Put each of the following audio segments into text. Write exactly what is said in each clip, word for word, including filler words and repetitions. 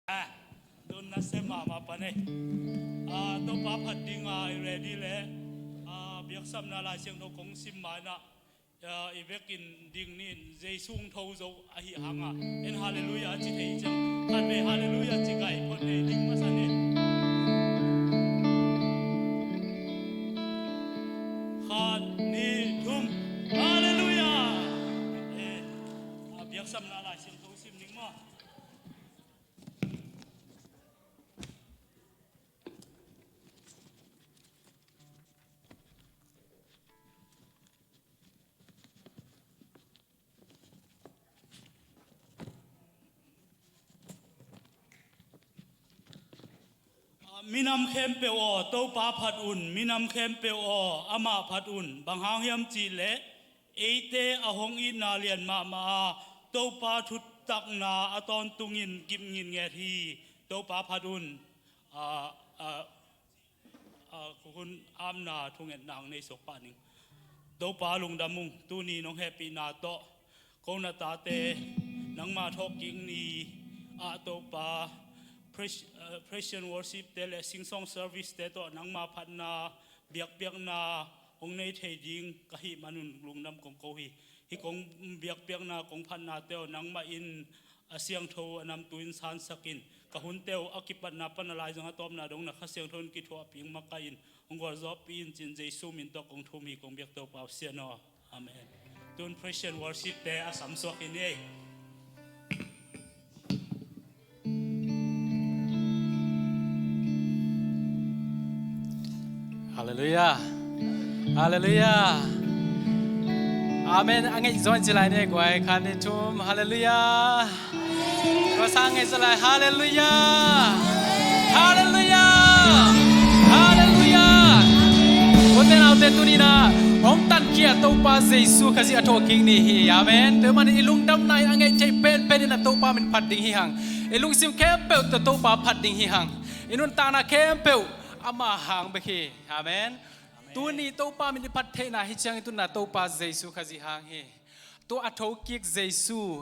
Ah, donna sem mahmah pan ei. Ah, Topa phat dinga i ready le, ah, biaksapna Lai Siangtho kong sim ma inah, ah, i vekin ding ni in Jesu hong tho zo ahi hanga, en halleluiah ci thei ciang khat vei halleluiah ci gai phot nei ding masa ni. Khat, nih, thum. Halleluiah. Eh, ah, biaksapna Lai Siangtho sim ding maw? Minam khempeuh aw, Topa phat un. Minam khempeuh aw, amah phat un. Bang hang hiam cih leh eite a hong itna lian mahmah a, Topa thutakna a tawntungin kip ngitnget hi. Topa phat un. Ah, ah, ah, hun apna thungetna hong nei suak pah ning. Topa lungdam ung, tuni nong hehpihna tawh ko na tate nangma thawhkik ni ah Topa, praise, ah, praise and worship te le sing song service te tawh nangma phatna biakpiakna hong nei thei ding ka hih manun lungdam kong ko hi. Hih kong biakpiakna, kong phatnate aw, nangmah in a siangtho a namtu in sansak in, ka hunte uh a kipatna pan a laizang a tawpna dong na Kha Siangtho in kithuahpih in, makaih in, hong gualzawhpih in, ci-in Jesu min tawh kong thum hi, kong biak Topa uh Sian aw. Amen. Tun praise and worship te a samsuak in ei. Halleluiah. Halleluiah. Amen. A ngeih zaw in ci lai ni guai, khat, nih, thum. Halleluiah. Tua sang ngeih zaw lai. Halleluiah. Halleluiah. Halleluiah. Kote naute tuni na hong tankhia Topa Jesu Khazih a thawhkik ni hi. Amen. Tua manin i lungdamna in a ngeih theih penpen in a Topa min phat ding hi hang. I lungsim khempeuh tawh Topa phat ding hi hang. I nuntakna khempeuh ama hang bek hi. Amen. Tuni Topa min i phat theihna hi ciangin tuna Topa Jesu Khazih hang hi. Tua a thokik Jesu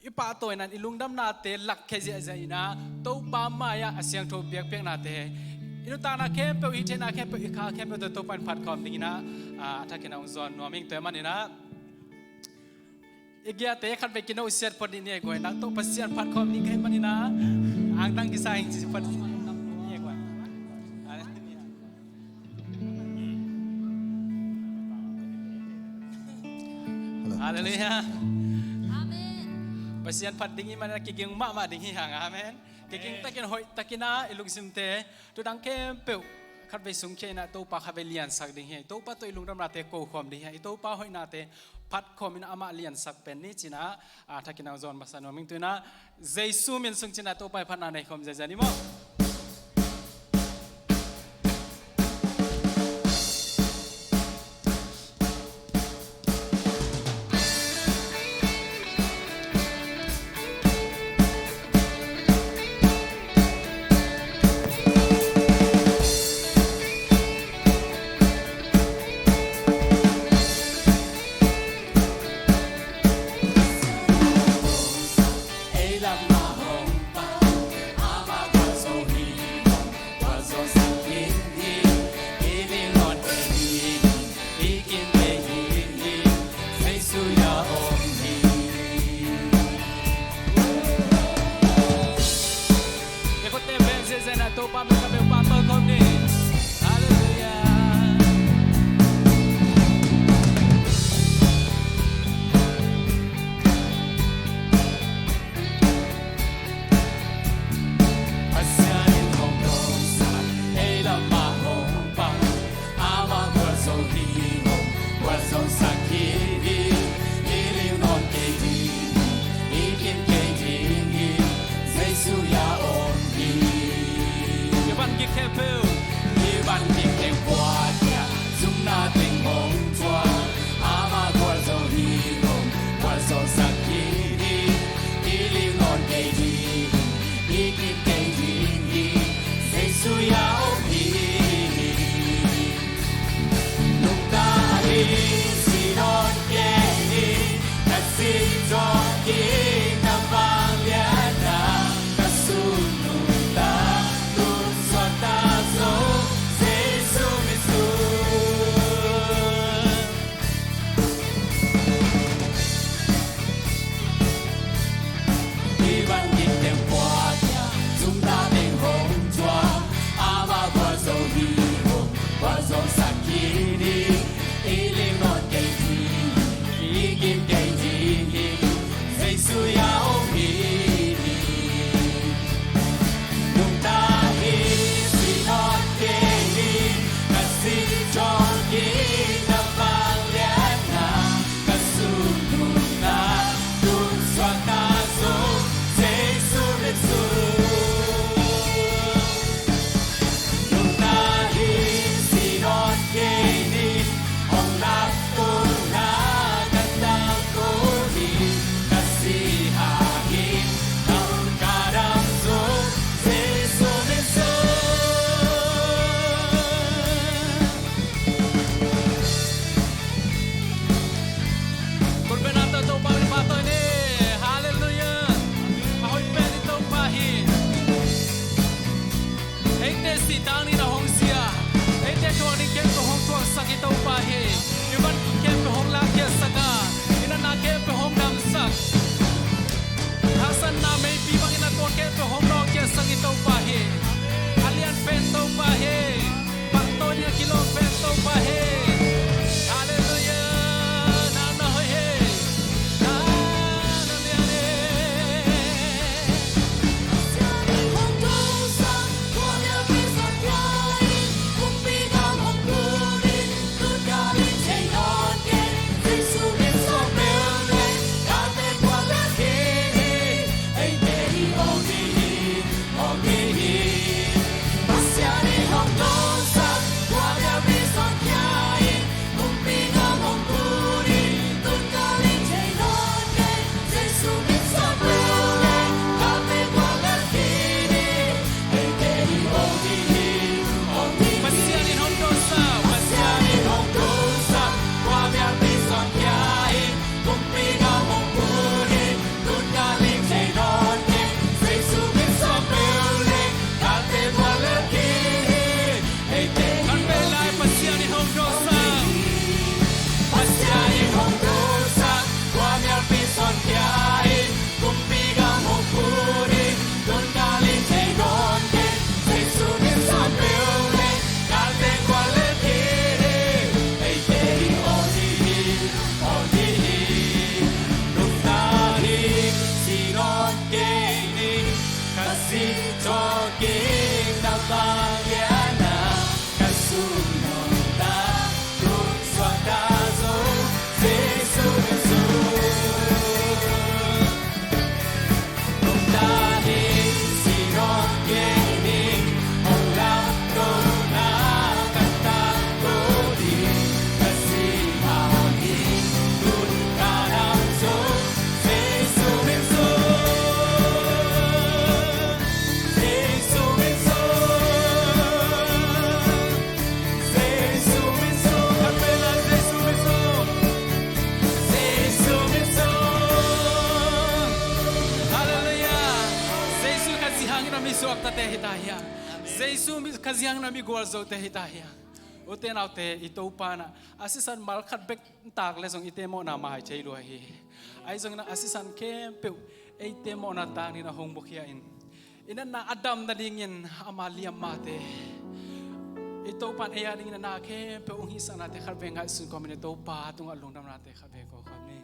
i pahtawina in i lungdamnate lakkhia ziahziah inah Topa mai-ah a siangtho biakpiaknate, i nuntakna khempeuh, i theihna khempeuh, i kha khempeuh tawh Topa in phat khawm ding inah, ah, a thakin a hong zawn nuam ing. Tua manin ah i giate khat vei kino siat phot ni ni e guai, nang tawh Pasian phat khawm ni ka hih manin ah angtang kisa ing ci phot ni e guai. Halleluiah. Amen. Pasian phat ding i manin ah kiging mahmah ding hi hang. Amen. Kiging takin hoih takin ah i lungsimte, tu dang khempeuh khat vei sungkhia inah Topa khat vei liansak ding hi. Topa tawh i lungdamnate ko khawm ding hi. I Topa hoihnate phat khawm in amah liansak pen ni ci-in ah, a thakin a hong zawn masa nuam ing. Tu inah Jesu min sung ci-in ah Topa i phatna nei khawm ziahziah ni maw? I Topa hi. I van khempeuh hong lakkhiatsak a, i natna khempeuh hong damsak. Haksatna meipi bangin a tuak khempeuh hong nawkkhiatsak i Topa hi. A lian pen Topa hi. Pangtawn ding a kilawm pen Topa hi. Halleluiah. Nang na hoih hi. Nang na lian hi. Pasian in hong dawnsah, Pasian in hong dawnsah, kua mial pi sawn kia in, kumpi gam hong put in, tun ka ling thei nawn kei, Jesu min sawn peuh leh, kalte bual lel khin hi. Eite kan bel lai Pasian in hong dawnsah, Pasian in hong dawnsah, kua mial pi sawn kia in, kumpi gam hong put in, tun ka ling thei nawn kei, Jesu min sawn peuh leh, kalte bual lel khin hi. Eite hi aw ding hi, aw ding hi, nungta hi, si nawn kei ning, ka si tawh kik na bang lian a, ka sum nungta, tun suakta zong, Jesu min sung. Jesu min sung, kan bel lai Jesu min sung. Jesu min sung. Halleluiah. Jesu kha zia hangin a mi suaktate hi ta hiam? Jesu mi, kha zia hangin a mi gualzote hi ta hiam? Ute naute, i Topa in a sisan mal khat bek tak leh zong eite mawhna mai thei lua hi. Ahi zongin a sisan khempeuh eite mawhna tangin a hong bukhia in, i natna a dam nadingin ama liammate, i Topa in ei a dingin a na khempeuh hong hihsaknate khat vei ngaihsun kawmin i Topa tungah lungdamnate khat vei ko kawm ni.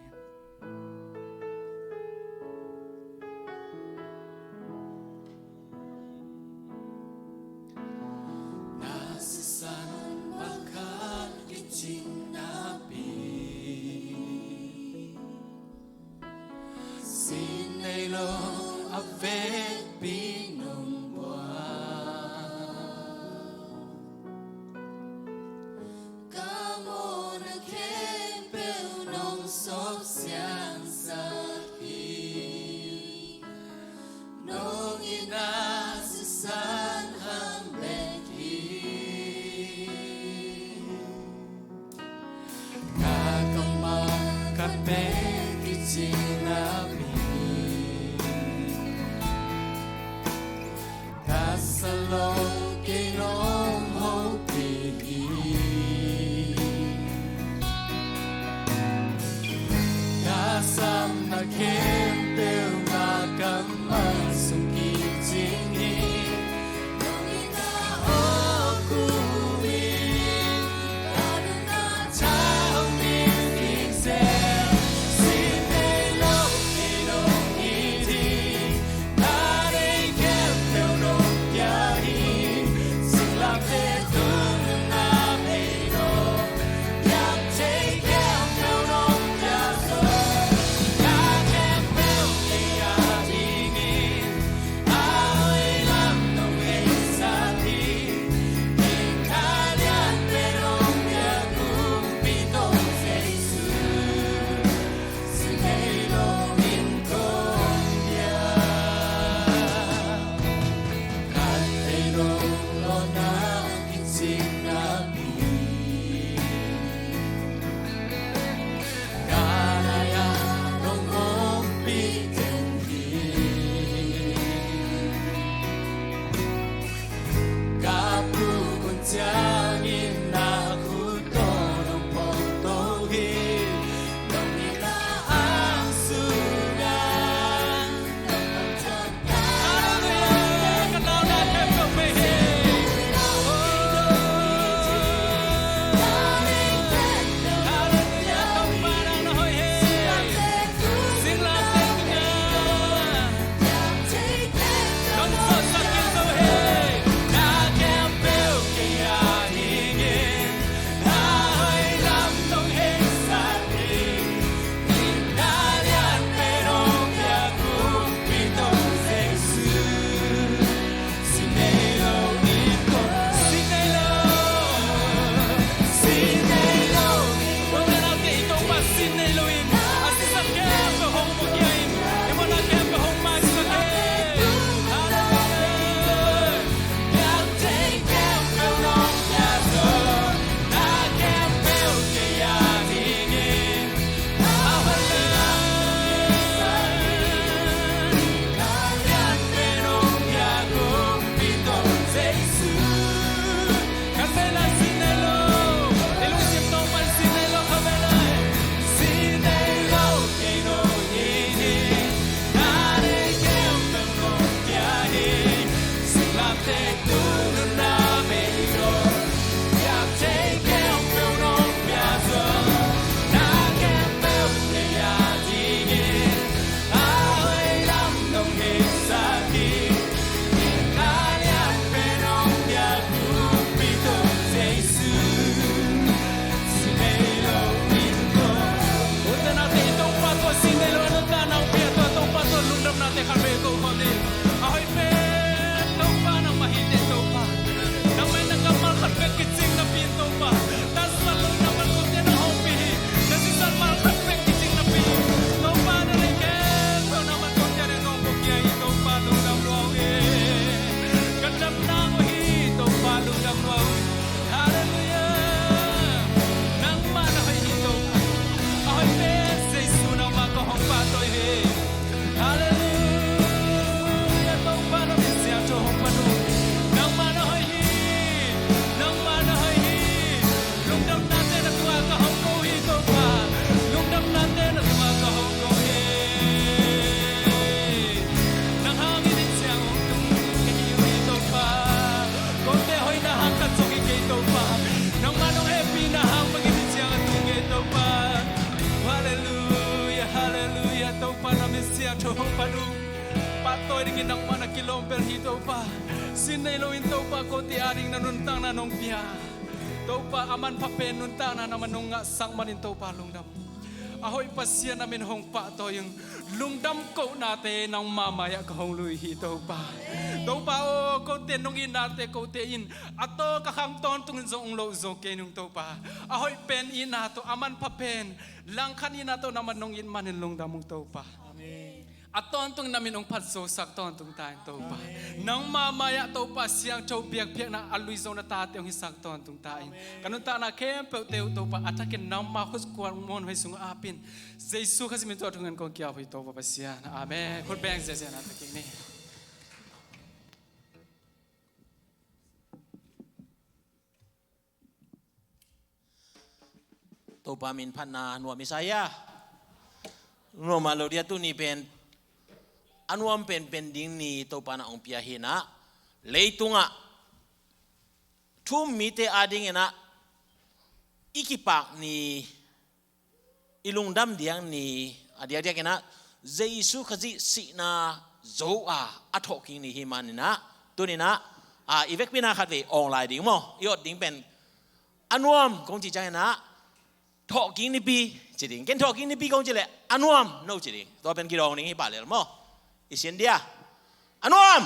Na sisan mal khat kicing napi, sin nei lo a vekpi nong buang. Ka mawhna khempeuh nong sawp siangsak hi. Nong itna sisan hang bek hi. Na kammal khat bek kicing napi, Nangmah nong hehpihna hang bangin hih ciang a tung e Topa. Halleluia, halleluia. Topa na min siangtho hong phat uh. Pahtawi dingin nangmah na kilawm bel hi Topa. Sin nei loin Topa kote ading na nuntakna nong pia. Topa a manpha pen nuntakna nangmah nong ngahsak manin Topa lungdam. A hoih Pasian na min hong pahtawi ung. Lungdam kohnate nangma mai-ah ka hong lui hi Topa. Topa aw, kote nong itnate kote in a tawka khang tawntungin zong hong loh zo kei nung Topa. A hoih pen itna tawh, a manpha pen langkhat itna tawh nangmah nong it manin lungdam ung Topa. Amen. A tawntung na min hong phatzosak tawntung ta in Topa. Amen. Nangma mai-ah Topa siangtho biakpiakna a luizong na tate hong hisak tawntung ta in. Amen. Ka nuntakna khempeuhte uh Topa a thakin nangma khut kuan muanhuai sungah apin. Jesu Khazih min tawh thungen kong kiau hi Topa Pasian. Amen. Khut beng ziahziah na ta kik ni. Topa min phatna nuam i sa hia? Nuam a lo dia tuni pen a nuam penpen ding ni Topa na hong pia hi na. Leitungah thu um mite adingin ah i kipak ni, i lungdam diak ni, a diakdiakin ah Jesu Khazih sihna zo a a thawhkik ni hi manin ah tunin ah, a, i vekpi-in ah khatvei awng lai ding maw, i awt ding pen a nuam kong cih ciangin ah thawhkik nipi ci ding. Ken thawhkik nipi kong cih leh a nuam no ci ding. Tua pen kidawng ding hi pah lel maw? I sin dia a nuam.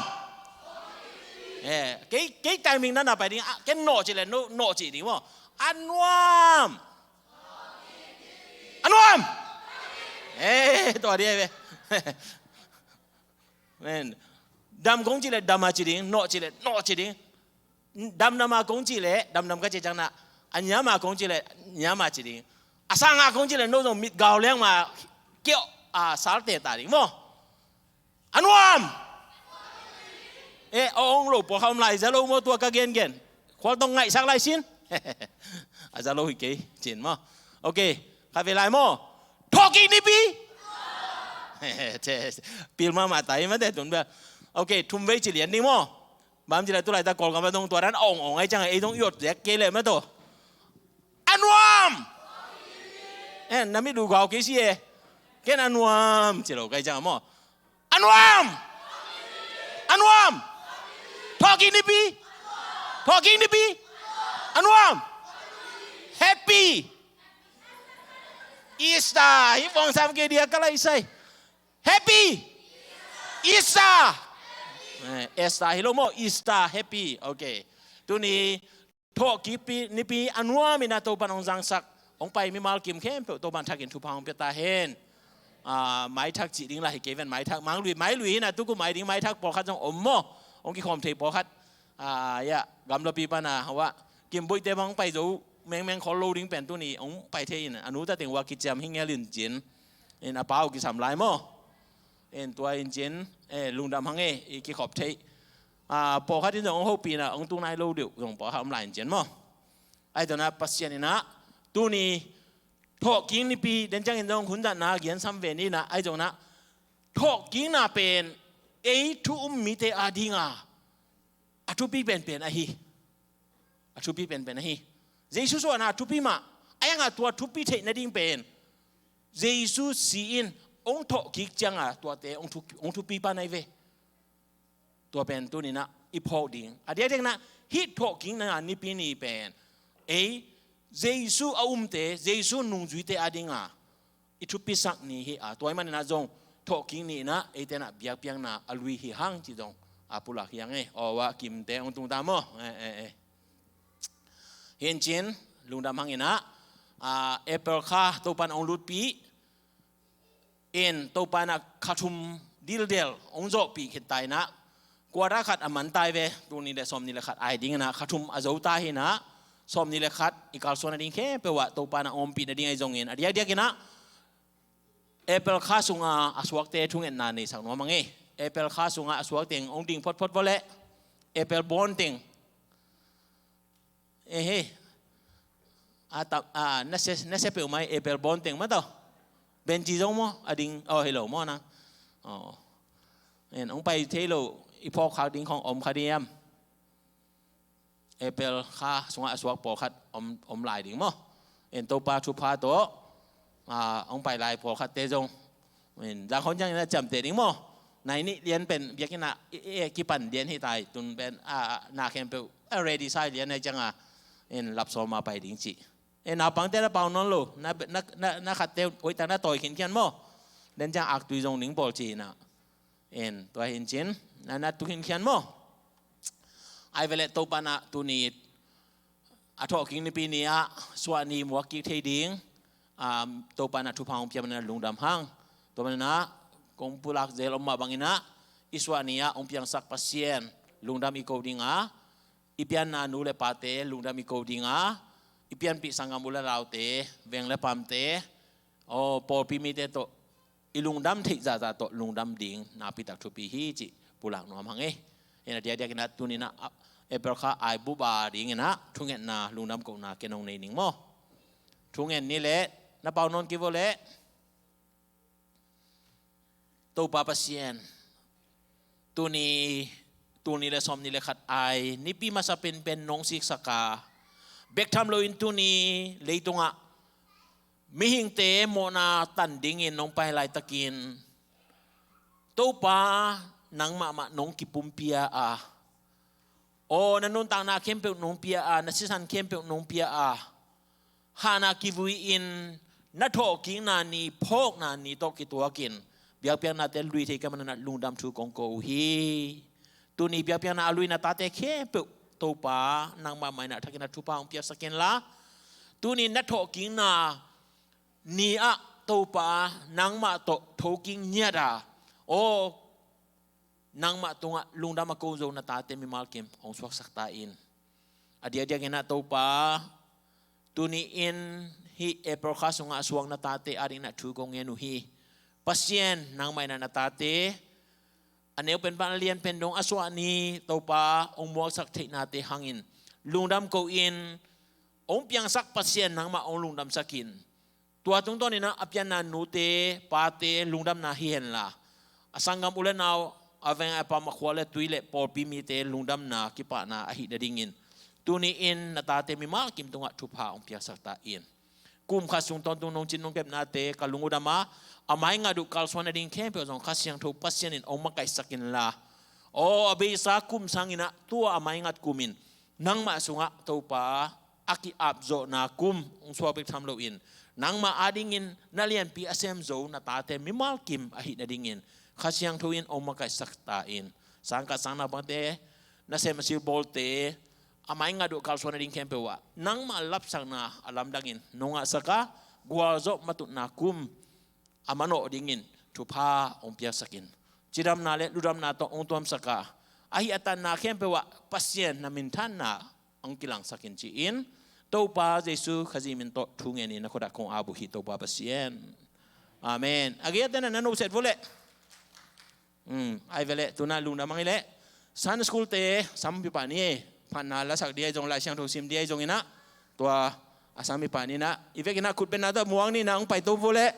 Eh, kei, kei timing na na pai ding. Ah, ken nawh cih leh no, nawh ci ding maw? A nuam. A nuam. Eh, tua dia ve. Men, dam kong cih leh dam a ci ding, nawh cih leh nawh ci ding. Damdam a kong cih leh damdam ka cih ciang na, a niam a kong cih leh niam a ci ding. A sang a kong cih leh no zong mit gau leng ma kiau a salte ta ding maw? A nuam. Eh, a ong lo pawlkhat om lai, za lo maw tua ka gengen? Khualtong ngaihsak lai sin. A za lo hi kei cin maw? Ok, khatvei lai maw? Thawhkik nipi. Pil mahmah ta hi mate tun bel. Ok, thumvei ci lian ding maw? Bang ci leh tu laitak Kawlgam a dong tua dan a ong ong ai ciang ei dong i awt zek kei leh mah tawh. A nuam. Eh, na mit uh gau kei si e. Ken a nuam ci lo kai ciang maw? A nuam. A nuam. Thawhkik nipi. Thawhkik nipi. A nuam. Happy Easter. Hi fong sam kei dia ka lai sai. Happy Easter. Eh, Easter hi lo maw, Easter, happy. Ok. Tuni thawhkik nipi a nuam in ah Topa'n hong zangsak, hong pai mimal kim khempeuh Topa'n thakin thupha hong pia ta hen. Ah, maithak cih ding lah hi kei ven, maithak, mai lui, mai lui hi na, tukum mai ding maithak pawlkhat zong om maw. Hong kikhawm thei pawlkhat. Ah, ya, gamlapi pan a, hua, Kimboihte bang hong pai zo mengmeng khol lo ding pen tuni hong pai thei in, a nu ta teng hua kiciam hi ngel in cin. In a pa uh kisam lai maw. In tua in cin, eh, lungdam hang e, i kikhop theih. Ah, pawlkhat in zong hong hopih na, hong tung nai lo deuh, zong pawlkhat om lai in cin maw. Ahi zongin ah Pasian in ah, tuni, thawhkik nipi, den ciangin zong hun zat na, giansam ve ni na, ahi zongin ah, thawhkikna pen, ei thu um mite a ding a, a thupi penpen ahi. A thupi penpen ahi. Jesu suahna a thupi mah, ahi zongin ah tua thupi theih nading pen, Jesu si in hong thawhkik ciang a tuate hong thu, hong thupi pan ahi ve. Tua pen tuni in ah i phawk ding. A diakdiakin ah hih thawhkikna nipi ni pen, ei, Jesu a umte, Jesu nungzuite a ding a, i thupisak ni hi a, tua ahih manin ah zong thawhkik ni in ah eite in ah biakpiakna a lui hi hang cih zong a pulak hi hang e. Aw, a kimte hong tung ta maw. Eh, eh, eh. Hi in cin, lungdam hang in ah, ah, April kha Topa'n hong lutpih in, Topa'n ah kha thum dildel hong zawhpih khit ta in ah, quarter khat a man ta hi ve, tul nih le sawmnih le khat a hi ding in ah, kha thum a zo ta hi in ah, sawmnih le khat i kalsuan nading khempeuh ah Topa'n ah hong ompih nading ahi zongin, a diakdiakin ah April kha sungah a suakte thungetna neisak nuam hang e. April kha sungah a suak teng hong ding photphot vawleh, April bawn teng. Ehe. A ta, a, na se, na se peuhmah hi April bawn teng mah tawh. Benji zong maw, a ding, aw, hi lo maw nang. Aw. En, hong pai thei lo, i phawk khak ding khawng om kha diam. April kha sungah a suak pawlkhat om, om lai ding maw? In Topa thupha tawh, ah, hong pai lai pawlkhatte zong, in zangkhon ciangin a ciamteh ding maw? Nai nih lian pen biakinn ah i, i, kipan lian hi tai, tun pen, ah, na khempeuh a ready sa lian a ciangah in lap sawm a pai ding cih. In naupangte na pau nawn lo, na, na, na, na khatte hoihtak na tawi khinkhian maw? Lian ciang aktui zong ding pawl ci-in ah. In tua hi in cin, na, na tu khinkhian maw? Ai ve leh Topa in ah tuni a thawhkik nipi ni ah suahni muak kik thei ding, um, Topa in ah thupha hong pia manin ah lungdam hang. Tua manin ah kong pulak zel om mah bangin ah i suahni ah hong piangsak Pasian lungdam i ko ding a, i pianna nu le pate lungdam i ko ding a, i pianpih sanggam u le naute, veng le pamte, aw, pawlpi mite tawh i lungdam theih zahzah tawh lungdam ding nakpi tak thupi hi cih pulak nuam hang ei. Hi in a diakdiakin ah tuni in ah April kha ai bup a dingin ah thungetna lungdam kohna ken hong nei ning maw? Thungen ni leh na pau nawn kei vo leh. Topa Pasian, tuni, tuni le sawmni le khat ai nipi masa penpen nong siksak a, bek tham loin tuni leitungah mihingte mawhna tan dingin nong pai laitakin, Topa, nangmah mah nong kipumpia a, aw, na nuntakna khempeuh nong pia a, na sisan khempeuh nong pia a, hahna kivui-in na thawhkikna ni, phawkna ni tawh kituakin biakpiaknate lui thei ka hih manin lungdam thu kong ko uh hi. Tuni biakpiakna a lui na tate khempeuh Topa, nangmah mah in a thakin a thupha hong piaksak inla, tuni na thawhkikna ni-ah Topa, nangmah tawh thokik ngiat a, aw, nangmah tungah lungdam a ko zo na tate mimal kim hong suaksak ta in. A diakdiakin ah Topa, tuni-in hih April kha sungah a suak na tate adingin ah thu kong ngen uh hi. Pasian, nangmah in ah na tate a neu pen pan a lian pen dong a suahni Topa hong muaksak theihnate hangin lungdam ko-in, hong piangsak Pasian nangmah hong lungdamsak in. Tua tungtawnin ah a pianna nute, pate lungdamna hi henla, a sanggam u le nau, a veng a pam, a khua le tui le pawlpi mite lungdamna, kipahna ahih nadingin tuni-in na tate mimal kim tungah thupha hong piaksak ta in. Kum khat sung tawntung nong cin nong kepnate ka lung uh dam a, a mai ngat uh kalsuan nading khempeuh zong Kha Siangtho Pasian in hong makaihsak inla, aw, a beisa kum sangin ah tua a mai ngat kumin nangmah sungah Topa a ki-apzawhna kum hong suak bek tham loin, nangmah adingin na lianpi a sem zo na tate mimal kim ahih nadingin Kha Siangtho in hong makaihsak ta in. Sangkah sang naupangte, nasem a silbawlte, a mai ngat uh kalsuan nading khempeuh ah nangmah lapsakna a lamdangin nong ngahsak a, gualzawh matutna kum a manawh dingin thupha hong piaksak in. Cidamna le ludamna tawh hong tuamsak a, ahi a tanna khempeuh ah Pasian na minthanna hong kilangsak in ci-in, Topa Jesu Khazih min tawh thu ngenin na khuadah kong ap uh hi, Topa Pasian. Amen. A gei a tena na nuset vo leh. Um, ai ve leh, tuna lungdam hang hi leh. Sunday school te sampi pah ni e. Phatna lasak ding ahi zong, Lai Siangtho sim ding ahi zongin ah, tua a sampi pah ni in ah, i vekin ah khut bengna tawh muang ni in ah, hong paito vo leh.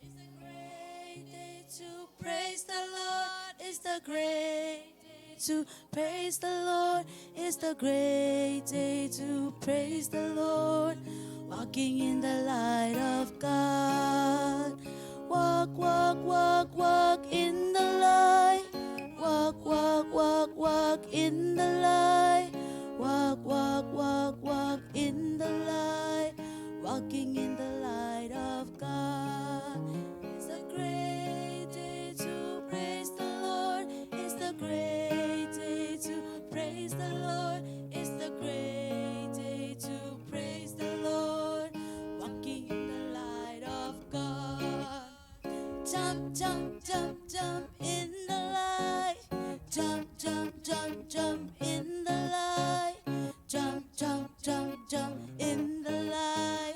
It's a great day to praise the Lord. It's the great day To praise the Lord, it's the great day to praise the Lord. Walking in the light of God. Walk, walk, walk, walk in the light. Walk, walk, walk, walk in the light. Walk, walk, walk, walk in the light. Walking in the light of God. It's a great day to praise the Lord. It's the great day to praise the Lord. It's the great day to praise the Lord. Walking in the light of God. Jump, jump, jump, jump in the light. Jump, jump, jump, jump in the light. Jump, jump, jump, jump in the light.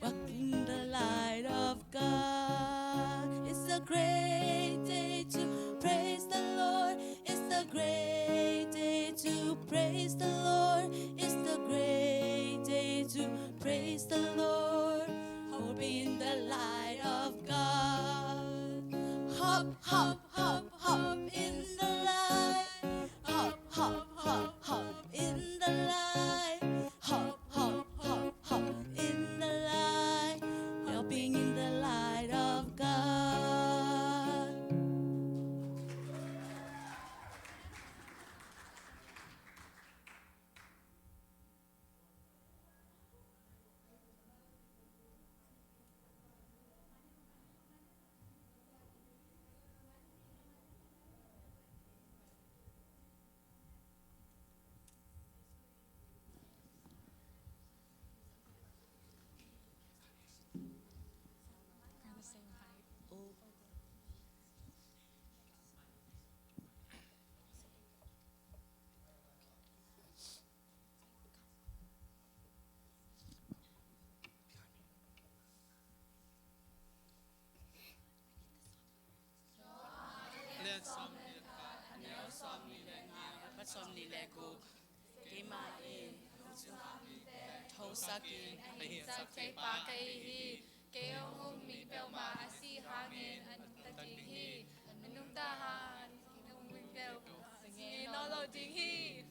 Walking the light of God. It's a great day to praise the Lord. It's the great day to praise the Lord. It's the great day to praise the Lord. Hop in the light of God. Hop, hop, hop, hop in the light. Hop, hop, hop, hop in the light. Hop, hop, hop, hop in the light. Hopping in the light of God. Johan a lian sawmnih le khat, a neu sawmnih le nga, a pat sawmnih le guk. Keimah in thosak in a hinsak thei pa ka hi hi. Kei hong um mi peuhmah a sih hangin a nungta ding hi. A nungta hangin a nungta ding peuh a ngei nawn lo ding hi.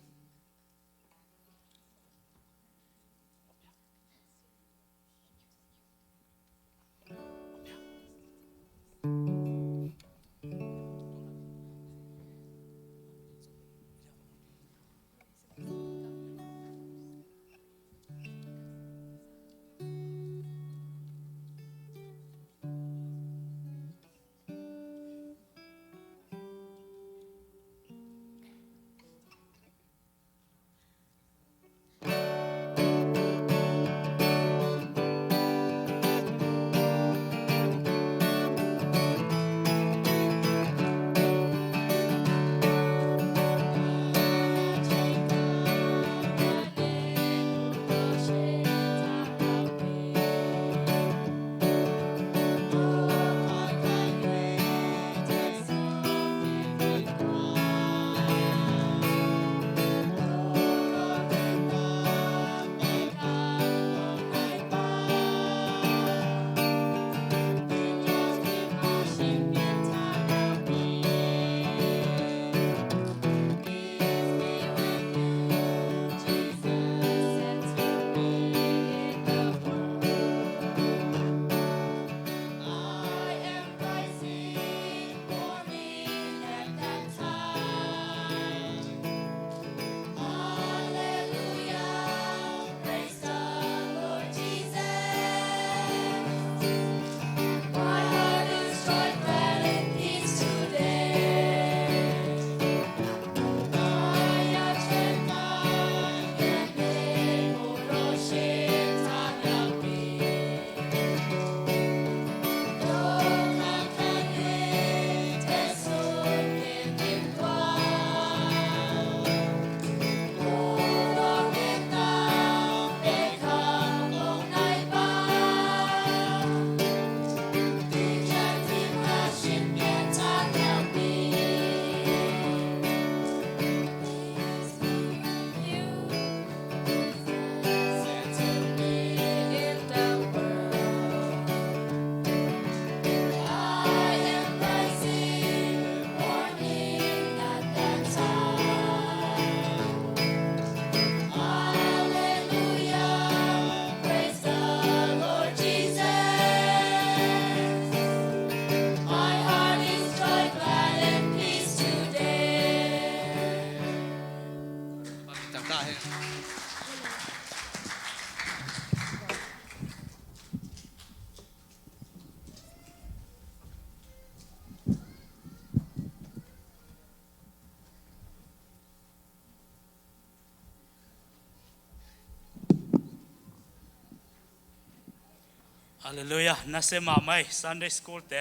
Halleluiah, nasia mahmah ei Sunday school te.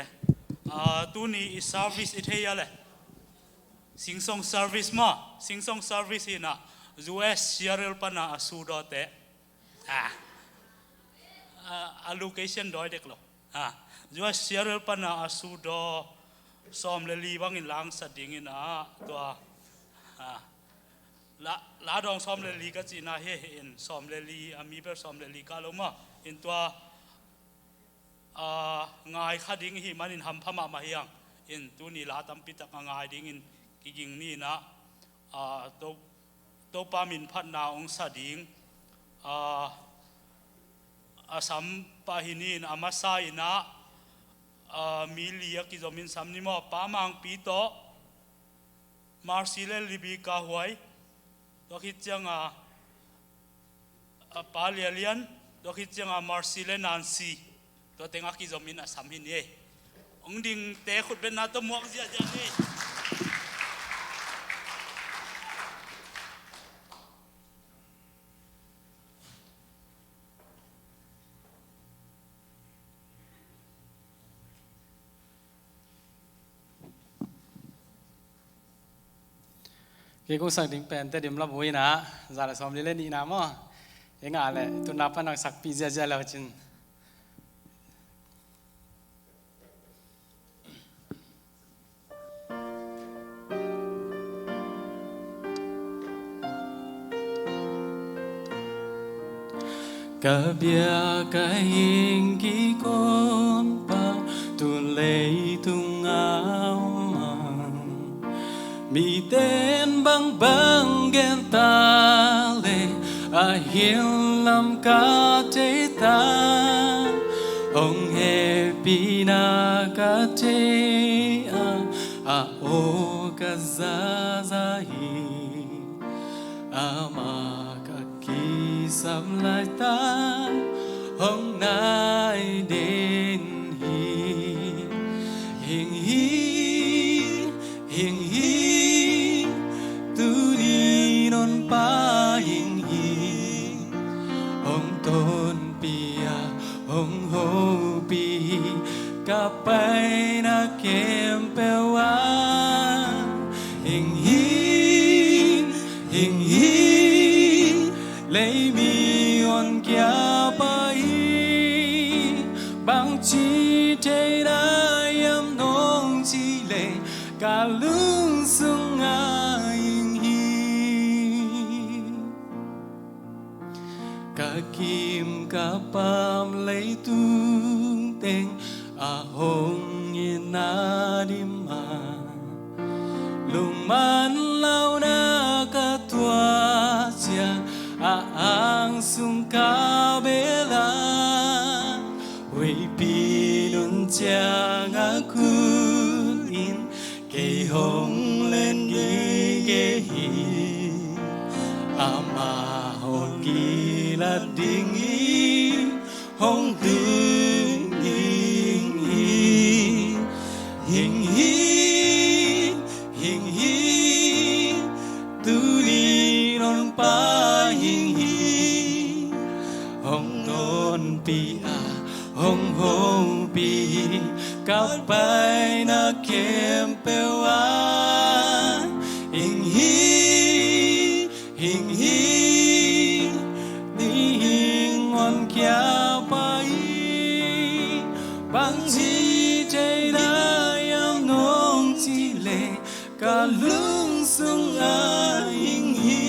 Ah, tuni i service i thei a le. Singsong service maw, Singsong service hi na, U S Seattle pana a sudaw te. Ah. Ah, a location dawi dek lo. Ah, U S Seattle pana a sudaw sawm le li bangin la hong sa dingin ah, tua, ah, la, la dawng sawm le li ka cihna hi in sawm le li, a mi bel sawm le li ka lo maw. In tua, ah, ngai kha ding hi manin hampha mahmah hi hang. In tuni la tampi tak a ngai dingin kiging ni in ah, ah, to, Topa min phatna hong sa ding. Ah, a sam pah hi ni in a masa in ah, ah, mi li a kizomin sam ni maw, Pa Mangpi tawh, Marcy le Libika Huai, tua khit cianga, a Pa Lia Lian, tua khit cianga Marcy le Nancy, tua teng a kizomin a sam hi ni ei. Hong dingte khutbetna tawh muak ziahziah ni. Kei kong sak ding pen Tedim labu in ah, za le sawm li le nihna maw. Ei ngah le, tuna pan hong sakpih ziahziah le cin. Ka bia ka hing kikawm pa tu leitung a om a, miten bangbang gen ta le a hin lam ka thei ta. Hong hehpihna ka thei a, a aw ka zaza hi. Amah ka kisam laitak hong nai den hi. Hing hi, hing hi, tuni non pa hing hi. Hong tonpih a, hong hopih hi, ka paina khempeuh ah. Hing hi, hing hi, leimi honkhia pa hi. Bangci thei na hiam nong cih leh ka lungsung ah hing hi. Ka kim ka pam leitung teng a hong it na dim a, lungman launa ka tuah ciang a ang sung ka bel a, huihpi nun ciang a khut in kei hong len gige hi. Amah hong kilat ding hi, hong tung ding hi. Hing hi, hing hi, tuni non pa hing hi. Hong tonpih a, hong hopih hi, ka paina khempeuh ah. Hing hi, hing hi, ni hing honkhia pa hi. Bangci thei na hiam nong cih leh ka lungsung ah hing hi.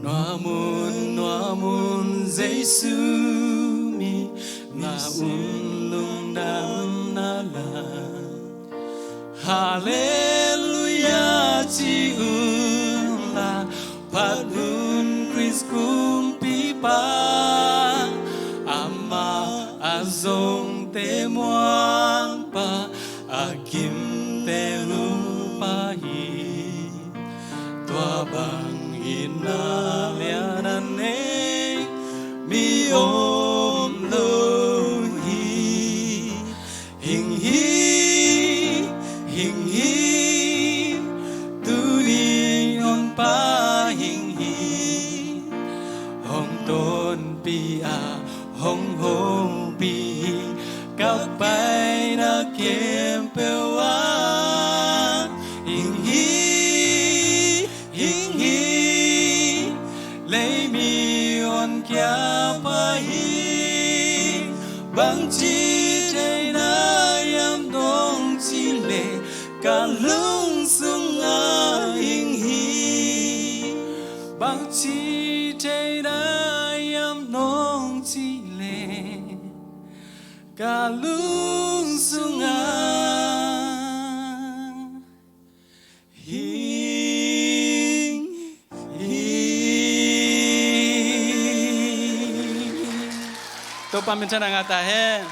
Nuam un, nuam un, Jesu min na un lungdamna la. Halleluiah ci un la, phat un Khrist kumpipa. Amah a zongte muanpa, a kimte lupa hi. Tua bang itna lian a nei mi om lo hi. Hing hi, hing hi, hong hopih hi. Ka paina khempeuh ah hing hi, hing hi. Leimi honkhia pah hi. Bangci theihna hiam nong cih leh ka lung sungah hing hi. Bangci theihna hiam nong cih leh ka lung sungah hing hi. Topa minthanna ngah ta hen.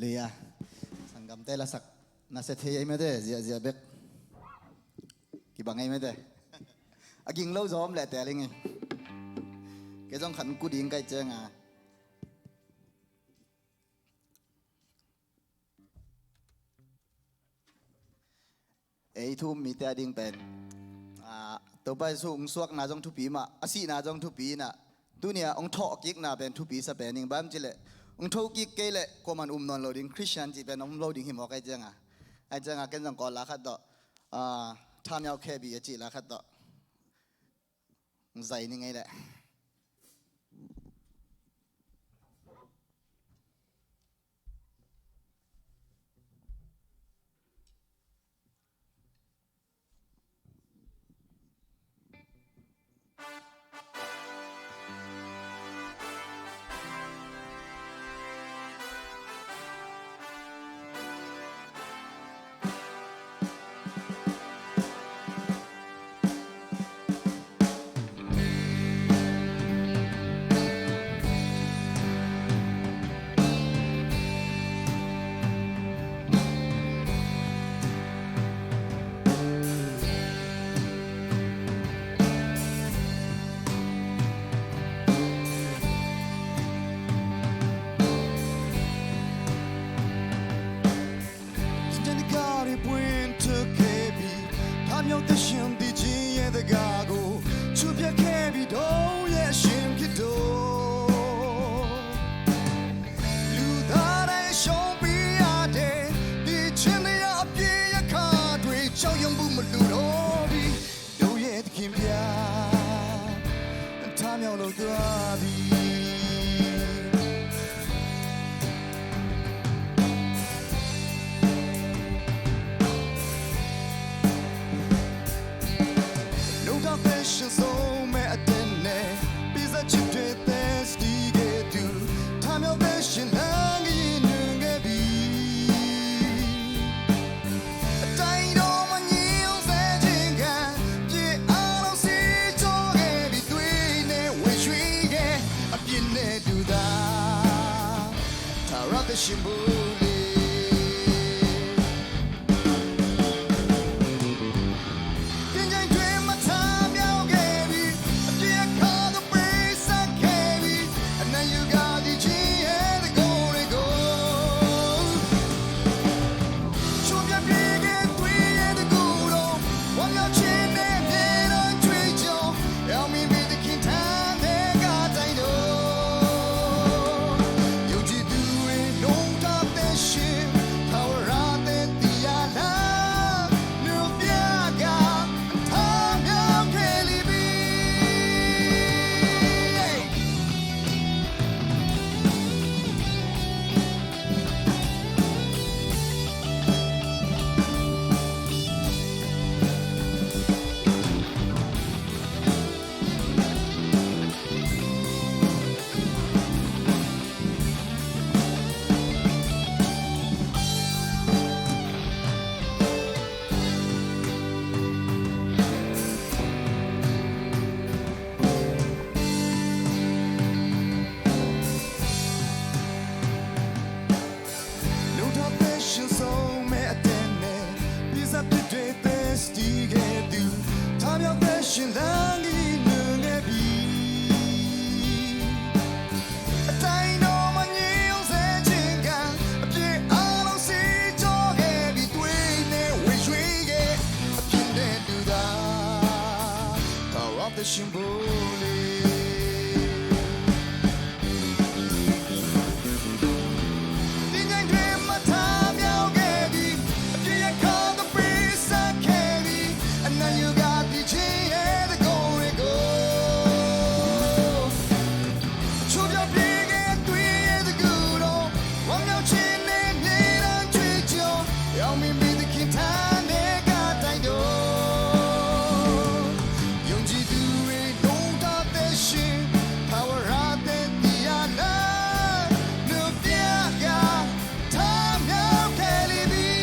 Halleluiah. Sanggamte lasak nasia thei ei mete, ziahziah bek. Kibang ei mete. A ging lo zaw om leh tel ing ei. Kei zong khat kut ding ka hih cianga, ei thu um mite a ding pen, ah, Topa Jesu hong suakna zong thupi mah, a sihna zong thupi inah, tuni-a hong thawhkikna pen thupi sa pen ing. Bang hang hiam cih leh hong thokik kei leh kuaman um nawn lo ding Khristian cih pen om lo ding hi mawk ahih cianga. Ahih cianga ken zong Kawl la khat tawh, ah, Thamiau Khebi a cih la khat tawh zai ning ei leh. Thamiau သန့်ရှင်း သီချင်းရဲ့တကားကို ချူပြခဲ့ပြီးတော့ ရဲ့ရှင်ဖြစ်တော့ လူသားတိုင်းရှုံးပေးရတဲ့ ဒီချင်းတွေအပြည့်အခါတွေ ကြောက်ရွံ့ဖို့မလိုတော့ပြီ။ တို့ရဲ့သခင်ဘုရား ထမြောက်လို့သွားပြီ။ နှုတ်တော်သန့်ရှင်းဆုံးမဲ့အသက်နဲ့ ပေးစားချစ်တဲ့သန့်ရှင်းကဲ့သို့ ထမြောက်သန့်ရှင်းလမ်းကြီးနွံခဲ့ပြီ။ အတိုင်းတော်မငြိမ်စေခြင်းက ပြစ်အားလုံးစင်ကြောခဲ့ပြီး သွေးနဲ့ဝေရွှေရဲ့အပြစ်နဲ့တူတာ ထာဝရသန့်ရှင်းဖို့လေ။ သင်္ချိုင်းတွင်မှထမြောက်ခဲ့ပြီး အပြစ်အခါသို့ပေးဆပ်ခဲ့ပြီး အနံ့ယူကား သီချင်းရဲ့တန်ခိုးတွေကို ချိုးဖျက်ပြီး သွေးရဲ့တန်ခိုးတို့ ဝမ်းမြောက်ခြင်းနဲ့ အမြဲတမ်းကြွေးကြော် အောင်မြင်ပြီး သခင်ထံက တိုက်တော် ယုံကြည်သူတွေ နှုတ်တော်သန့်ရှင်း ထာဝရသက်သေရလမ်း မြို့ပြက ထမြောက်ခဲ့လေပြီ။ နှုတ်တော်သန့်ရှင်းဆုံးမဲ့အသက်နဲ့ ပေးဆပ်ဖြစ်တဲ့သန့်ရှင်းကဲ့သို့ ထမြောက်သန့်ရှင်းလမ်းကြီးနွံခဲ့ပြီ။ အတိုင်းတော်မငြိမ်စေခြင်းက အပြစ်အားလုံးစင်ကြောခဲ့ပြီး သွေးနဲ့ဝေရွှေရဲ့အပြစ်နဲ့တူတာ ထာဝရသန့်ရှင်းဖို့လေ။ သင်္ချိုင်းတွင်မှထမြောက်ခဲ့ပြီး အပြစ်အခါသို့ပေးဆပ်ခဲ့ပြီး အနံ့ယူကား သီချင်းရဲ့တန်ခိုးတွေကို ချိုးဖျက်ပြီး သွေးရဲ့တန်ခိုးတို့ ဝမ်းမြောက်ခြင်းနဲ့ အမြဲတမ်းကြွေးကြော် အောင်မြင်ပြီး သခင်ထံက တိုက်တော် ယုံကြည်သူတွေ နှုတ်တော်သန့်ရှင်း ထာဝရသက်သေရလမ်း မြို့ပြက ထမြောက်ခဲ့လေပြီ။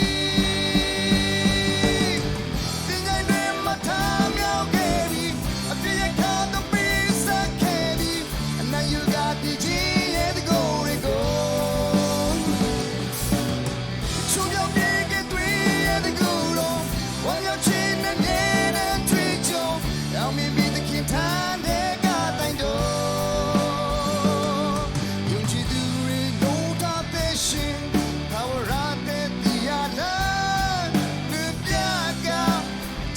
သင်္ချိုင်းတွင်မှထမြောက်ခဲ့ပြီး အပြစ်အခါသို့ပေးဆပ်ခဲ့ပြီး အနံ့ယူကား သီချင်းရဲ့တန်ခိုးတွေကို ကသွေးရတဲ့ကိုယ်တော် ဝါရောက်ခြင်းနဲ့မြဲတဲ့တွေ့ကြုံ အောင်မြင်ပြီးသခင်ထမ်းတဲ့ကတိုင်တော် ယုံကြည်သူတွေနိုးထတဲ့ရှင် ထာဝရသက်တရားလမ်း ပြက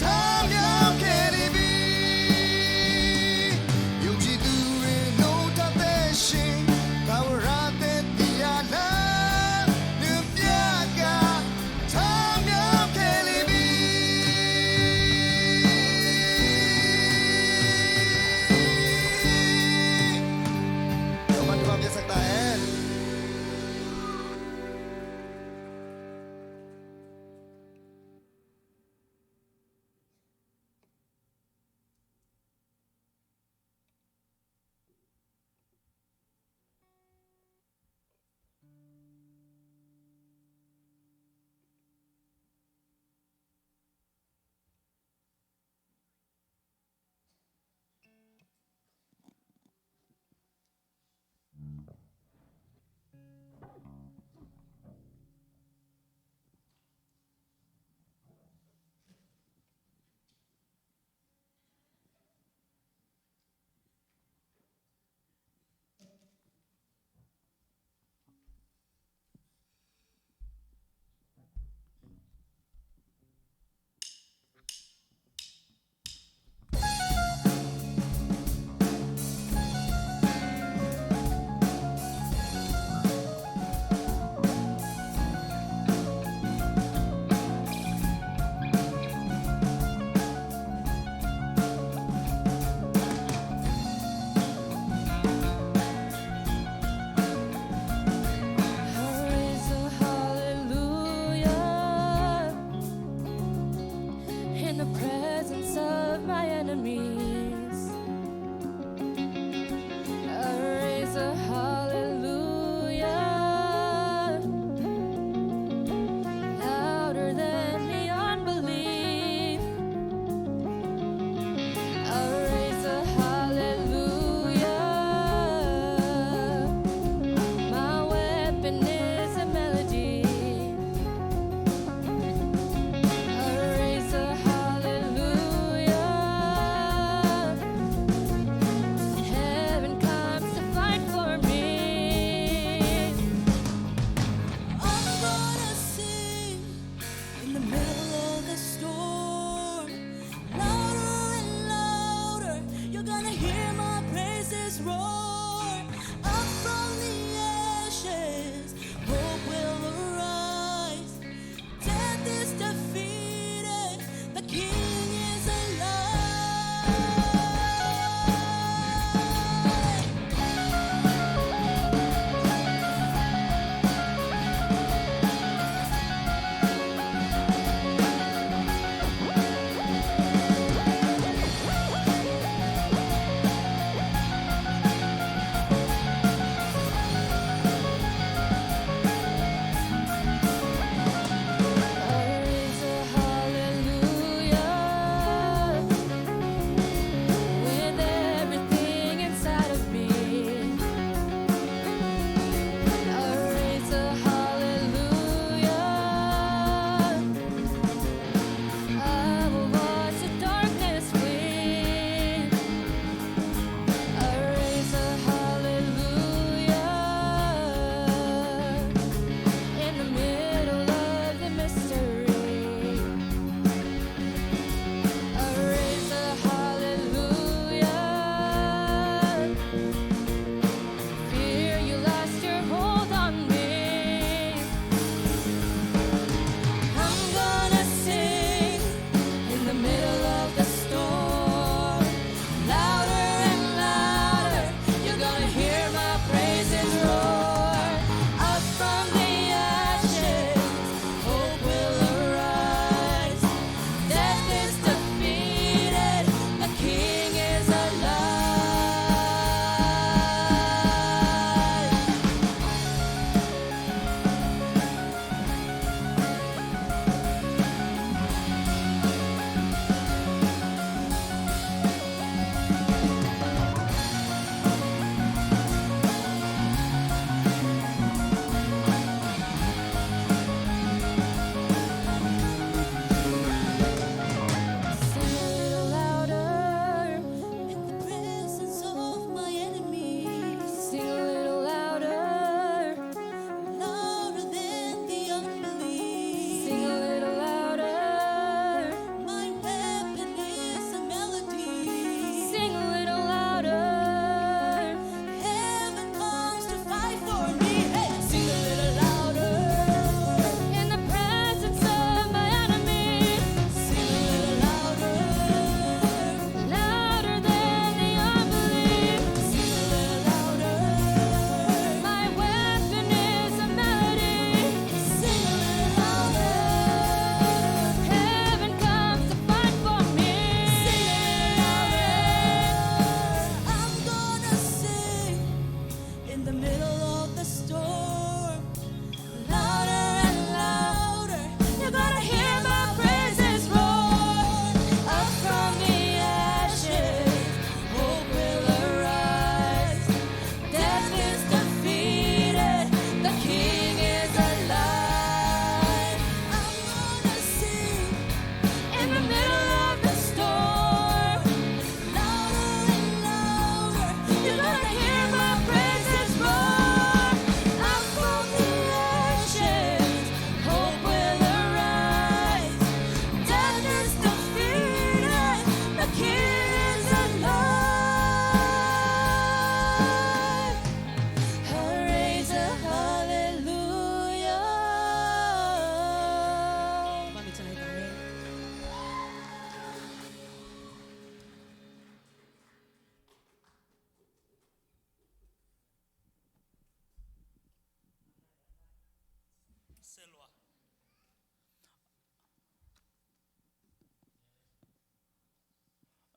ထမြောက်ခဲ့လေပြီ။ ယုံကြည်သူတွေ နှုတ်ထတဲ့ရှင် ထာဝရသက်တရားလမ်း ပြက ထမြောက်ခဲ့လေပြီ။ ကျွန်မတို့ ပြဆက်တာရဲ့။ Raise a hallelujah in the presence of my enemies. I raise a hallelujah louder than the unbelief. I raise a hallelujah. My weapon is a melody. I raise a hallelujah. Heaven comes to fight for me. I'm gonna sing in the middle of the storm, louder and louder. You're gonna hear my praises roar. Up from the ashes, hope will arise. Death is defeated, the King is alive.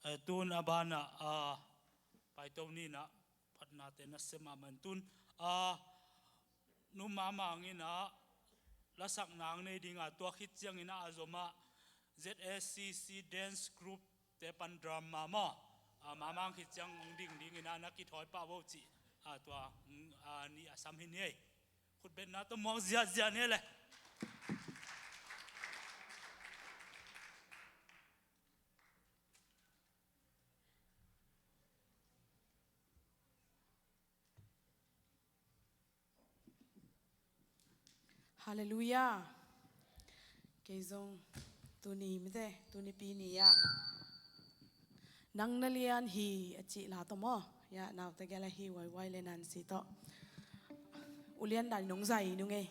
Eh, tun a banah, ah, paito ni nah, phatnate na sem a man tun, ah, Nu Mamang in ah, lasak nang nei ding a, tua khit ciangin ah a zom ah Z A C C dance group te pan drama maw, ah, Mamang khit ciang hong ding dingin ah na kithawi pah vo cih, ah, tua, mm, ah, ni a sam hi ni ei. Khutbetna tawh muak ziahziah ni le. Halleluiah. Kei zong tuni mite, tuni pi ni ah, Nang Na Lian Hi a cih la tawh maw, ya, naute gel ahi Waiwai le Nancy tawh, ulian dan nong zai nung ei.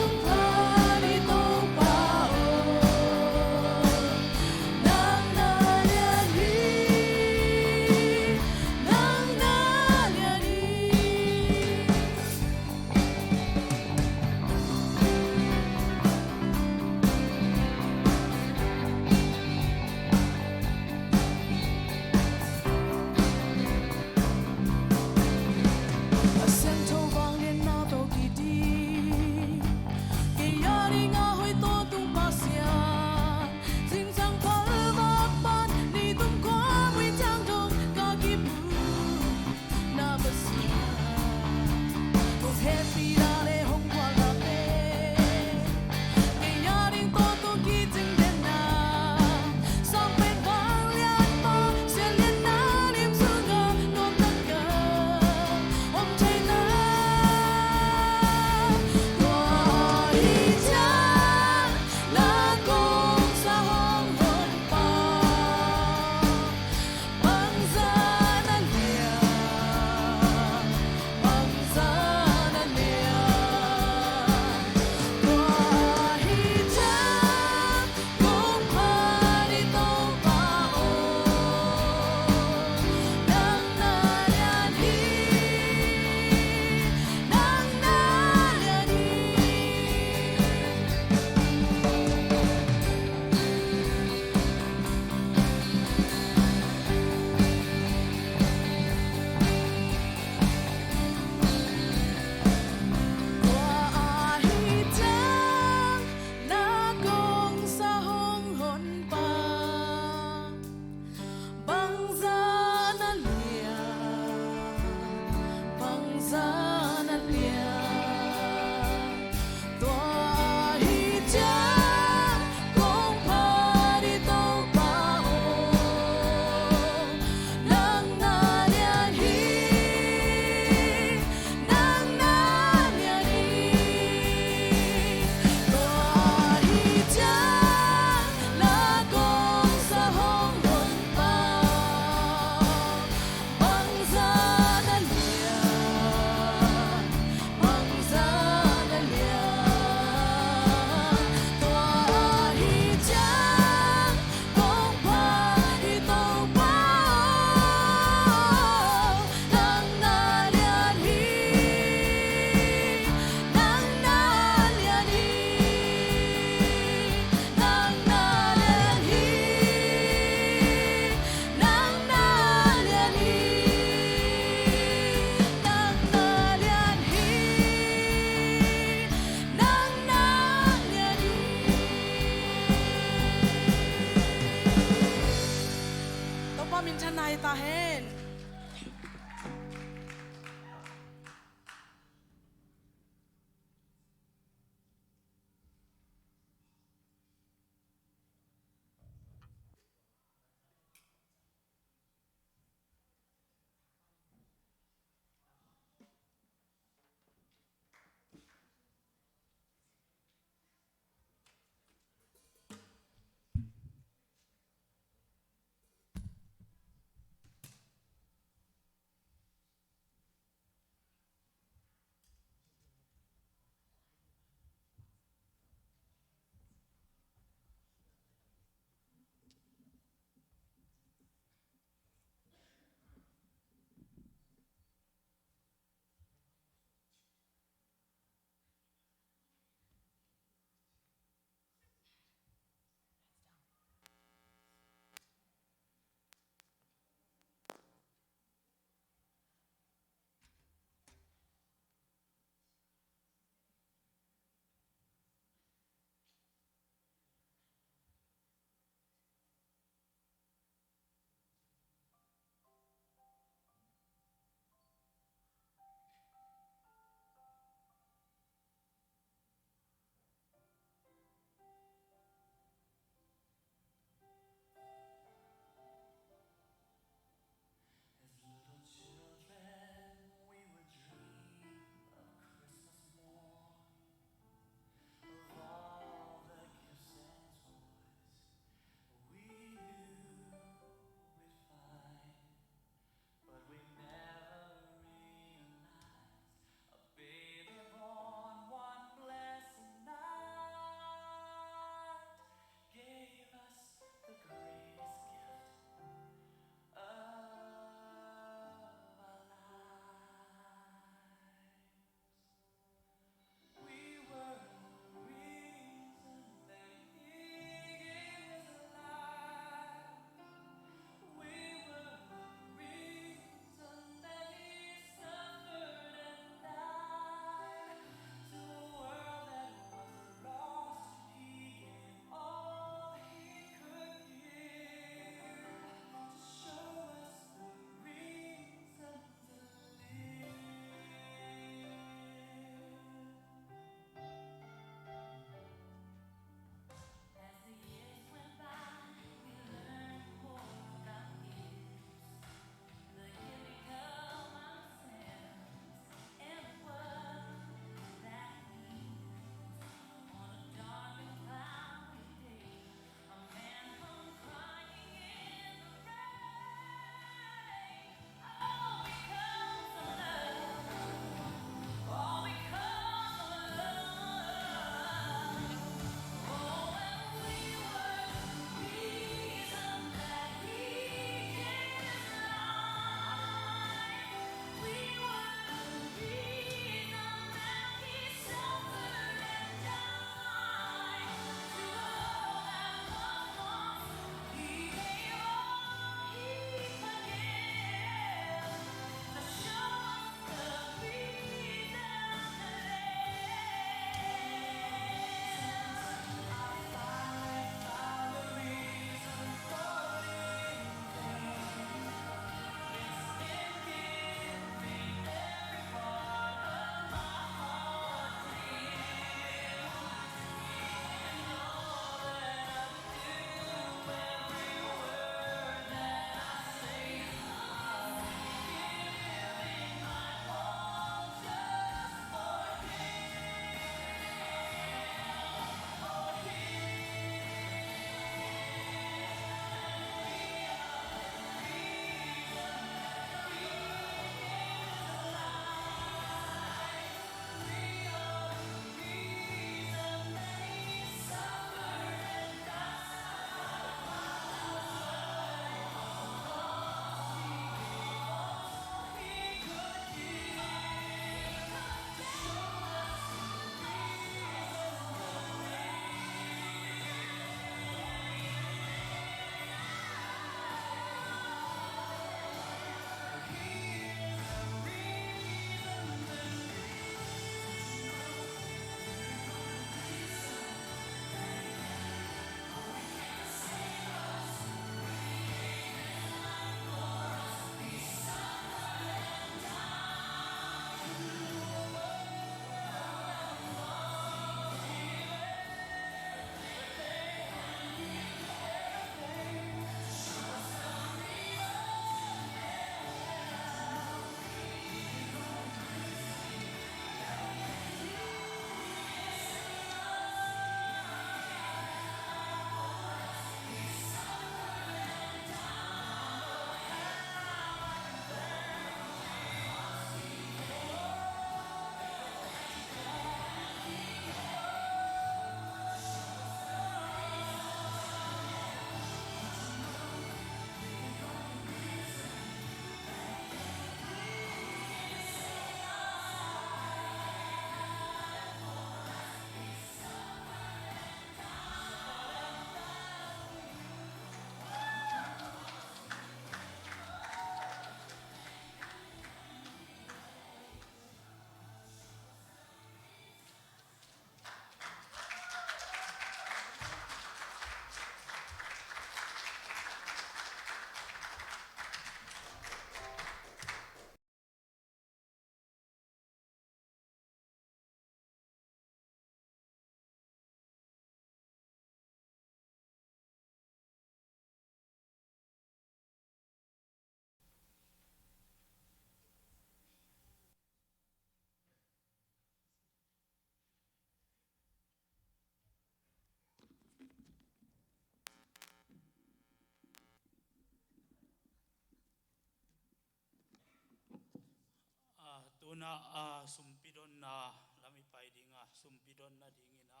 Tuna a sumpi donna lam i pai dinga, sumpi donna dingina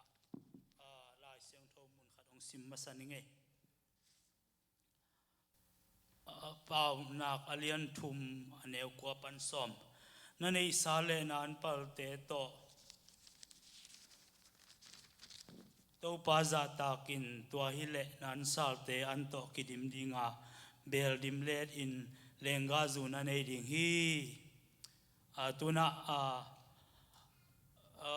a Lai Siangtho mun khat hong sim masa ning ei. A, Paunak a lian thum a neu kua pan sawm. Na neihsa le na anpalte tawh Topa zahtakin, tua hileh na ansalte an tawh kidim dinga, beel dim letin leenggahzu na nei ding hi. A, tuna a, a,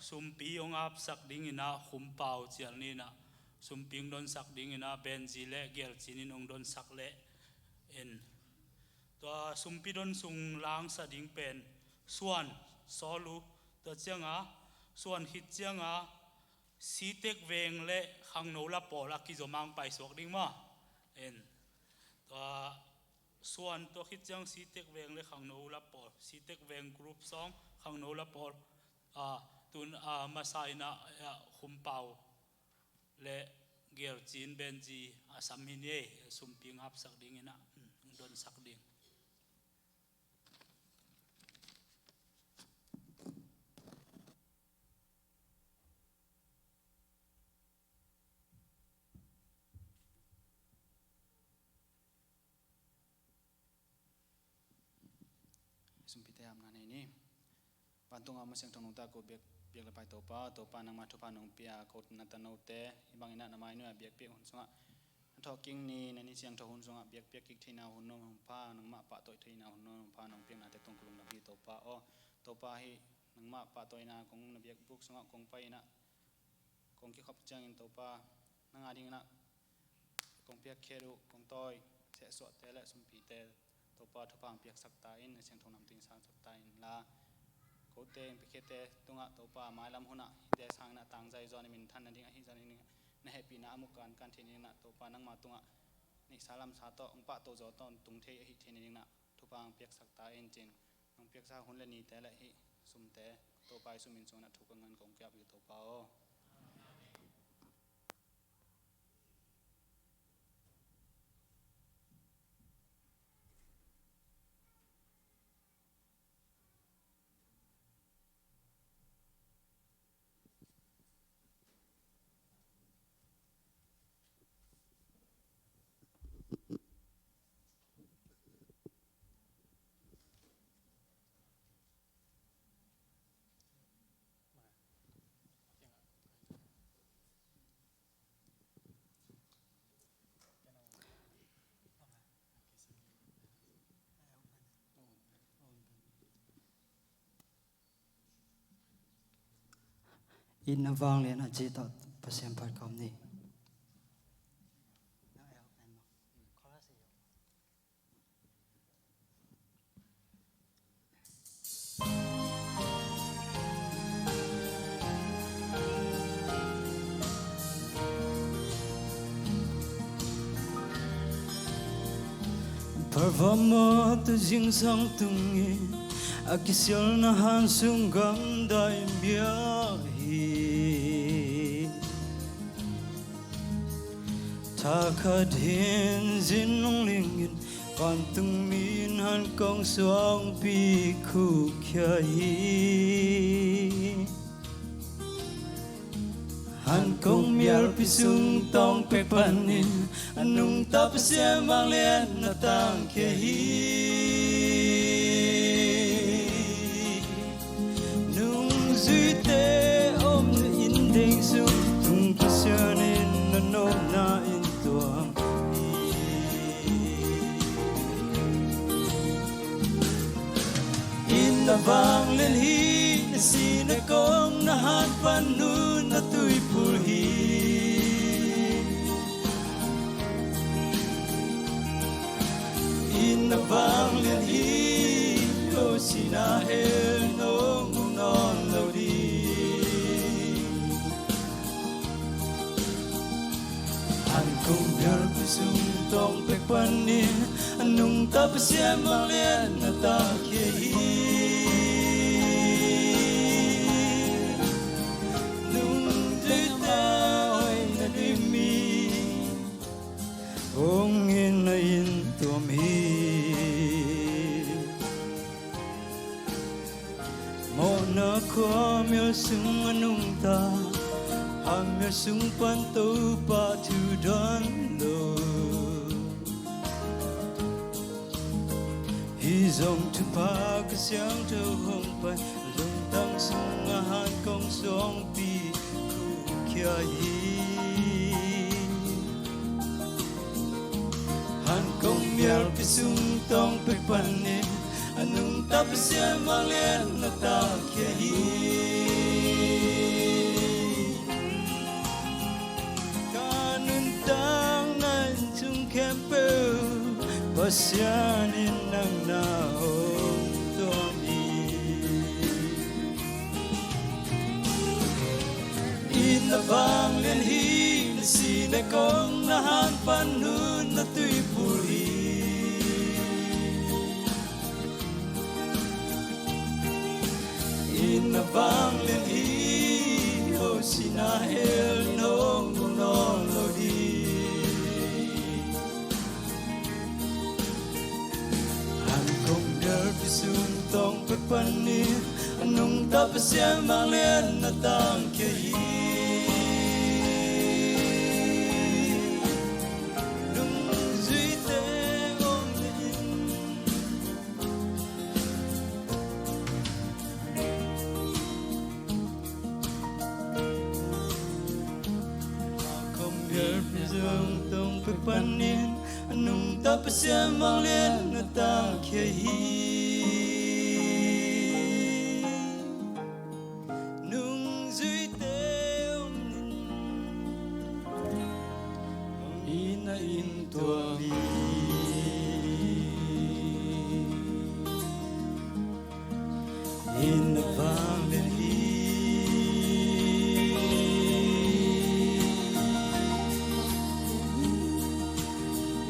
sumpi hong hapsak dingina Khumpau cial nina, sumpi hong donsak dingina Benzi le Gelcin in hong donsak le in. Tua sumpi don sung langsa ding pen suan sawl uh, tua cianga suan khit cianga Sitek Veng le Khangno La Pawl a kizom hong paisuak ding maw. En. Tua suan tua khit ciang Sitek Veng le Khangno La Pawl, Sitek Veng group sawng, Khangno La Pawl, a, tun, a, masa ina, a, Khumpau le Gelcin Benzi a sam hi ni ei, sumpi hong hapsak dingina, mm, hong donsak ding. Sumpite hapna nei ni. Vantunga om a siangtho nungta ko biak, biak le pai Topa, Topa nangma thupha nong pia ko na tanote, hih bangin ah na mainuia biakpiak hun sungah, na thawhkik ni, na ni siangtho hun sungah biakpiak kik theihna hun nuam hong pha, nangmah pahtawi theihna hun nuam hong pha nong piaknate tung ko lungdam hi Topa aw. Topa hih nangmah pahtawina kong na biakbuk sungah kong pai inah, kong kikhop ciangin Topa nang a dinginah kong piakkhiat uh, kong tawi sehsuahte le sumpite Topa thupha hong piaksak ta in, na siangtho namtui in sangsak ta inla, kote in piakkhiatte tungah Topa mailam hunah hihte sanginah tangzai zaw na minthan nading ahi zah nading na hehpihna a mu kankan theih nadinginah Topa nangma tungah neihsa lamsa tawh hong pahtawi zaw tawh tung thei ahi thei nadinginah thupha hong piaksak ta in cin. Nong piaksa hun le nite le hih sumte Topa i sum in sungah thu ka ngan kong kiap hi Topa aw. Itna vanglian a cih tawh Pasian phat ka om ni. Pharvamawh tu zingsang tungin a kisialna han sung gamdai miak hi. Thakhat hin zin hong lingin vantungmi in han kong suangpi khukkhia hi. Han kong mialpi sung tawng pek panin a nungta Pasian vanglian na tangkhia hi. Nungzuite omna inn deng sung tung Pasian in na nopna in tuam hi. Itna vanglian hi, na sihna kong na han pan hun a tuiphul hi. Itna vanglian hi, ko sihna hel nong mu nawn lo ding. Han kong mialpi sung tawng pek panin a nungta Pasian vanglian na tangkhia hi. Nungzuite hoihna dim hi. Hong in na in tuam hi. sung a nungta, a mial sung pan Topa thu dawn lo. Hih zong thupha Kha Siangtho hong pai, lungtang sung a han kong sawngpi khukkhia hi. Han kong mialpi sung tawng pek panin a nungta Pasian vanglian na tangkhia hi. Ka nuntakna inn sung khempeuh Pasian in nang na hong tuam hi. Inn a vanglian hi, na sihna kong na han pan hun na tuiphul hi. Inn a vanglian hi, ho sihna hell in hong mu nawn lo ding. Han kong mialpi sung tawng pek panin a nungta Pasian vanglian na tangkhia hi. Nungzuite om na inn, han kong mialpi sung tawng pek panin a nungta Pasian vanglian na tangkhia hi. Nungzuite om na inn, inn a inn tuam hi. Inn a vanglian hi.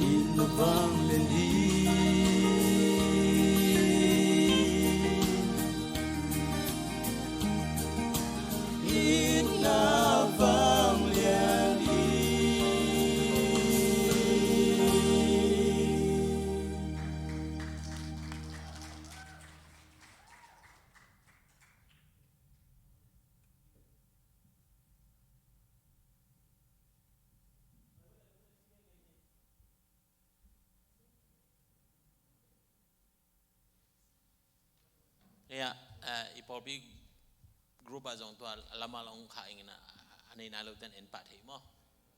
Inn a vanglian hi. Inn a vanglian hi. Ya, eh, i pawlpi group ah zong tua a lam ah hong khah ing in a, a nei nai lo ten en pah thei maw?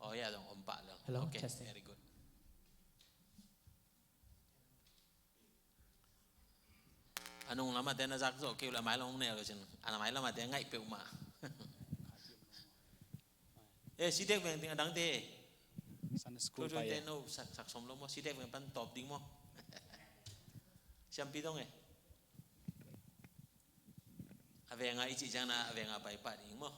Oh ya, zong om pah lo. Hello, okay, testing. Very good. A nung lam ah te na zak zawh kei uh leh a mai lam hong neh lo cin. A mai lam ah te ngaih peuhmah. Eh, Sitek veng ding a dangte. Sunday school pai, eh. No sak, sak sawm lo maw? Sitek veng pan tawp ding maw? Siampi dong, eh. A veng ah i cih ciang na a veng ah pai pah ding maw?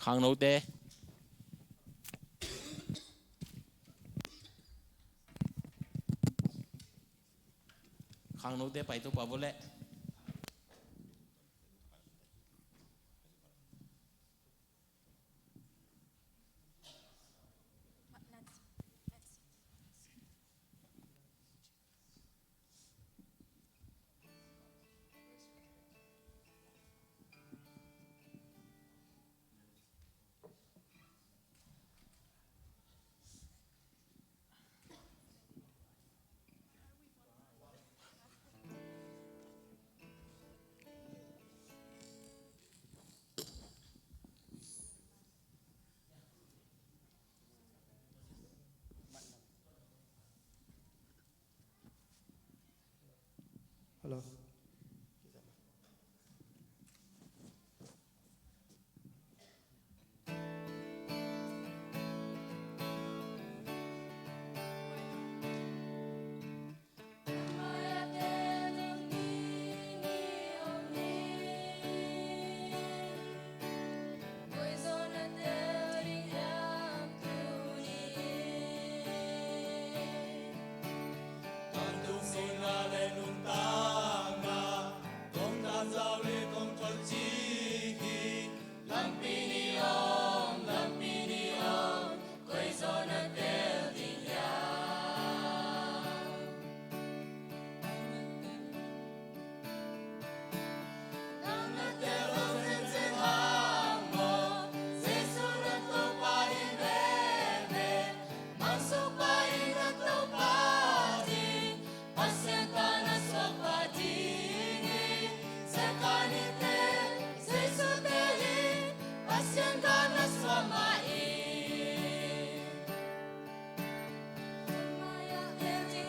Khangnote. Khangnote pai Topa vua leh. Hello. Lampi ni om, lampi ni om, koi zaw na tel ding hiam? Nang na tel lo zenzen hang maw, Jesu na Topa hi veve, mansupa in na Topa ding, Pasian gal na suak pah ding hi. Zekai nite, Jesu tel in, Pasian gal na suak mah in.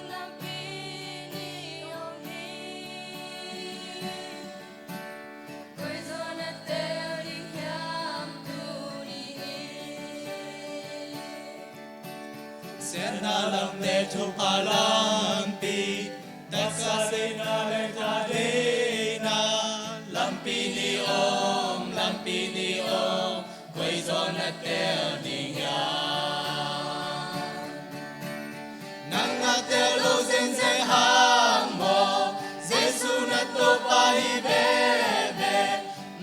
Lampi ni om hi. Koi zaw na tel ding hiam tuni in? Siatna lam le thupha lampi, taksa deihna le tha deihna, lampi ni om, lampi ni om, koi zaw na tel ding hiam? Nang na tel lo zenzen hang maw, Jesu na Topa hi veve,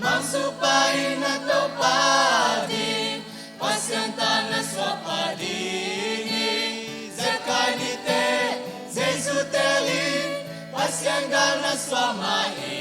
mansupa in na Topa ding, Pasian gal na suak pah ding hi. Zekai nite, Jesu tel in, Pasian gal na suak mah in.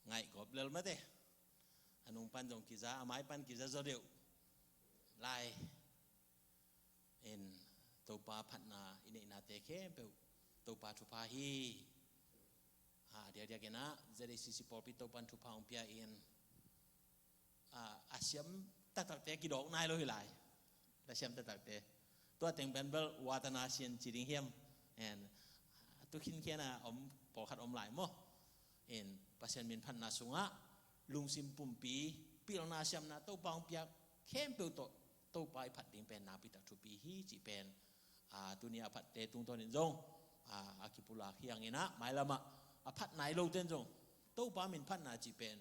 Ngaihgawp lel mate. A nung pan zong kiza, a mai pan kiza zaw deuh lai. In Topa phatna i neihnate khempeuh Topa thupha hi. A diakdiak in ah Z A C C pawlpi Topa in thupha hong pia in. a, a siam taktakte kidawk nai lo hi lai. La siam taktakte. Tua teng pen bel watana sian ci ding hiam. En, tu khinkhian a om, pawlkhat om lai maw. En, Pasian min phatna sungah, lungsim pumpi, pilna siamna Topa hong piak khempeuh tawh, Topa i phat ding pen nakpi tak thupi hi cih pen, a, tuni a phatte tungtawnin zong, a, a kipulak hi hang in ah, mailamah, a phat nai lote in zong, Topa min phatna cih pen,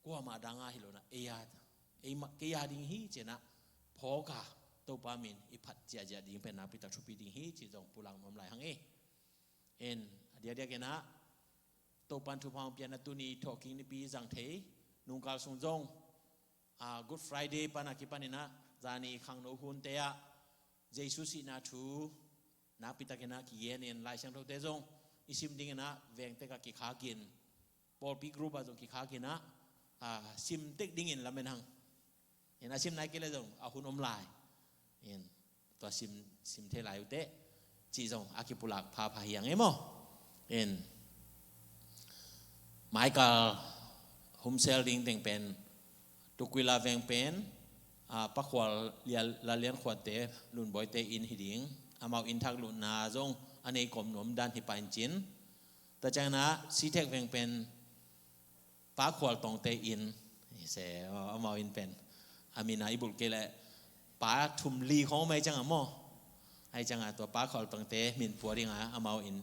kuamah danga hi lo in ah, ei a, ei mah, kei a ding hi ci in ah, phawk a, Topa min i phat ziahziah ding pen nakpi tak thupi ding hi cih zong pulak nuam lai hang e. En, a diakdiak in ah, Topa in thupha hong pia in ah tuni thawhkik nipi zang thei, nungkal sung zong, a, Good Friday pan a kipan in ah, zani khangno hunte ah, Jesu sihna thu, nakpi tak in ah kigen in Lai Siangthote zong, i sim ding in ah, veng tek ah kikhak in, pawlpi group ah zong kikhak in ah, a, sim tek dingin lamen hang. En, a sim nai kei leh zong, a hun om lai. En, tua sim, sim thei lai uh teh, cih zong, a kipulak phapha hi hang e maw. En, Michael, humsel ding teng pen, Tukwila veng pen, a, Pa Khual Lia-, La Lian Khuate, Lunbawite inn hi ding, amau inn thak luhna zong, a nei kawm nuam dan hi pah in cin. Tua ciang in ah, Sitek veng pen, Pa Khual Tongte inn, se, aw, amau inn pen, a min a i bulh kei leh, Pa Thum Li khawng om ahih ciang a maw. Ahih ciang a tua Pa Khual Tongte min pua ding a, amau inn,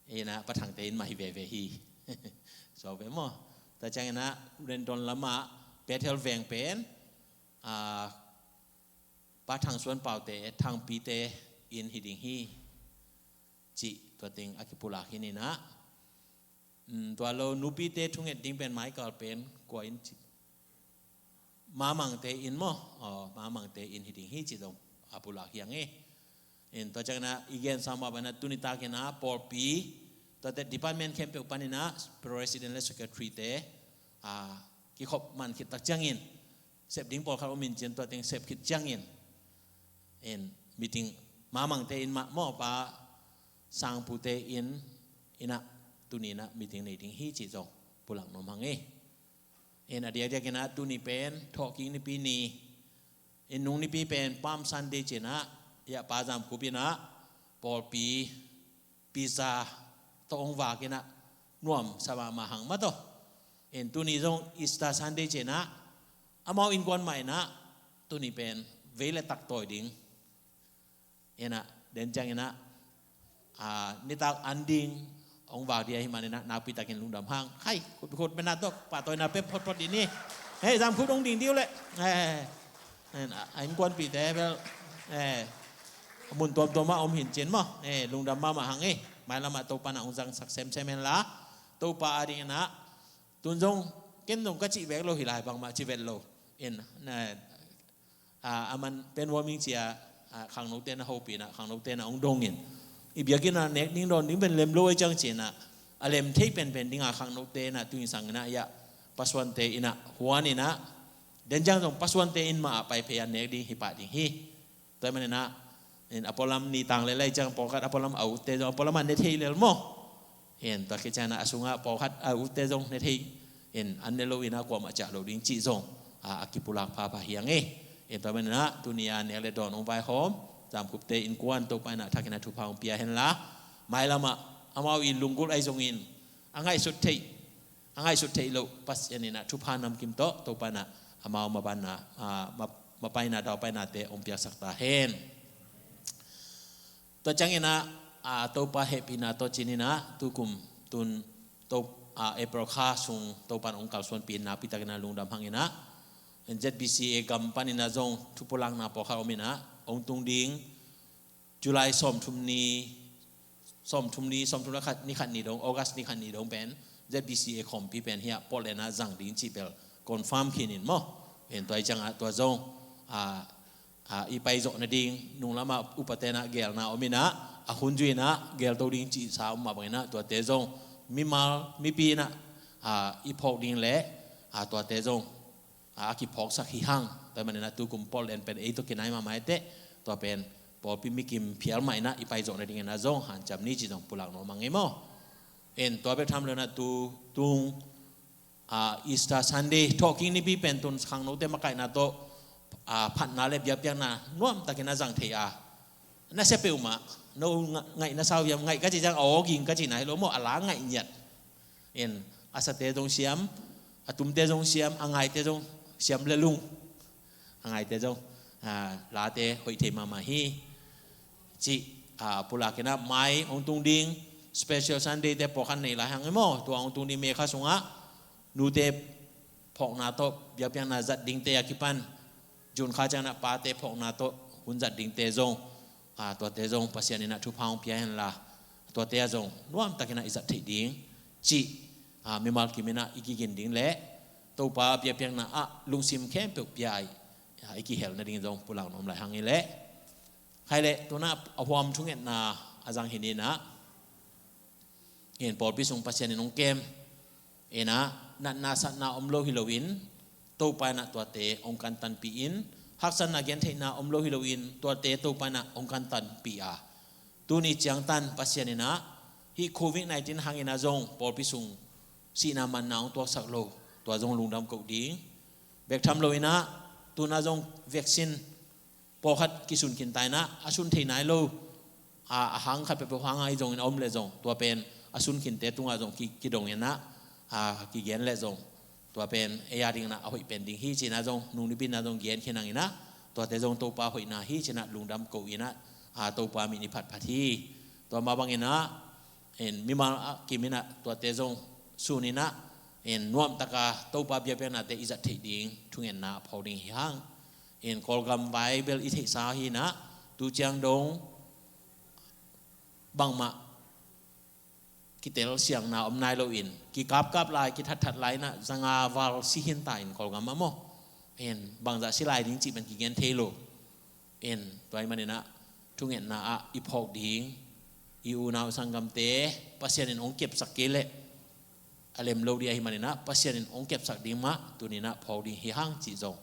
inn ah Pa Thangte inn mah hi veve hi. So ve maw. Tua ciang in ah, Rendon lamah, Bethel veng pen, a, Pa Thang Suan Paute, Thangpite inn hi ding hi. Cih tua teng a kipulak hi in ah. Mm, tua lo nupite thunget ding pen Michael pen kua inn cih. Mamangte inn maw, aw, Mamangte inn hi ding hi cih zong a pulak hi hang e. En, tua ciang in ah i gen sam mah bang in ah tuni tak in ah pawlpi, tuate department khempeuh pan in ah president le secretary te, a, kikhop man khit tak ciangin, sep ding pawlkhat om in cin tua teng sep khit ciangin, en, meeting Mamangte inn mah maw, Pa Sangpute inn, in ah tuni in ah meeting nei ding hi cih zong pulak nuam hang e. En, a diakdiak in ah tuni pen thawhkik nipi ni, en, nung nipi pen Palm Sunday ci in ah, ya, Pa Zam Khup in ah pawlpi pizza tawh hong vak in ah nuam sa mahmah hang mah tawh. En, tuni zong Easter Sunday ci in ah, amau innkuan mah in ah, tuni pen vei le tak tawi ding. En ah, den ciang in ah, a, nitak an ding hong vak ding ahih man in ah, nakpi takin lungdam hang. Khai, khut, khut pen a tok, pahtawina pep photphot ding hi. Hei, Zam Khup dong ding ding uh leh. Eh, en, a, a innkuanpihte bel, eh, mun tuamtuam ah om hi in cin maw. Eh, lungdam mahmah hang e. Mailam ah Topa in ah hong zangsak semsem hen la, Topa a ding in ah, tun zong, ken zong ka cih bek lo hi lai, bangmah ci vet lo. En, na, a, a man pen warming ci a, a, khangnote in ah hopih in ah, khangnote in ah hong dong in, i biakinn ah nek ding dawn ding pen lem lo ahih ciang ci in ah, a lem thei penpen ding a khangnote in ah tun sang in ah, ya, Pa Suante in ah, huan in ah, den ciang zong Pa Suante inn mah ah pai phei a nek ding hi pah ding hi. Tua ahih man in ah, en, a pualam ni tang lel ahih ciang pawlkhat a pualam a utte zong a pualam ah ne thei lel maw. En, tua khit ciang in ah a sungah pawlkhat a utte zong ne thei. En, an ne lo in ah kuamah ciah lo ding cih zong, a, a kipulak phapha hi hang e. En, tua ahih man in ah tuni a nek le dawn hong vaihawm Zam Khupte innkuan, Topa in ah thak in ah thupha hong pia hen la, mailam ah amau i lunggulh ahi zongin, a ngaihsut theih, a ngaihsut theih loh Pasian in ah thupha namkim tawh Topa in ah amau mapanna, a, ma-, mapaina, daupainate hong piaksak ta hen. Tua ciang in ah, a, Topa hehpihna tawh ci-in ah, tukum tun, To-, a, April kha sung Topa in hong kalsuanpih in nakpi takin ah lungdam hang in ah, Z B C A gam panin ah zong thupulakna pawlkhat om in ah, hong tung ding July sawmthum ni, sawmthum ni, sawmthum le khat, ni khat ni dong, August ni khat ni dong pen, Z B C A khawmpi pen hiah Portland ah zang ding cih bel confirm khin in maw. En, tua ahih ciangah tua zong, a, a, i pai zawh nading, nunglam ah upate in ah gelna om in ah, a hun zui in ah gelto ding cihsa om mah bangin ah, tuate zong mimal, mipi in ah, a, i phawk ding leh, a, tuate zong, a, a kiphawksak hi hang. Tua ahih manin ah tukum Portland pen ei tawh kinai mahmah hi teh, tua pen pawlpi mikim phial mah in ah i pai zawh nadingin ah zong hanciam ni cih zong pulak nuam hang ei maw. En, tua bek tham lo in ah tu tung Ah, Easter Sunday, thawhkik nipi pen tun khangnote makaihna tawh, ah, phatna le biakpiakna nuamtakin a zang thei a, na sia peuhmah, no nga-, ngaihna sau hiam, ngaih ka cih ciang a aw ging ka cihna hi lo maw, a la ngaih ngiat. In, a sate zong siam, a tumte zong siam, a ngaite zong siam le lung. A ngaite zong, ah, late hoih thei mahmah hi. Cih, ah, pulak in ah mai hong tung ding, special Sunday te pawlkhat nei lai hang hi maw, tua hong tung ding May kha sungah nute phawkna tawh biakpiakna zat dingte a kipan, June kha ciangin ah pate phawkna tawh hun zat dingte zong, ah, tuate zong Pasian in ah thupha hong pia henla, tuate ah zong nuamtakin ah i zat theih ding cih, ah, mimal kim in ah i kigin ding le Topa biakpiakna ah lungsim khempeuh pia a i, ah, i kihel nading zong pulak nuam lai hang hi leh. Khai leh, tu-in ah a huam thungetna a zang hi ni in ah, in pawlpi sung Pasian in hong kem in ah, natna satna om lo hi loin, Topa in ah tuate hong kantanpih in, haksatna gentheihna om lo hi loin, tuate Topa in ah hong kantanpih a, tuni ciangtan Pasian in ah hih covid nineteen hangin ah zong pawlpi sung sihna manna hong tuaksak lo, tua zong lungdam koh ding. Bek tham loin ah, tu-in ah zong vaccine pawlkhat kisun khin ta in ah, a sun thei nai lo, a, a hang khat peuhpeuh hang ahi zongin a om leh zong, tua pen a sun khinte tungah zong ki, kidong in ah, a, kigen leh zong, tua pen ei a dingin ah a hoih pen ding hi ci-in ah zong, nung nipi in ah zong gen khin hang in ah, tuate zong Topa hoihna hi ci-in ah lungdam koh in ah, a, Topa min i phatphat hi. Tua mah bangin ah, in mimal ah kim in ah tuate zong sun in ah, in nuamtaka Topa biakpiaknate i zat theih ding thungetna a phawk ding hi hang. In Kawlgam vai bel i theihsa hi in ah, tu ciang dong bangmah kitel siangna om nai loin, kikapkap lai, kithatthat lai in ah, zanga val si khin ta in Kawlgam ah maw. In bangzah si lai ding cih pen kigen thei lo. In tua ahih manin ah thungetna ah i phawk ding, i unau sanggamte Pasian in hong kepsak kei leh a lem lo ding ahih manin ah, Pasian in hong kepsak ding mah tuni in ah phawk ding hi hang cih zong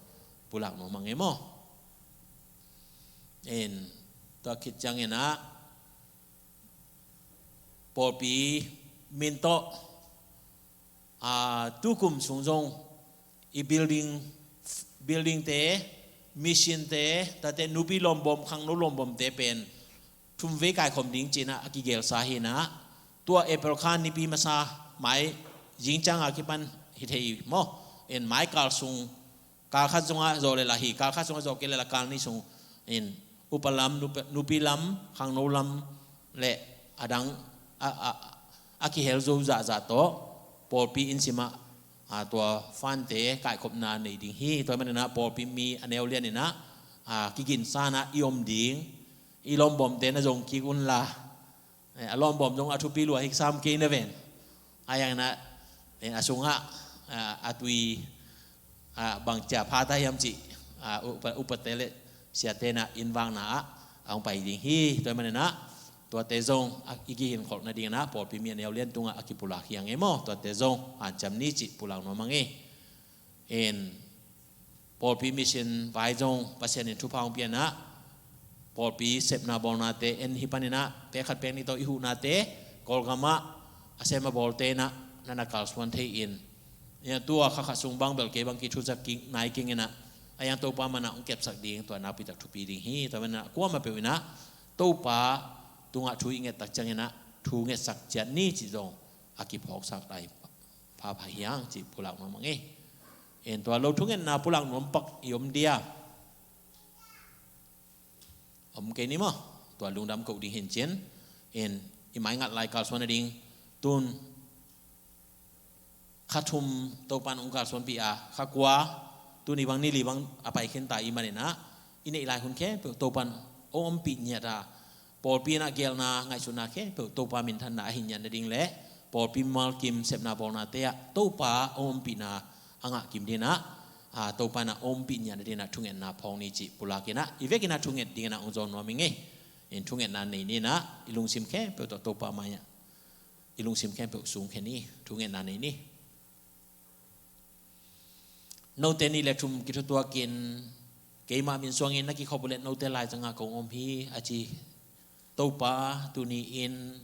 pulak nuam hang e maw. In tua khit ciangin ah pawlpi min tawh, a, tukum sung zong i building, buildingte, missionte, tate nupi lawmbawm, khangno lawmbawmte pen thumvei kaikhawm ding ci-in ah a kigelsa hi in ah, tua April kha nipi masa mai, zing ciang a kipan hi thei maw. In mai kal sung, kal khat zongah zawh leh lah hi, kal khat zongah zawh kei leh lah kal nih sung in, upa lam, nupi, nupi lam, khangno lam le a dang a, a, a kihel zo zahzah tawh pawlpi inn simah, a, tua fund-te kaikhopna nei ding hi. Tua ahih manin ah pawlpi mi a neu lian in ah, a, kiginsa in ah i om ding. I lawmbawmte na zong kik un la, eh, a lawmbawm zong a thupi lua hi sam kei na ven. A yang in ah, eh, a sungah, a, a tui, a, bang cia pha ta hiam cih, a, upa, upate le siate in ah innvakna ah a hong pai ding hi. Tua ahih manin ah tuate zong a, i kihinkholh nading in ah pawlpi mi a neu lian tungah a kipulak hi hang e maw. Tuate zong hanciam ni cih pulak nuam hang e. In pawlpi mission vai zong Pasian in thupha hong pia in ah, pawlpi sepna bawlnate en hi panin ah, pek khat pek nih tawh i huhnate Kawlgam ah a sem a bawlte in ah na na kalsuan thei in, in ah tua kha khat sung bang bel kei bang kithuzak kik nai keng in ah, a yang Topa man ah hong kepsak ding, tua nakpi tak thupi ding hi. Tua ahih manin ah kuamah peuh in ah Topa tungah thu i nget tak ciangin ah thu ngetsak ciat ni cih zong a kiphawksak lai pha pha hi hang cih pulak nuam hang e. In tua lo thungetna pulak nuam pak i om dia? Om kei ni maw. Tua lungdam koh ding hi in cin. In i maingat lai kalsuan nading, tun kha thum Topa in hong kalsuanpih a, kha kua, tuni bang ni li bang a pai khin ta ahih manin ah, i neih lai hun khempeuh Topa in hong ompih ngiat a, pawlpi in ah geelna ngaihsutna khempeuh Topa minthanna a hi ngiat nading le pawlpi mimal kim sepna bawlnate ah Topa hong ompihna a ngah kim ding in ah, a, Topa in ah hong ompih ngiat nading in ah thungetna phawk ni cih pulak in ah, i vek in ah thunget ding in ah hong zawn nuam ing e. In thungetna nei ni in ah, i lungsim khempeuh tawh Topa mai ah i lungsim khempeuh sungkhia ni, thungetna nei ni. Note nih le thum kithutuak in, keimah min suangin na kikhop uh leh note laizangah kong om hi, a ci. Topa, tuni in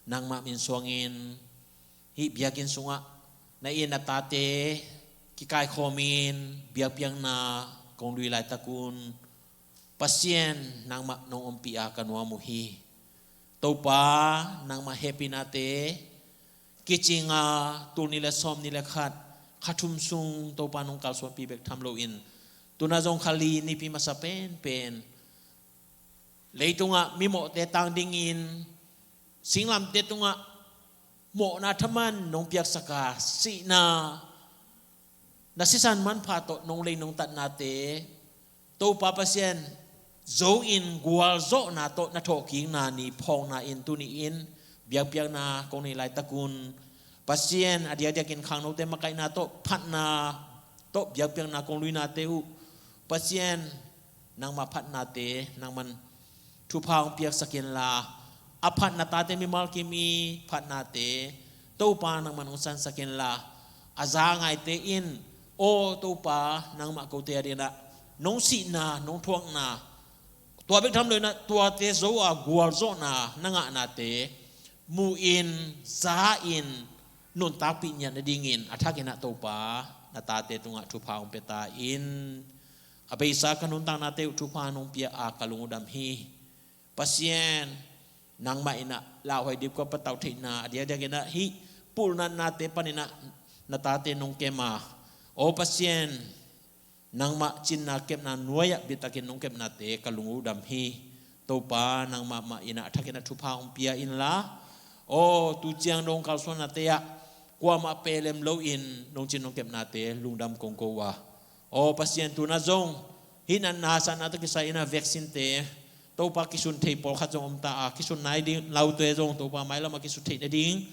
nangmah min suangin hih biakinn sungah Na inn a tate kikaikhawmin biakpiakna kong lui laitakun Pasian nangmah nong ompih a ka nuam uh hi. Topa, nangmah hehpihnate kicinga tul nih le sawm nih le khat, kha thum sung Topa nong kalsuanpih bek tham loin, tuna zong kha li nipi masa penpen leitungah mimawhte tang dingin singlamte tungah mawhna thaman nong piaksak a, sihna, na sisan manpha tawh nong lei nong tatnate, Topa Pasian, zo in gualzawhna tawh na thawhkikna ni phawkna in tuni-in biakpiakna kong neih laitakun Pasian, a diakdiakin khangnote makaihna tawh phatna tawh biakpiakna kong luinate uh Pasian, nangmah phatnate nangman thupha hong piaksak inla, a phatna tate mimal kim i phatnate Topa nangman hong sansak inla, a za ngaite in, aw Topa, nangmah kote a dinah nong sihna, nong thuakna, tua bek tham loinah tuate zo a gualzawhna na ngahnate mu in, za in, nuntakpih ngiat nadingin a thakinah Topa, na tate tungah thupha hong pia ta in. A beisa ka nuntaknate uh thupha nong pia a ka lung uh dam hi. Pasian, nangmah inah lauhuai dipkua patauh theihna, a diakdiakinah hih pulnatnate paninah na tate nong kem a, aw Pasian, nangmah cinna kepna nuai-ah biatakin nong kepnate ka lung uh dam hi. Topa, nangmah mah inah a thakinah thupha hong pia inla, aw tu ciang dong kalsuannate ah kuamah pelem loin nong cin nong kepnate lungdam kong ko uh a, aw Pasian, tuna zong hih natna satna tawh kisai inah vaccine-te Topa kisun thei pawlkhat zong om ta a, kisun nai ding laute zong Topa mailamah kisun theih nading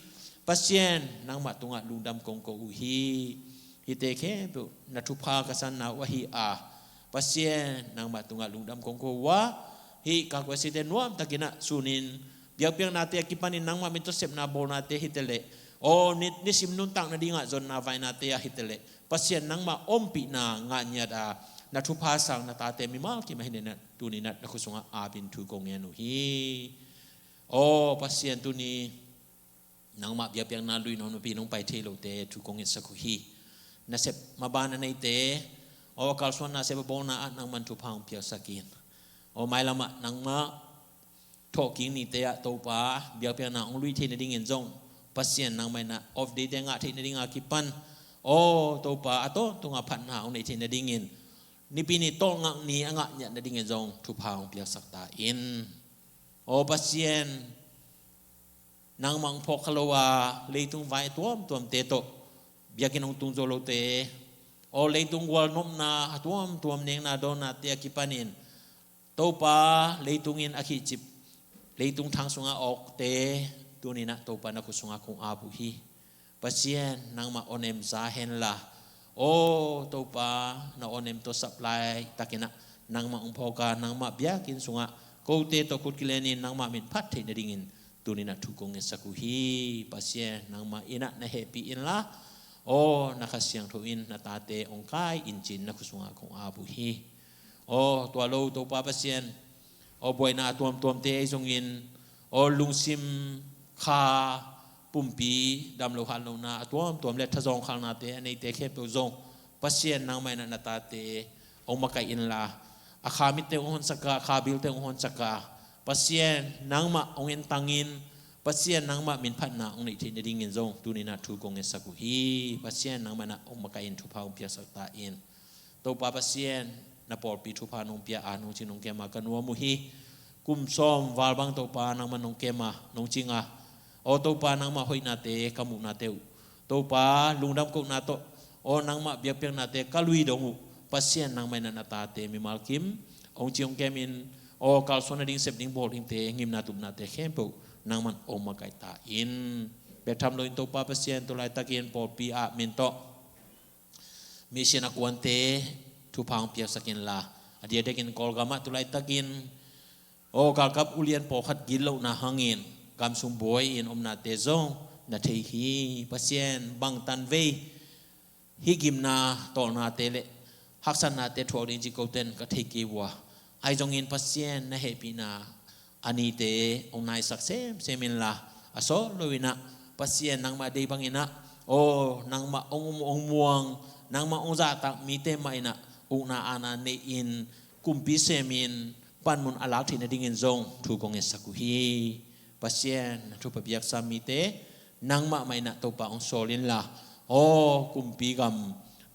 Pasian, nangmah tungah lungdam kong ko uh hi. Hihte khempeuh na thupha ka sanna uh ahi a, Pasian, nangmah tungah lungdam kong ko uh a, hih ka kuasite nuamtakinah sunin biakpiaknate a kipanin nangmah min tawh sepna bawlnate hite leh, aw ni, nisim nuntak nadingah zonna vainate ah hite leh, Pasian, nangmah ompihna ngah ngiat a, na thupha sang na tate mimal kim ahi nena tuninah na khut sungah apin thu kong ngen uh hi. Aw Pasian, tuni nangmah biakpiakna lui nong nupi nong pai thei lote thu kong ngetsak uh hi. Nasep maban a neite, aw kalsuanna sep a bawlna ah nangman thupha hong piaksak in. Aw mailamah nangmah thawhkik nite ah Topa, biakpiakna hong lui theih nadingin zong Pasian, nangmah inah off day-te ngah theih nading a kipan, aw Topa, a tawntunga phatna hong neih theih nadingin, nipi ni tawlngak ni a ngah ngiat nadingin zong thupha hong piaksak ta in. Aw Pasian, nangmah hong phawk kha lo a leitung vai a tuamtuamte tawh biakinn hong tung zo lote, aw leitung gualnopna a tuamtuam nekna dawnnate a kipanin Topa, leitung in a khihcip, leitung thang sungah awkte tuninah Topa na khut sungah kong ap uh hi. Pasian, nangmah awnem za henla, aw Topa, na awnem tawh sap laitakinah nangmah hong phawk a, nangmah biakinn sungah kote tawh khut kilenin nangmah min phat theih nadingin tuninah thu kong ngetsak uh hi. Pasian, nangmah inah na hehpih inla, aw na Kha Siangtho in na tate hong kai in ci-in na khut sungah kong ap uh hi. Aw tua lo Topa Pasian, aw buaina a tuamtuamte ahi zongin, aw lungsim, kha, pumpi damlo hatlohna a tuamtuam le thazawng khalnate a neite khempeuh zong Pasian, nangmah inah na tate hong makaih inla, a kha mitte hong honsak a, a kha bilte hong honsak a, Pasian, nangmah hong entangin, Pasian, nangmah min phatna hong neih theih nadingin zong tuninah thu kong ngetsak uh hi. Pasian, nangmah inah hong makaih in, thupha hong piaksak ta in. Topa Pasian, na pawlpi thupha nong pia a, nong cing nong kem a ka nuam uh hi. Kum sawm val bang Topa nangmah nong kem a, nong cing a, aw Topa, nangmah hoihnate ka muhnate uh Topa, lungdam kohna tawh, aw nangmah biakpiaknate ka lui dong uh Pasian, nangmah inah na tate mimal kim hong cing hong kemin, aw kalsuan nading, sep ding, bawl dingte, ngimna tupnate khempeuh nangman hong makaih ta in. Bek tham loin Topa Pasian, tu laitakin pawlpi ah min tawh mission a kuante thupha hong piaksak inla, a diakdiakin Kawlgam ah tu laitakin, aw galkap ulian pawlkhat gitlohna hangin gamsung buai-in omnate zong na thei hi. Pasian, bangtan vei hih gimna tawlnate le haksatnate thuak ding cih koten ka thei kei uh a, ahi zongin Pasian, na hehpihna a nite hong naisak semsem inla, a sawt loinah Pasian, nangmah deih banginah Aw, nangmah hong um hong muang, nangmah hong zahtak mite mah in ah ukna aana nei-in, kumpi semin, panmun a lak theih nadingin zong thu kong ngetsak uh hi. Pasian, na thupha piaksa mite nangmah mah in ah Topa hong sawl inla, aw, kumpi gam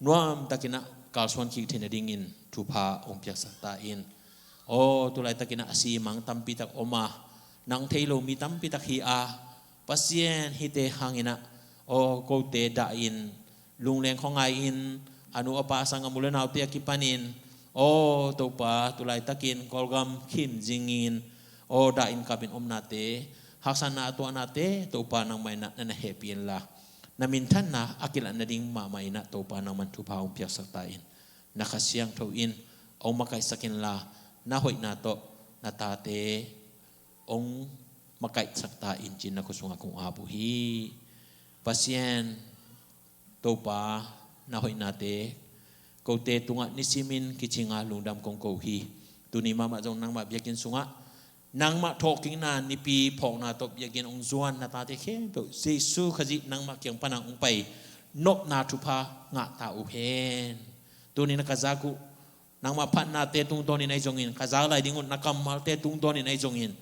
nuamtakin ah kalsuan kik theih nadingin thupha hong piaksak ta in. Aw, tulaitakin ah a simang tampitak om a, nang thei lo mi tampitak hi a, Pasian, hihte hangin ah, aw, kote dah in, lungleng khuangai in, a nu a pa sang a mu le naute a kipanin, aw, Topa, tulaitakin Kawlgam khim zingin, aw, dah in kapin omnate, haksatna a tuahnate, Topa, nangmah in ah na na hehpih inla, na minthanna a kilat nading mahmah in ah, Topa, nangman thupha hong piaksak ta in. Na Kha Siangtho in hong makaihsak inla, na hoihna tawh na tate hong makaihsak ta in, ci-in na khut sungah kong ap uh hi. Pasian, Topa, na hoihnate kote tungah nisimin kicinga lungdam kong ko uh hi. Tuni mahmah zong nangmah biakinn sungah nangmah thawhkikna nipi phawkna tawh biakinn hong zuan na tate khempeuh Jesu Khazih nangmah kiang pana hong pai nopna thupha ngah ta uh hen. Tuni na ka zak uh nangmah phatnate tungtawnin ahi zongin, ka zak lai ding uh na kammalte tungtawnin ahi zongin,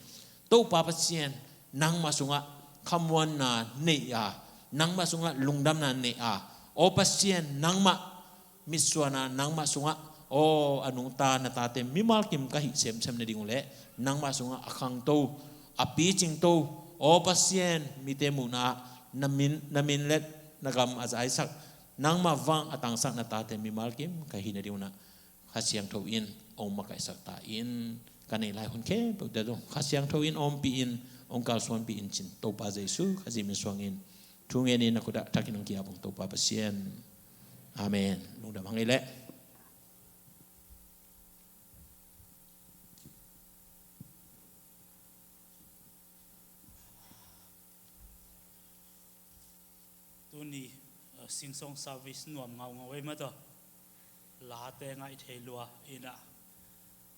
Topa Pasian, nangmah sungah khamuanna nei a, nangmah sungah lungdamna nei a, aw Pasian, nangmah mitsuan a, nangmah sungah, aw, a nungta na tate mimal kim ka hih semsem nading uh leh, nangmah sungah a khangto, a picingto, aw Pasian, mite muhna ah na min, na min le na gam a zaisak, nangmah vang a tangsak na tate mimal kim ka hih nading uh na Kha Siangtho in hong makaihsak ta in. Ka neih lai hun khempeuhte zong Kha Siangtho in hong ompih in, hong kalsuanpih in, ci-in Topa Jesu Khazih min suangin thu ngenin na khut ah thakin hong ki-ap ung, Topa Pasian. Amen. Lungdam hang ei leh. Tuni, uh, Sing Song service nuam ngaungau ei mah tawh. Late ngaih thei lua in ah.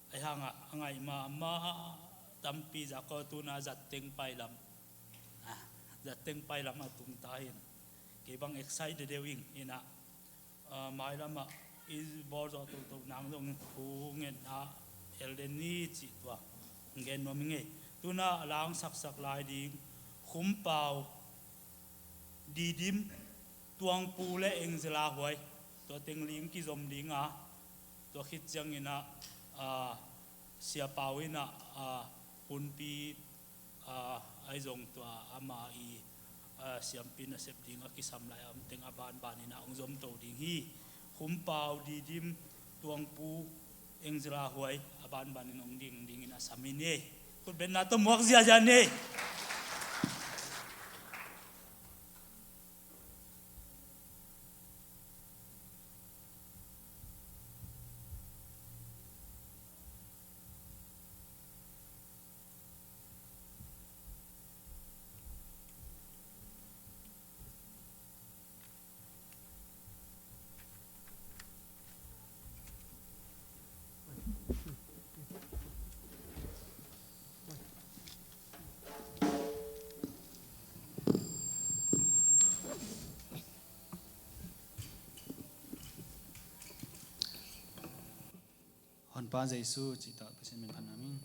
Ahi hangah a ngaih mahmah tampi zak uh, tuna zatteng pailam. Ah, zatteng pailam a tung ta hi in. Kei bang excite deuh ing in ah. Ah, mailamah i bawl zawh toto nang zong thu ngetna el den ni cih tua hong gen nuam ing ei. Tuna a langsaksak lai ding Khumpau, Didim, Tuangpu le Engzela Huai, tua teng ling kizom ding a, tua khit ciangin ah, ah, Sia Pau in ah, ah, hunpi, ah, ahi zong tua ama i, ah, siampi nasep ding a kisam lai a om teng a banbanin ah hong zomto ding hi. Khumpau, Didim, Tuangpu, Engzela Huai a banbanin hong ding dingin a sam hi ni. Khutbetna tawh muak ziahziah ni. Honpa Jesu cih tawh Pasian min phatna ming.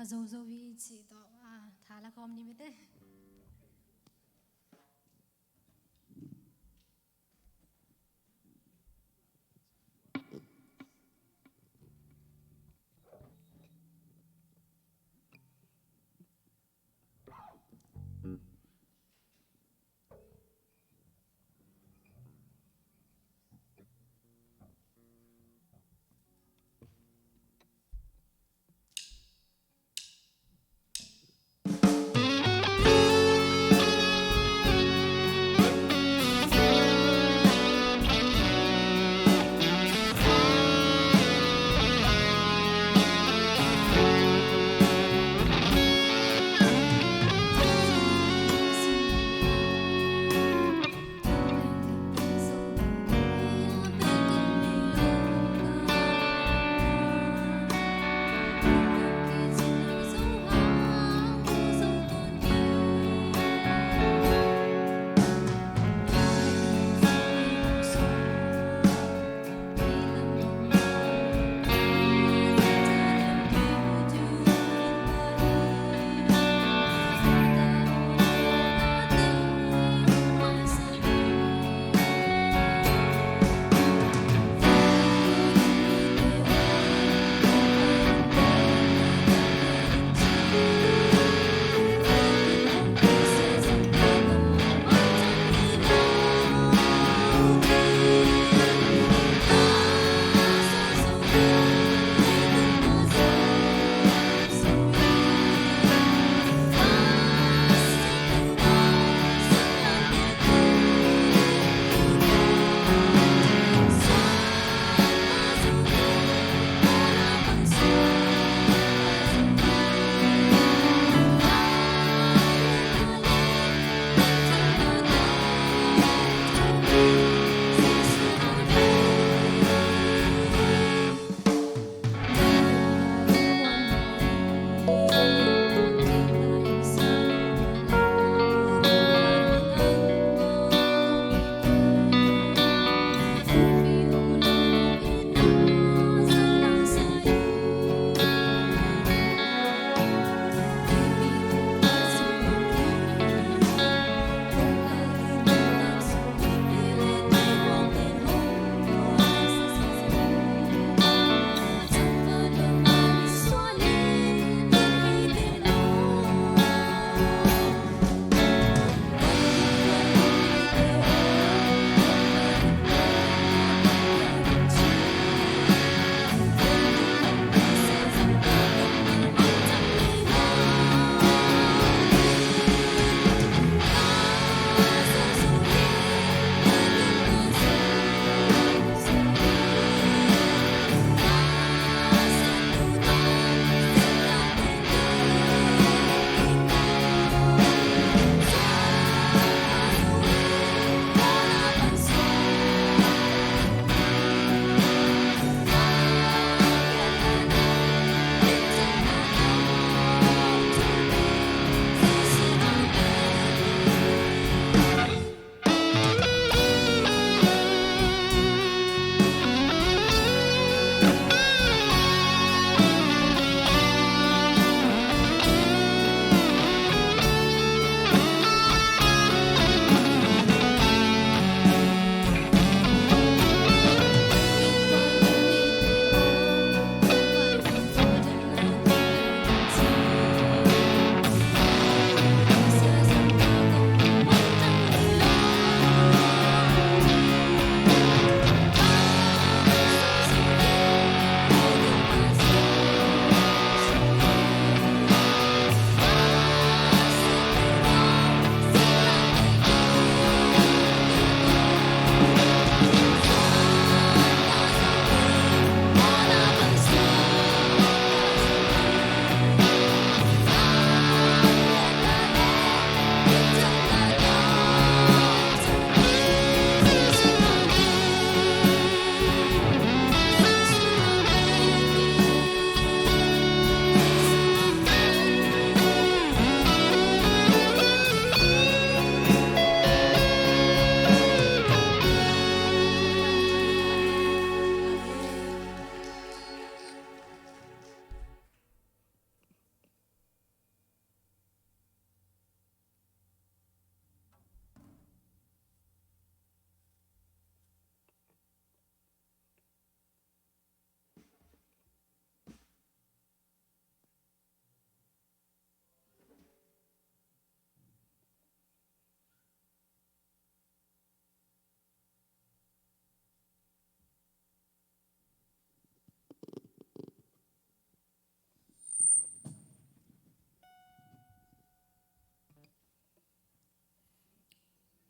Zo zo hi cih tawh, ah, tha la khawm ni mite.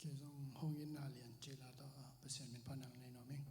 Kei zong hong itna lian cila tawh Pasian min phatna nei nuam ing.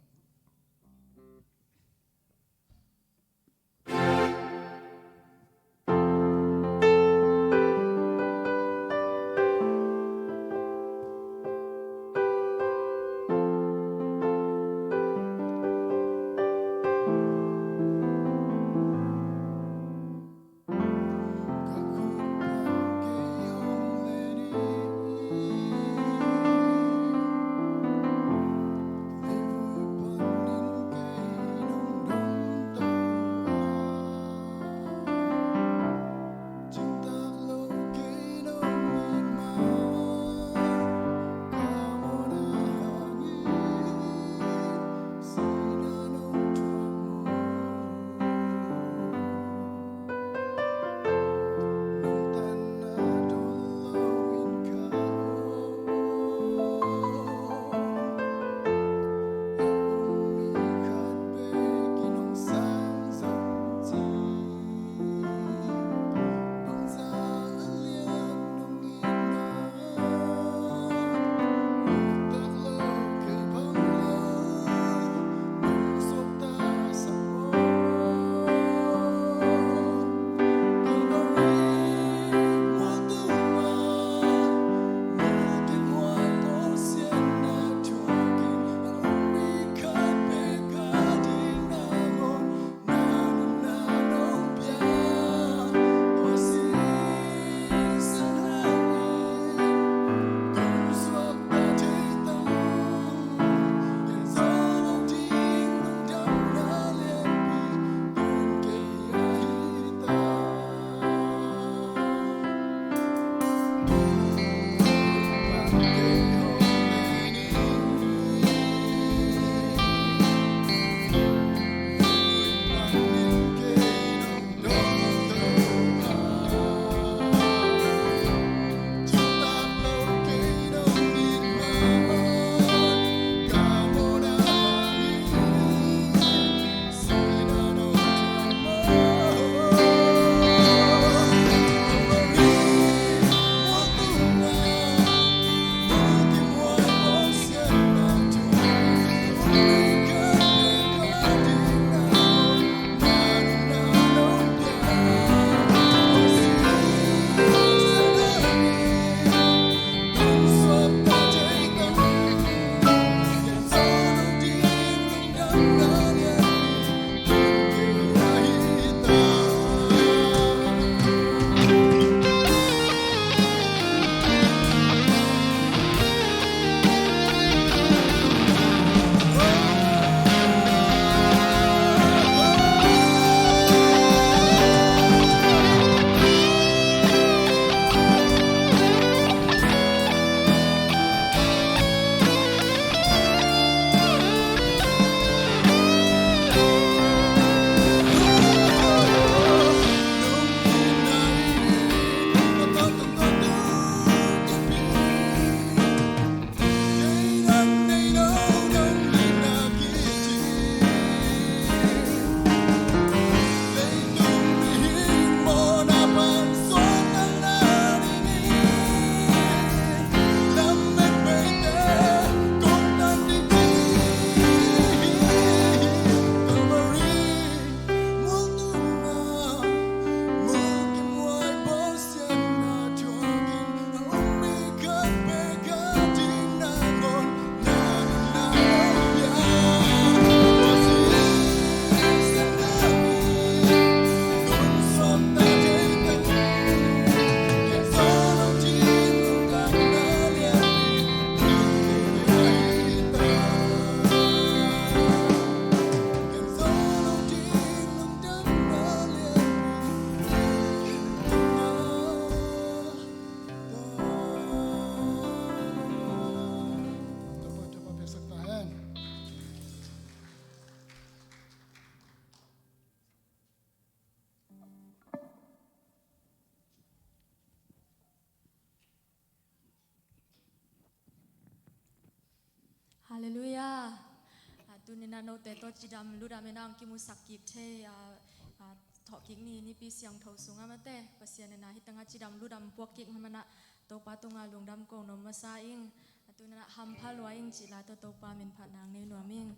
Halleluiah. Ah, tuni-in ah note tawh cidam ludam in ah hong kimusak kik thei, ah, ah, thawhkik ni, Nipi Siangtho sungah mate, Pasian in ah hih tengah cidam ludam puak kik mah manin ah Topa tungah lungdam ko nuam masa ing. Tuna hampha lua ing cih la tawh Topa min phat nang nei nuam ing.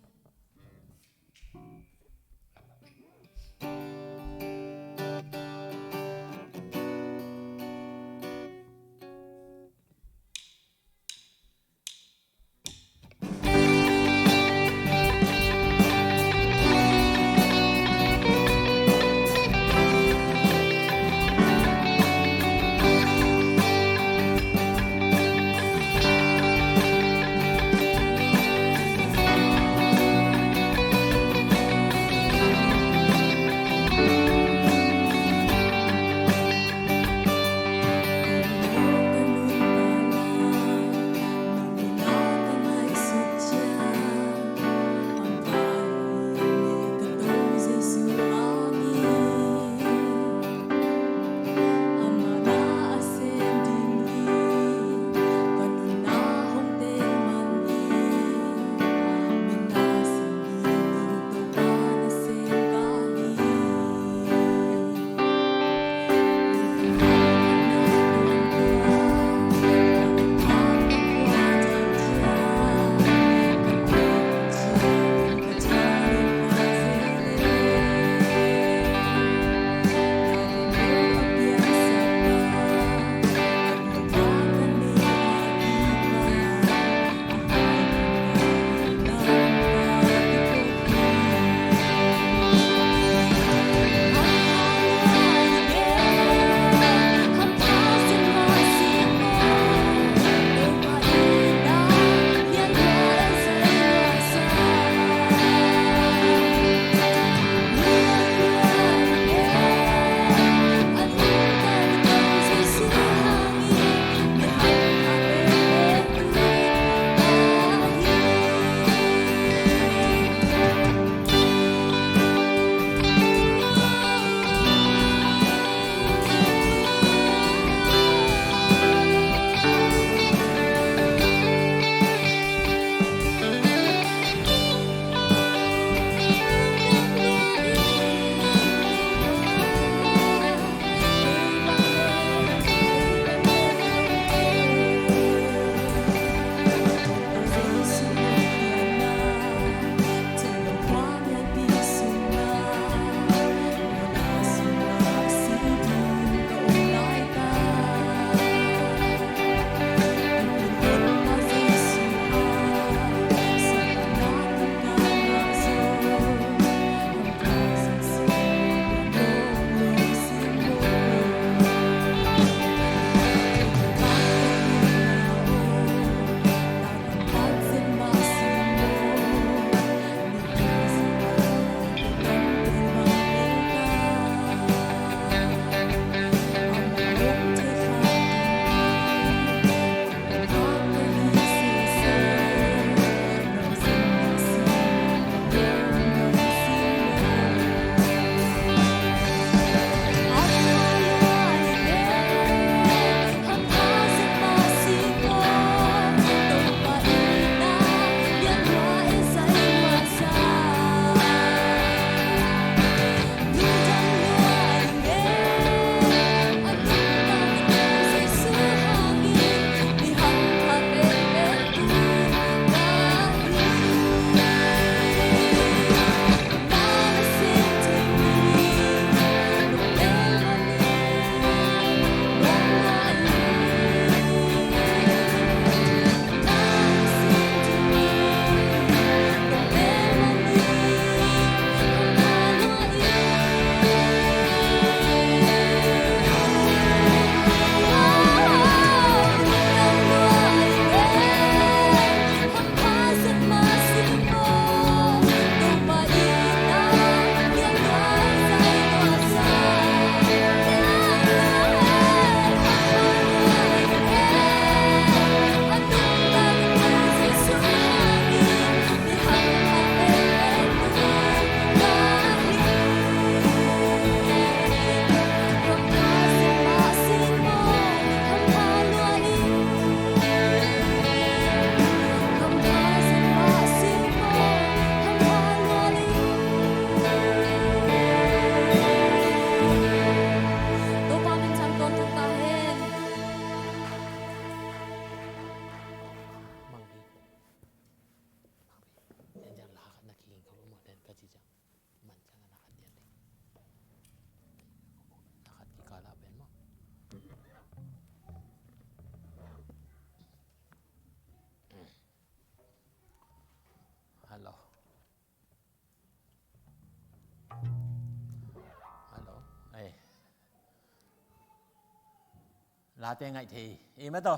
Tate ngaih thei i mataw.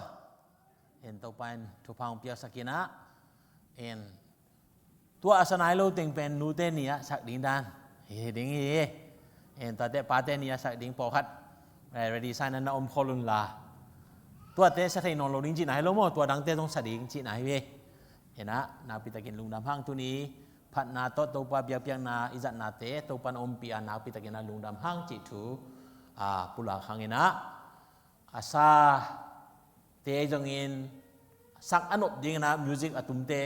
En, Topa in thupha hong piaksak in ah, en, tua a sa nai lo teng pen nute ni ah sak ding dan hi ding hi. En, tate pate ni ah sak ding pawlkhat, eh, ready sa in ah na om khol un la. Tuate sa thei nawn lo ding cihna hi lo maw, tua dangte zong sa ding cihna hi ve. En ah, nakpi takin lungdam hang. Tuni phatna tawh Topa biakpiakna i zatnate Topa in ompih a, nakpi takin ah lungdam hang cih thu, ah, pulak hang in ah, a sate zongin, sak a nop ding in ah music a tumte,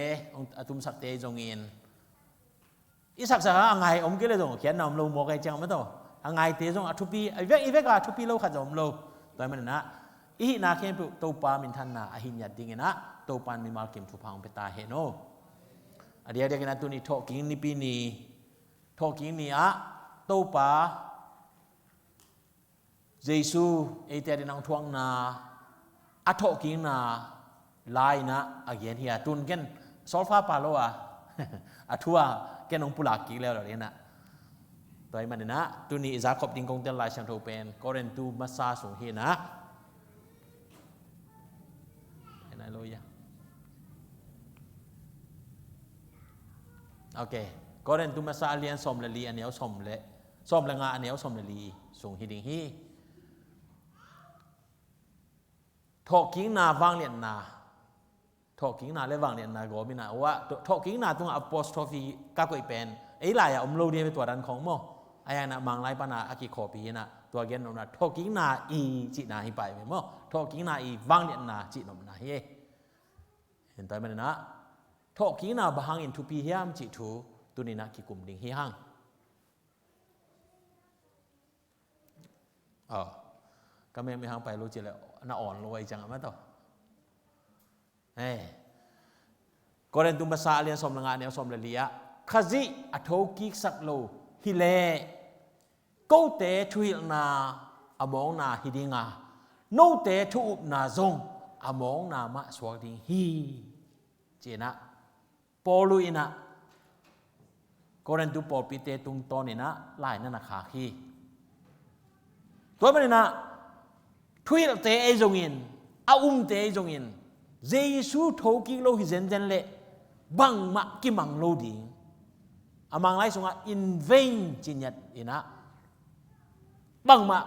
a tumsakte zongin, i saksak a ngai om kei le zong khiatna om lo mawk ei ciang mataw. A ngaite zong a thupi, i vek, i vek a thupi lo khat zong om lo. Tua ahih manin ah, i hihna khempeuh Topa minthanna a hi ngiat ding in ah, Topa in mimal kim thupha hong pia ta hen aw. A diakdiakin ah tuni thawhkik nipi ni, thawhkik ni ah Topa Jesu eite adingin a hong thuakna, a thawhkikna la in ah a gen hi a, tun ken solfa pha lo a, a thu a ken hong pulak kik leuleu ding in ah. Tua ahih manin ah tuni i zak khop ding kong tel Lai Siangtho pen Korintu Masa sung hi in ah. Hallelujah. Ok. Korintu Masa a lian sawm le li, a neu sawm le, sawm le nga, a neu sawm le li sung hi ding hi. Thawhkikna vangliatna, thawhkikna le vangliatna gawm in ah, ua, thaw-, thawhkikna tungah apostrophe ka koih pen ei lai-ah om lo ding hi ve, tua dan khawng maw. A hi in ah Manglai pan a kikhawpih hi in ah, tua gen nopna thawhkikna i cihna hi pah hi ve maw. Thawhkikna i vangliatna cih nopna hi. Hen, tua ahih manin ah thawhkikna bang hangin thupi hiam cih thu tuni in ah kikum ding hi hang. Aw, ka meng mi hang pai lo ci le na awn lo ai ciang a mataw. Eh. Korintu Masa a lian sawm le nga, a neu sawm le li ah, Khazih a thokiksak lo hi leh kote thuhilhna a mawkna hi ding a, note thu upna zong a mawkna mah suak ding hi, ci in ah Paul in ah Korintu pawlpite tungtawn in ah lai na na khak hi. Tua ahih manin ah thuhilhte ei zongin, a umte ei zongin, Jesu thokik lo hi zenzen leh bangmah kimang lo ding. A Manglai sungah in vain ci ngiat in ah, bangmah,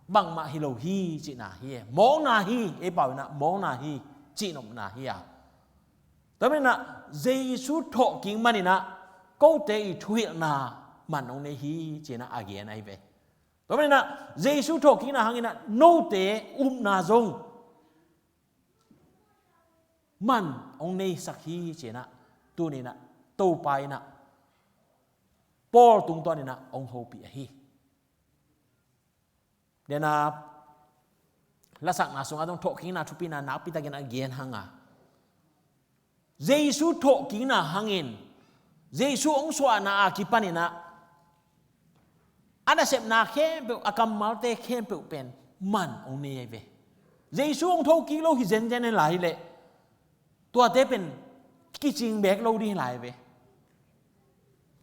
bangmah hi lo hi cihna hi. Mawkna hi, ei pau in ah mawkna hi, cihnopna hi a. Tua ahih manin ah Jesu thawhkik manin ah kote i thuhilhna man hong nei hi, ci in ah a gen ahi ve. Tua ahih manin ah Jesu thawhkikna hangin ah note upna zong man hong neisak hi, ci in ah tuni in ah Topa in ah Paul tungtawn in ah hong hopih ahi. Dena lasakna sungah zong thawhkikna thupina nakpi takin a gen hang a, Jesu thawhkikna hangin, Jesu hong suahna a kipan in ah a nasepna khempeuh, a kammalte khempeuh pen man hong nei ahi ve. Jesu hong thokik lo hi zenzen hi lai leh tuate pen kicing bek lo ding hi lai ve.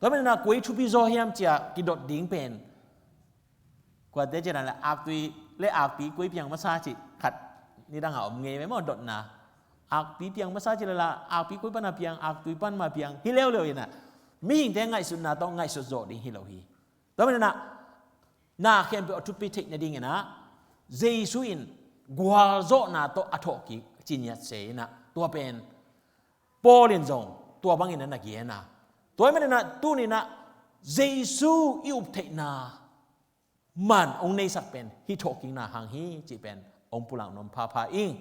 Tua ahih manin ah kua i thupi zaw hiam ci a kidot ding pen, kuate ci a leh aktui le akpi kua i piang masa cih khat nidang a om ngei ve maw, dotna. Akpi piang masa ci leh la, akpi kua pan a piang, aktui pan mah piang hi leuleu in ah mihingte ngaihsutna tawh ngaihsut zawh ding hi lo hi. Tua ahih manin ah na khempeuh a thupi theih nading in ah Jesu in gualzawhna tawh a thawhkik ci ngiat se in ah, tua pen Paul in zong tua bangin a na gen a. Tua ahih manin ah tuni in ah Jesu i up theihna man hong neisak pen hih thawhkikna hang hi cih pen hong pulak nuam phapha ing.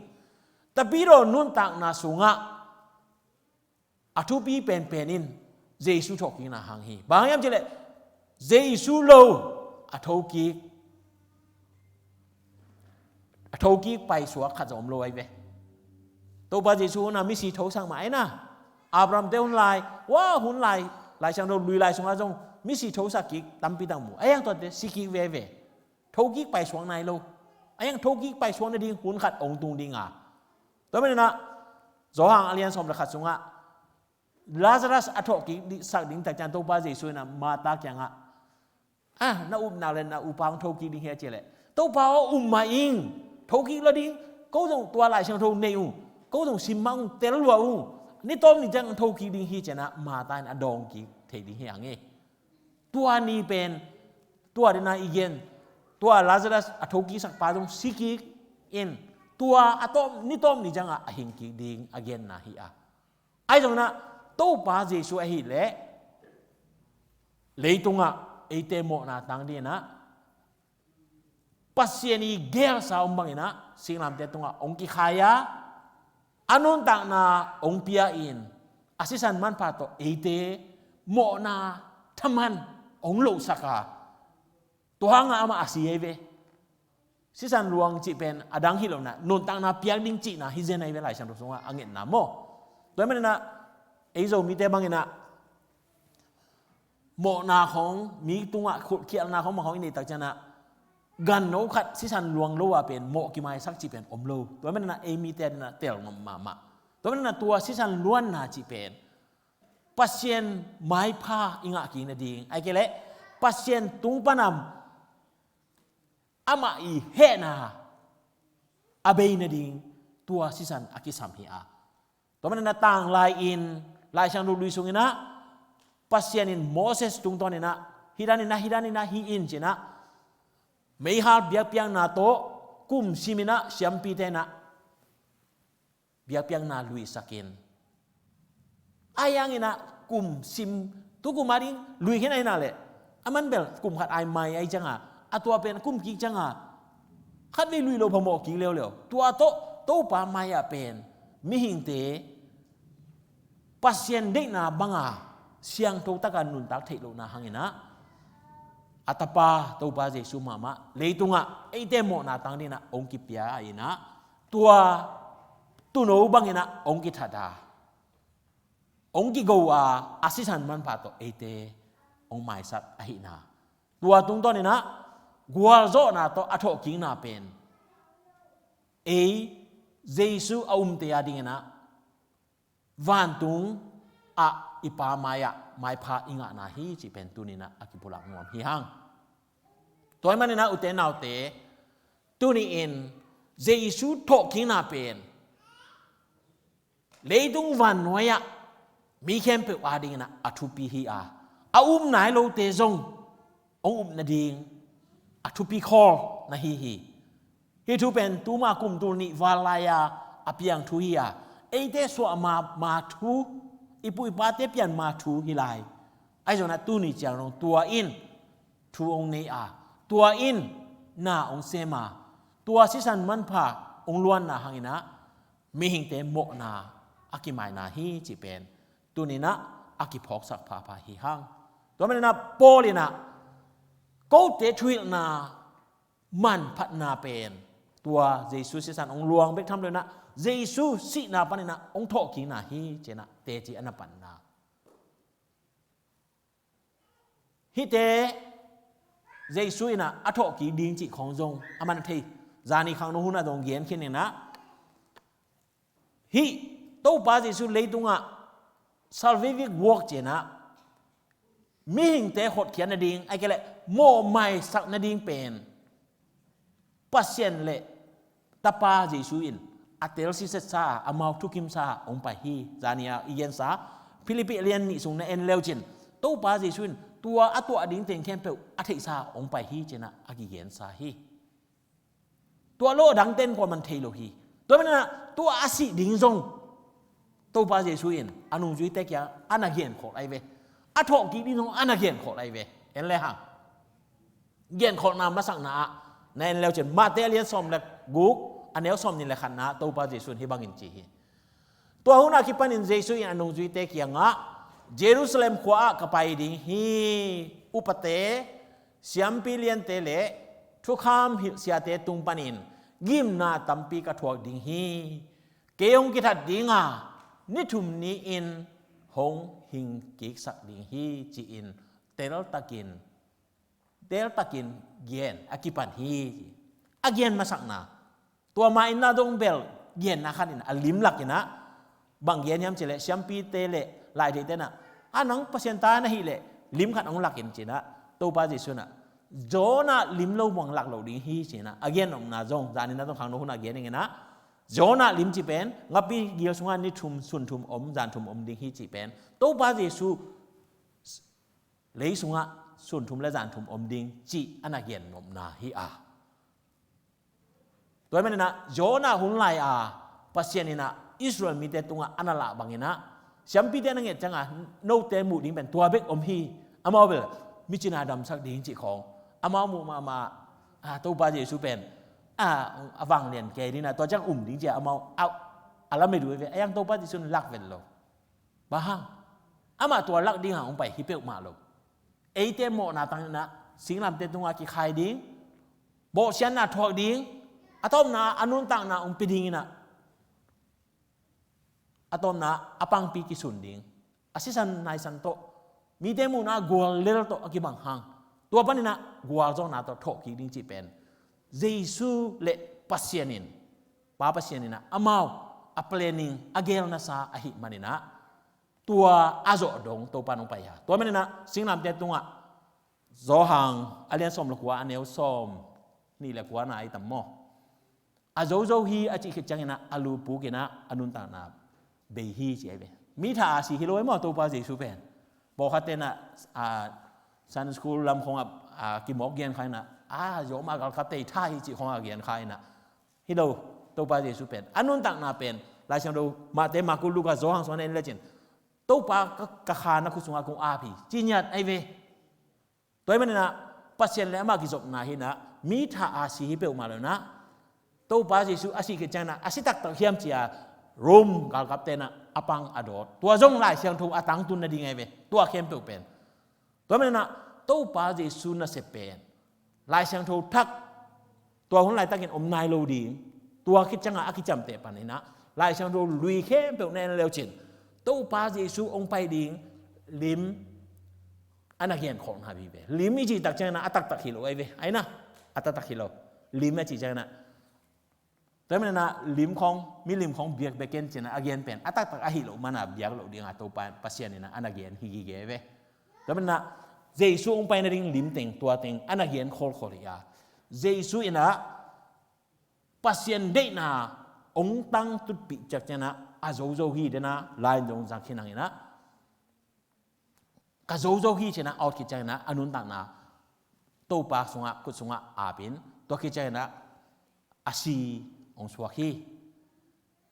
Tapidaw nuntakna sungah a thupi penpen in Jesu thawhkikna hang hi. Bang hang hiam cih leh Jesu lo a thokik, a thokik paisuak khat zong om lo ahi ve. Topa Jesu hun a misi thosak mah ahi na. Abraham te hun lai, wa hun lai, Lai Siangtho Lui lai sungah zong misi thosak kik tampi tak mu. Ahi hang tuate si kik veve. Thokik paisuak nai lo. Ahi hang thokik paisuak nading hun khat hong tung ding a. Tua ahih manin ah Johan a lian sawm le khat sungah Lazarus a thawhkik sak ding tak ciang Topa Jesu in ah Martha kiangah, ah, na upna le na upa hong thokik ding hi a ci leh, Topa aw, um mah ing, Thokik lo ding, ko zong tua Lai Siangtho nei uh, ko zong simmang uh, tel lua uh, ni tawm ni ciang thokik ding hi ci-in ah Martha in a dawng kik thei ding hi hang e. Tua ni pen, tua dena i gen, tua Lazarus a thokiksak pa zong si kik in, tua a tawm, ni tawm ni ciangah a hing kik ding a genna hi a. Ahi zongin ah Topa Jesu ahih leh leitungah eite mawhna tang dingin ah Pasian i geelsa om bangin ah singlamteh tungah hong kikhai a, a nuntakna hong pia in, a sisan manpha tawh eite mawhna thaman hong lohsak a, tua hangah amah a si ahi ve. Sisan luang cih pen a dang hi lo-in ah nuntakna piak ding cihna hi zen ahi ve, Lai Siangtho sungah a ngetna maw. Tua ahih manin ah ei Zomite bangin ah mawhna khawng, mi tungah khutkhialhna khawng bang khawng i neih tak ciangin ah ganno khat sisan luang lo a pen mawh kimaisak cih pen om lo. Tua ahih manin ah ei mite adingin ah tel ngam mahmah. Tua ahih manin ah tua sisan luanna cih pen Pasian maipha i ngah kik nading, ahih kei leh Pasian tung pan a amah i hehna a bei nading tua sisan a kisam hi a. Tua manin ah tanglai-in Lai Siangtho lui sungin ah Pasian in Moses tungtawnin ah hih danin ah, hih danin ah hih in ci-in ah meihal biakpiakna tawh kum simin ah siampite in ah biakpiakna luisak in. Ahi hangin ah kum sim, tu kum ading lui khin ahi na leh, a man bel kum khat a mai ahi ciangin, a tua pen kum kik ciangin khatvei lui lo phamawh kik leuleu. Tua tawh Topa mai-ah pen mihingte Pasian deihna banga siangtho taka nuntak theih lohna hangin ah a Tapa Topa Jesu mahmah leitungah eite mawhna tang dingin ah hong kipia in ah, tua tuuno bangin ah hong kithat a, hong kigo a, a sisan manpha tawh eite hong maisak ahihna. Tua tungtawnin ah gualzawhna tawh a thawhkikna pen ei Jesu a umte adingin ah vantung ah i Pa mai-ah maipha i ngahna hi cih pen tuni-in ah a kipulak nuam hi hang. Tua ahih manin ah ute naute, tuni-in Jesu thawhkikna pen leitung vannuai-ah mi khempeuh adingin ah a thupi hi a, a um nai lote zong hong up nading a thupi khawl na hi hi. Hih thu pen tuma kum tul nih val lai-a a piang thu hi a, eite suah ma, ma thu, i pu i pate pian ma thu hi lai. Ahi zongin ah tuni ciang dong tua in thu hong nei a, tua in na hong sem a, tua sisan manpha hong luanna hangin ah mihingte mawhna a kimaina hi cih pen tuni-in ah a kiphawksak phapha hi hang. Tua manin ah Paul in ah kote thuhilhna manphatna pen tua Jesu sisan hong luang bek tham lo-in ah Jesu sihna panin ah hong thawhkikna hi ci-in ah teci a na panna. Hihte Jesu in ah a thawhkik ding cih khawng zong a man a thei. Zani khangno hun ah zong gen khin in ah, hih Topa Jesu leitungah salvific work ci-in ah mihingte hotkhiat nading, ahih kei leh mawhmaisak nading pen Pasian le Tapa Jesu in a telsisetsa a, amau thukimsa a hong pai hi. Zani-a i gensa Philippi lian nih sung na en leucin, Topa Jesu in tua a tuah ding teng khempeuh a theihsa a hong pai hi ci-in ah a kigensa hi. Tua lo dangte in kuaman thei lo hi. Tua manin ah tua a sih ding zong Topa Jesu in a nungzuite kiangah a na genkholh ahi ve. A thawhkik ding zong a na genkholh ahi ve. En le hang. Genkholhna masakna ah na en leucin, Matthai a lian sawm le guk, a neu sawmnih le khatna ah Topa Jesu in hih bangin ci hi. Tua hun a kipanin Jesu in a nungzuite kiangah, Jerusalem khua ah ka pai ding hi. Upate, siampi liante le thukham hilh siate tung panin gimna tampi ka thuak ding hi. Kei hong kithat ding a, ni thum ni-in hong hing kiksak ding hi, ci-in teltakin, teltakin gen a kipan hi. A gen masakna, tua ma-in na dong bel genna khat in a limlak in ah, bang gen hiam cih leh siampite le laitheite in ah, a nang Pasian ta na hih leh lim khat hong lak in ci-in ah, Topa Jesu in ah Jonah lim lo muang lak lo ding hi ci-in ah a gen nopna zong, zan in ah zong khangno hun ah gen ing in ah, Jonah lim cih pen ngapi gil sungah ni thum, sun thum om, zan thum om ding hi cih pen Topa Jesu lei sungah sun thum le zan thum om ding cih a na gen nopna hi a. Tua ahih manin ah Jonah hun lai-a Pasian in ah Israel mite tungah a na lah bangin ah siampite na nget ciangin note muh ding pen tua bek om hi. Amau bel mi cina damsak ding cih khawng amau muh mahmah, ah, Topa Jesu pen, ah, a vanglian kei ding in ah tua ciang um ding ci-a amau a, a lamet uh hi ve. Ahi hang Topa Jesu in lak vet lo. Bang hang? Amah tua lak ding hang hong pai hi peuhmah lo. Eite mawhna tang in ah singlamteh tungah kikhai ding, bawhsiatna thuak ding, a tawpna a nuntakna hong pia ding in ah, a tawpna a pangpi kisun ding, a sisan naisan tawh, mite muhna gual lel tawh a kibang hang, tua panin ah gualzawhna tawh thawhkik ding cih pen Jesu le Pasian in, Pa Pasian in ah amau a planning, a gelnasa ahih manin ah tua a zawh dong Topa in hong pai hi a. Tua manin ah singlamteh tungah Johan a lian sawm le kua, a neu sawm nih le kua na ai tam maw? A zozo hi a cih khit ciangin ah a lu puk in ah a nuntakna bei hi ci ahi ve. Mi tha a si hi lo ahi maw Topa Jesu pen. Pawlkhatte in ah, a, Sunday school lam khawngah, a, kimawk gen kha in ah, a, Rome galkapte i tha hi cih khawngah gen kha in ah, hi lo, Topa Jesu pen a nuntakna pen Lai Siangtho Mate, Marku, Luka, Johan sungah na en lecin Topa ka, ka kha na khut sungah kong ap hi ci ngiat ahi ve. Tua ahih manin ah Pasian le amah kizopna hi in ah mi tha a si hi peuhmah lo in ah, Topa Jesu a sih khit ciangin ah a si taktak hiam ci-a Rome galkapte in ah a pang a dawt. Tua zong Lai Siangtho a tangtun nading ahi ve. Tua khempeuh pen Tua manin ah Topa Jesu nasep pen Lai Siangtho thak, tua hun laitakin om nai lo ding. Tua khit ciangah a kiciamteh panin ah Lai Siangtho lui khempeuh na en leucin Topa Jesu hong pai ding lim a na genkholhna vive. Lim i cih tak ciangin ah a taktak hi lo ahi ve. Ahi na, a taktak hi lo. Lim a cih ciangin ah Tua manin ah lim khawng, mi lim khawng biak bek ken ci-in ah a gen pen a taktak ahih loh manin ah biak loh dingin ah Topa Pasian in ah a na gen hi gige ve. Tua manin ah Jesu hong pai nading lim teng, tua teng a na gen khawlkhawl hi a. Jesu in ah Pasian deihna hong tangtutpih ciangciang ah a zozo hi den a, lai-in zong zang khin hang in ah ka zozo hi ci-in ah a awt khit ciangin ah a nuntakna Topa sungah, khut sungah ap in, tua khit ciangin ah a si hong suak hi.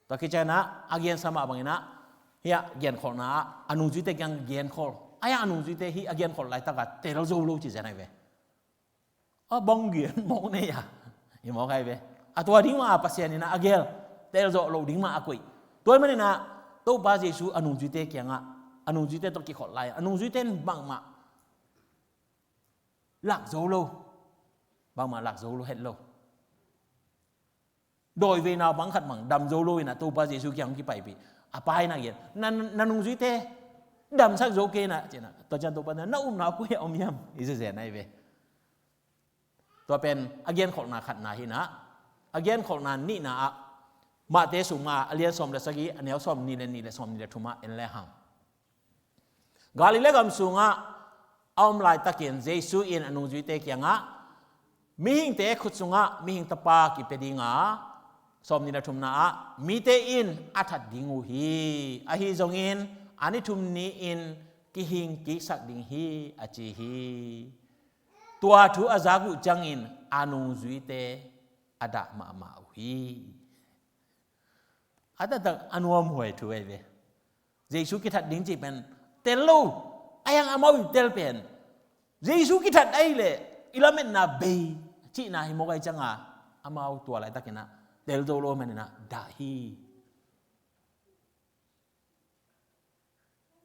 Tua khit ciangin ah a gensa mah bangin ah hih a genkholhna ah a nungzuite kiang genkhol. Ahi hang a nungzuite hih a genkholh laitak ah tel zo lo ci zen ahi ve. A bang gen mawk nei a, i mawk ahi ve. A tua ding mah a Pasian in ah a gel, tel zawh loh ding mah a koih. Tua ahih manin ah Topa Jesu a nungzuite kiangah, a nungzuite tawh kikholh lai a nungzuite in bangmah lak zo lo, bangmah lak zo lo het lo. Dawivei naupang khat bang dam zo lo in ah Topa Jesu kiang hong kipaipih. A pa in ah gen, na, na nungzuite damsak zo kei in ah ci-in ah, tua ciang Topa in ah, na upna koi ah om hiam? I zen zen ahi ve. Tua pen a genkholhna khatna hi in ah, a genkholhna nihna ah Mate sung mah a lian sawm le sagih, a neu sawm nih le nih le sawm nih le thum ah en le hang. Galilee gam sungah a om laitakin Jesu in a nungzuite kiangah, mihingte khut sungah mihing tapa kipia ding a, sawm nih le thumna ah, mite in a that ding uh hi. Ahi zongin a ni thum ni-in kihing kiksak ding hi, a ci hi. Tua thu a zak uh ciangin a nungzuite a dah mahmah uh hi. A taktak a nuamhuai thu ahi ve. Jesu kithat ding cih pen tel lo, ahi hang amau i tel pen Jesu kithat ahih leh i lametna bei cihna hi mawk ahih ciangin amau tua laitakin ah tel zo lo ahih manin ah dah hi.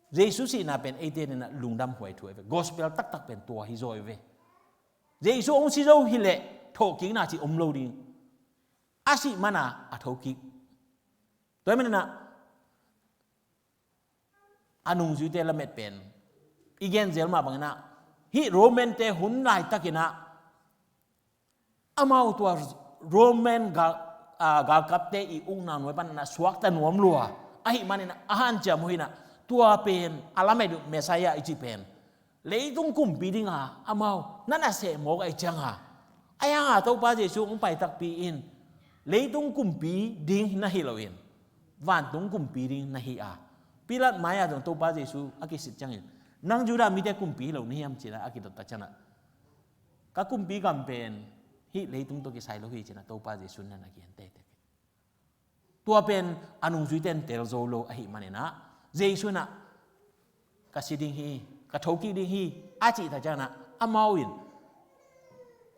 Jesu sihna pen eite in ah lungdamhuai thu ahi ve. Gospel taktak pen tua hi zaw hi ve. Jesu hong si zo hi leh thawhkikna cih om lo ding. A sih man a a thokik. Tua ahih manin ah a nungzuite lamet pen i gen zel mah bangin ah, hih Roman-te hun laitakin ah amau tua Roman gal, a, galkapte i ukna nuai panin ah suakta nuam lua ahih manin ah a hanciam uh hi in ah, tua pen a lamet uh Messiah i cih pen Leitung kumpi dinga amau na naseh mawk ahih cianga, a hianga Topa Jesu hong pai takpi in leitung kumpi ding na hi loin vantung kumpi ding na hi a, Pilat mai-ah zong Topa Jesu a kisit ciangin, "Nang Judah mite kumpi hi lo na hiam?" ci-in a kidot tak ciangin, "Ka kumpi gam pen hih leitung tawh kisai lo hi," ci-in a Topa Jesu in na gen tektek. Tua pen a nungzuite in tel zo lo ahih manin ah, Jesu in ah, "Ka si ding hi, ka thokik ding hi," a cih tak ciangin ah, amau in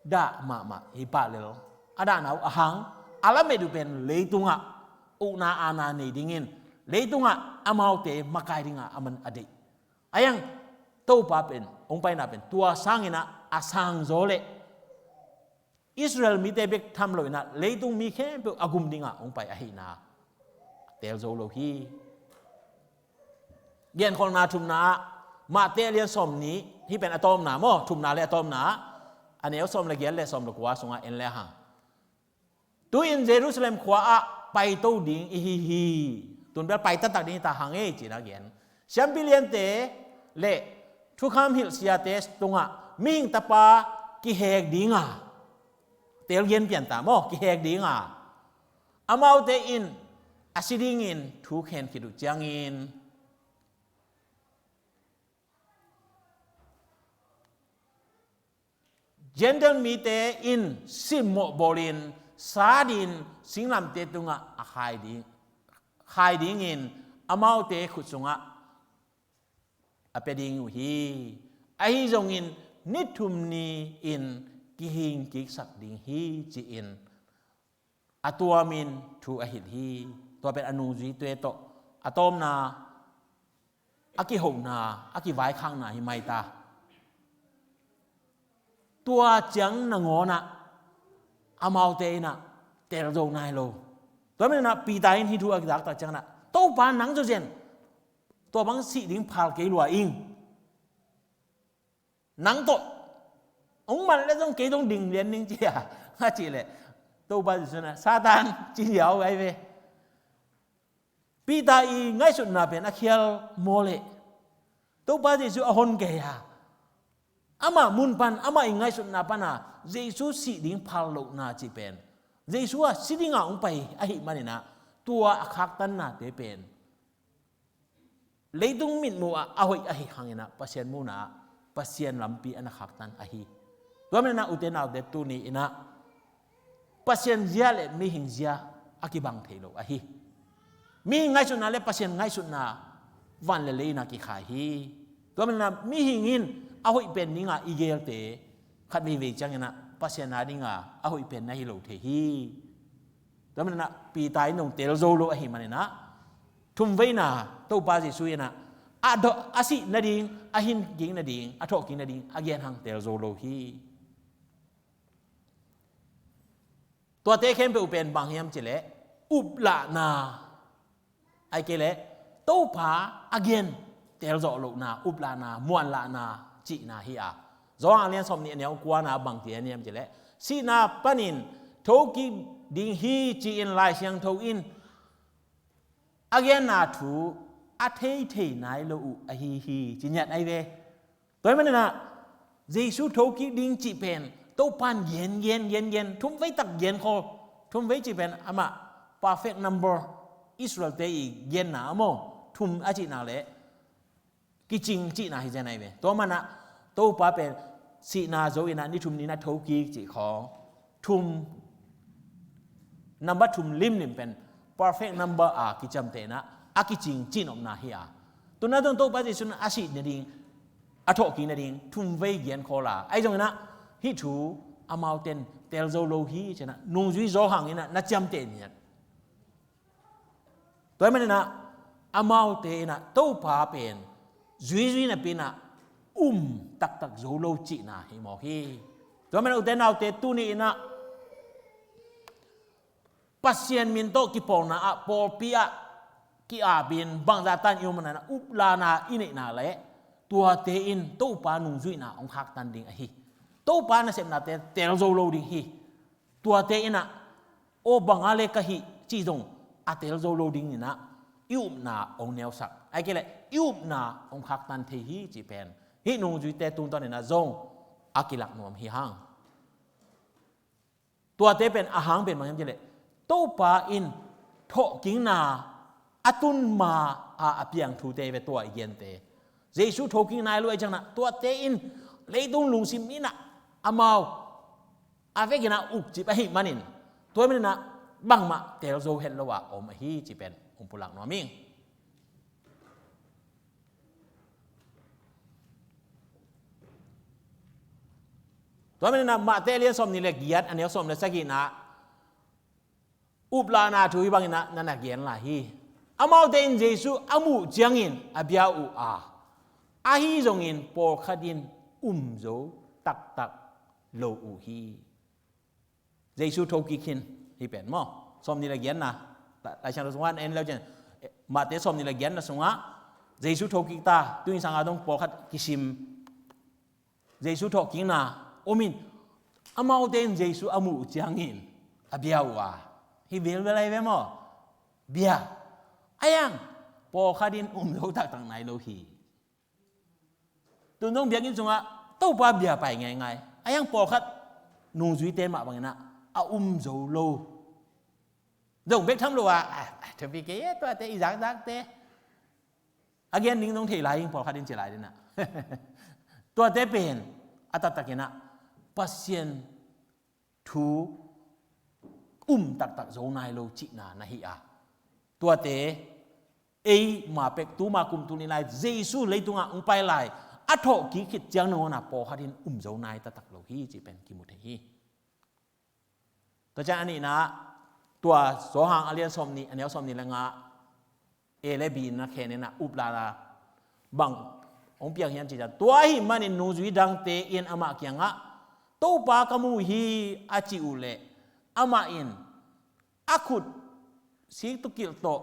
dah mahmah hi pah lel. A dahna uh a hang, a lamet uh pen leitungah ukna aana nei dingin, leitungah amaute makai dinga aman a deih. A hiang Topa pen hong paina pen tua sangin ah a sang zaw leh Israel mite bek tham loin ah leitung mi khempeuh a gum dinga hong pai ahihna tel zo lo hi. Genkholhna thumna ah, Mate a lian sawmnih, hih pen a tawpna maw, thumna le a tawpna ah, a neu sawm le giat le sawm le kua sungah en le hang, "Tu-in Jerusalem khua-ah paito ding ihi hi. Tun bel pai taktak ding hi ta hang ei," ci-in a gen. "Siampi liante le thukham hilh siate tungah Mihing Tapa kihek dinga," tel gen pian ta maw, "kihek dinga, amaute in a si dingin thu khen khit uh ciangin, Gentile mite in simmawh bawlin, sat-in, singlamteh tungah a khai ding, khai dingin, amaute khut sungah a pia ding uh hi. Ahi zongin ni thum ni-in kihing kiksak ding hi," ci-in a tuamin thu a hilh hi. Tua pen a nungzuite tawh a tawpna, a kihona, a kivaikhakna hi mai ta. Tua ciang nangawnah amaute in ah tel zo nai lo. Tua manin ah Peter in hih thu a kizak tak ciangin ah, "Topa, nang zawzen tua bang sih ding phal kei lua ing. Nang tawh hong man leh zong kei zong ding lian ning," ci a, a cih leh Topa Jesu in ah, "Satan, ci ziau ai ve." Peter i ngaihsutna pen a khial maw leh, Topa Jesu a hon kei a, amah mun pan, amah i ngaihsutna pana Jesu sih ding phal lohna cih pen, Jesu a si dinga hong pai ahih manin ah, tua a khaktannate pen leitung mitmuh ah a hoih ahih hangin ah, Pasian muhna ah Pasian lampi a na khaktan ahi. Tua manin ah ute naute, tuni in ah Pasian zia le mihing zia a kibang thei lo ahi. Mihing ngaihsutna le Pasian ngaihsutna van le lei in ah kikhai hi. Tua manin ah mihing in a hoih pen dinga i gelte, khat veivei ciangin ah Pasian a dinga a hoih pen na hi lo thei hi. Tua manin ah Peter in zong tel zo lo ahih manin ah, thumveina Topa Jesu in ah a do-, a sih nading, a hin kik nading, a thawh kik nading a gen hang tel zo lo hi. Tuate khempeuh pen bang hiam cih leh, uplahna, ahih kei leh Topa a gen tel zawh lohna, uplahna, muanlahna cihna hi a. Johan a lian sawmnih, a neu kuana bang ci hiam cih leh, "Sihna panin thokik ding hi," ci-in Lai Siangtho in a genna thu a theithei nai lo uh ahi hi, ci ngiat ai ve. Tua ahih manin ah Jesu thokik ding cih pen Topa in gen, gen, gen, gen, thumvei tak gen khol. Thumvei cih pen amah perfect number, Israel-te i genna a maw, thum a cihna leh kicing cihna hi zen ai ve. Tua manin ah Topa pen sihna zo in ah ni thum ni-in a thokik cih khawng, thum, number thum limlim pen perfect number a kiciamteh in ah a kicing cihnopna hi a. Tu-in ah tua Topa Jesu in a sih nading, a thawhkik nading thumvei gen khol a, ahi zongin ah hih thu amaute in tel zo lo hi ci-in ah nungzui zaw hangin ah na ciamteh ni. Tua ahih manin ah amaute in ah Topa pen zuizui napi-in ah um taktak zo lo cihna hi mawk hi. Tua ahih manin ah ute naute, tuni in ah Pasian min tawh kipawlna ah, pawlpi ah ki-apin bangzah tan i om a, na uplahna i neihna leh tuate in Topa nungzuihna hong khaktan ding ahi. Topa nasepnate tel zo lo ding hi. Tuate in ah, "Aw, bang a le ka hih," cih zong a tel zo lo dingin ah i upna hong neusak, ahih kei leh i upna hong khaktan thei hi cih pen Hih nungzuite tungtawn in ah zong a kilak nuam hi hang. Tuate pen a hang pen bang hiam cih leh, Topa in thawhkikna a tun ma-a a piang thute ve, tua i gente. Jesu thokik nai lo ahih ciangin ah tuate in leitung lungsim in ah amau a vekin ah ukcip ahih manin, tua manin ah bangmah teel zo het lo-a om ahi cih pen hong pulak nuam ing. Tua manin ah Mate a lian sawmnih le giat, a neu sawm le sagihna, uplahna thu hih bangin ah na na gen lai hi. Amaute in Jesu a muh ciangin a bia uh a, ahi zongin pawlkhat in um zo taktak lo uh hi. Jesu thokik hi in, hih pen maw, sawmnih le giatna, Lai Siangtho sungah en leu cin, Mate sawmnih le giatna sungah Jesu thokik ta, tu-in sang a dong pawlkhat kisim, Jesu thawhkikna om in, amaute in Jesu a muh ciangin a bia uh a, hih velvel ahi ve maw? Bia. Ahi hang pawlkhat in um zo taktak nai lo hi. Tun dong biakinn sungah Topa bia pai ngaingai. Ahi hang pawlkhat nungzuite mah bangin ah a um zo lo. Zong bek tham lo a, a, a, thupi kei e, tuate i zakzakte. A gen ding zong thei lai ing, pawlkhat in ci lai ding ah. Tuate pen a taktakin ah Pasian thu um taktak zo nai lo cihna na hi a, tuate ei ma pek, tu ma kum tul nih lai Jesu leitungah hong pai lai a thawhkik khit ciang nangawn ah pawlkhat in um zo nai taktak lo hi cih pen kimu thei hi. Tua ciang a nihna, tua Johan a lian sawmnih, a neu sawmnih le nga, A le B in na khen in ah, uplahna bang hong piang hiam cih ciang, tua ahih manin nungzui dangte in amah kiangah, "Topa ka mu hi," a cih uh leh, amah in a khut siktukilh tawh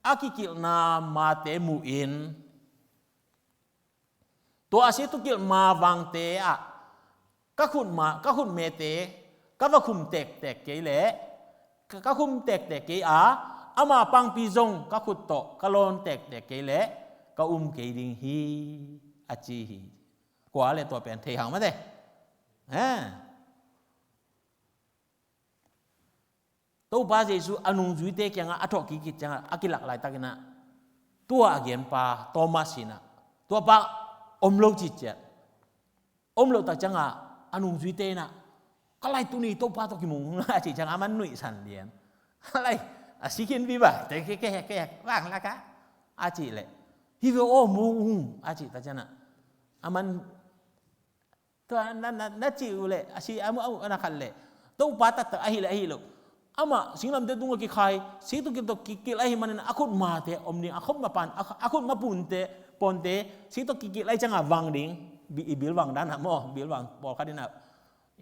a kikilhna mate muhin, tua a siktukilh ma vangte ah ka khut ma, ka khutmete ka va khum tektek kei leh, ka, ka khum tektek kei a, ama pangpi zong ka khut tawh ka lawn tektek kei leh, ka um kei ding hi, a ci hi. Kua le tua pen thei hang mate. Eh. Topa Jesu a nungzuite kiangah a thawhkik khit ciangah a kilak laitakin ah, tua a genpa Thomas in ah, tua pa om lo ciciat. Om loh tak ciangah a nungzuite in ah, "Ka lai tuni Topa tawh kimu ung," a cih ciangah aman nuihsan lian. "Ka lai, a si khin viva, te ke, ke, ke, vang laka," a cih leh, "Hi ve aw, mu ung," a cih tak ciangah aman Tua na, na, na cih uh leh, a si, a mu, a mu, a na khat leh, Topa taktak ahi leh ahi lo. Amah singlamteh tungah kikhai, siktukilh tawh kikilh ahih manin a khutmate om ding, a khutma pan, a, a khutma punte, pawnte, sik tawh kikilh ahih ciangah vang ding, bi-, i bilvang dan ah maw, bilvang pawlkhat in ah,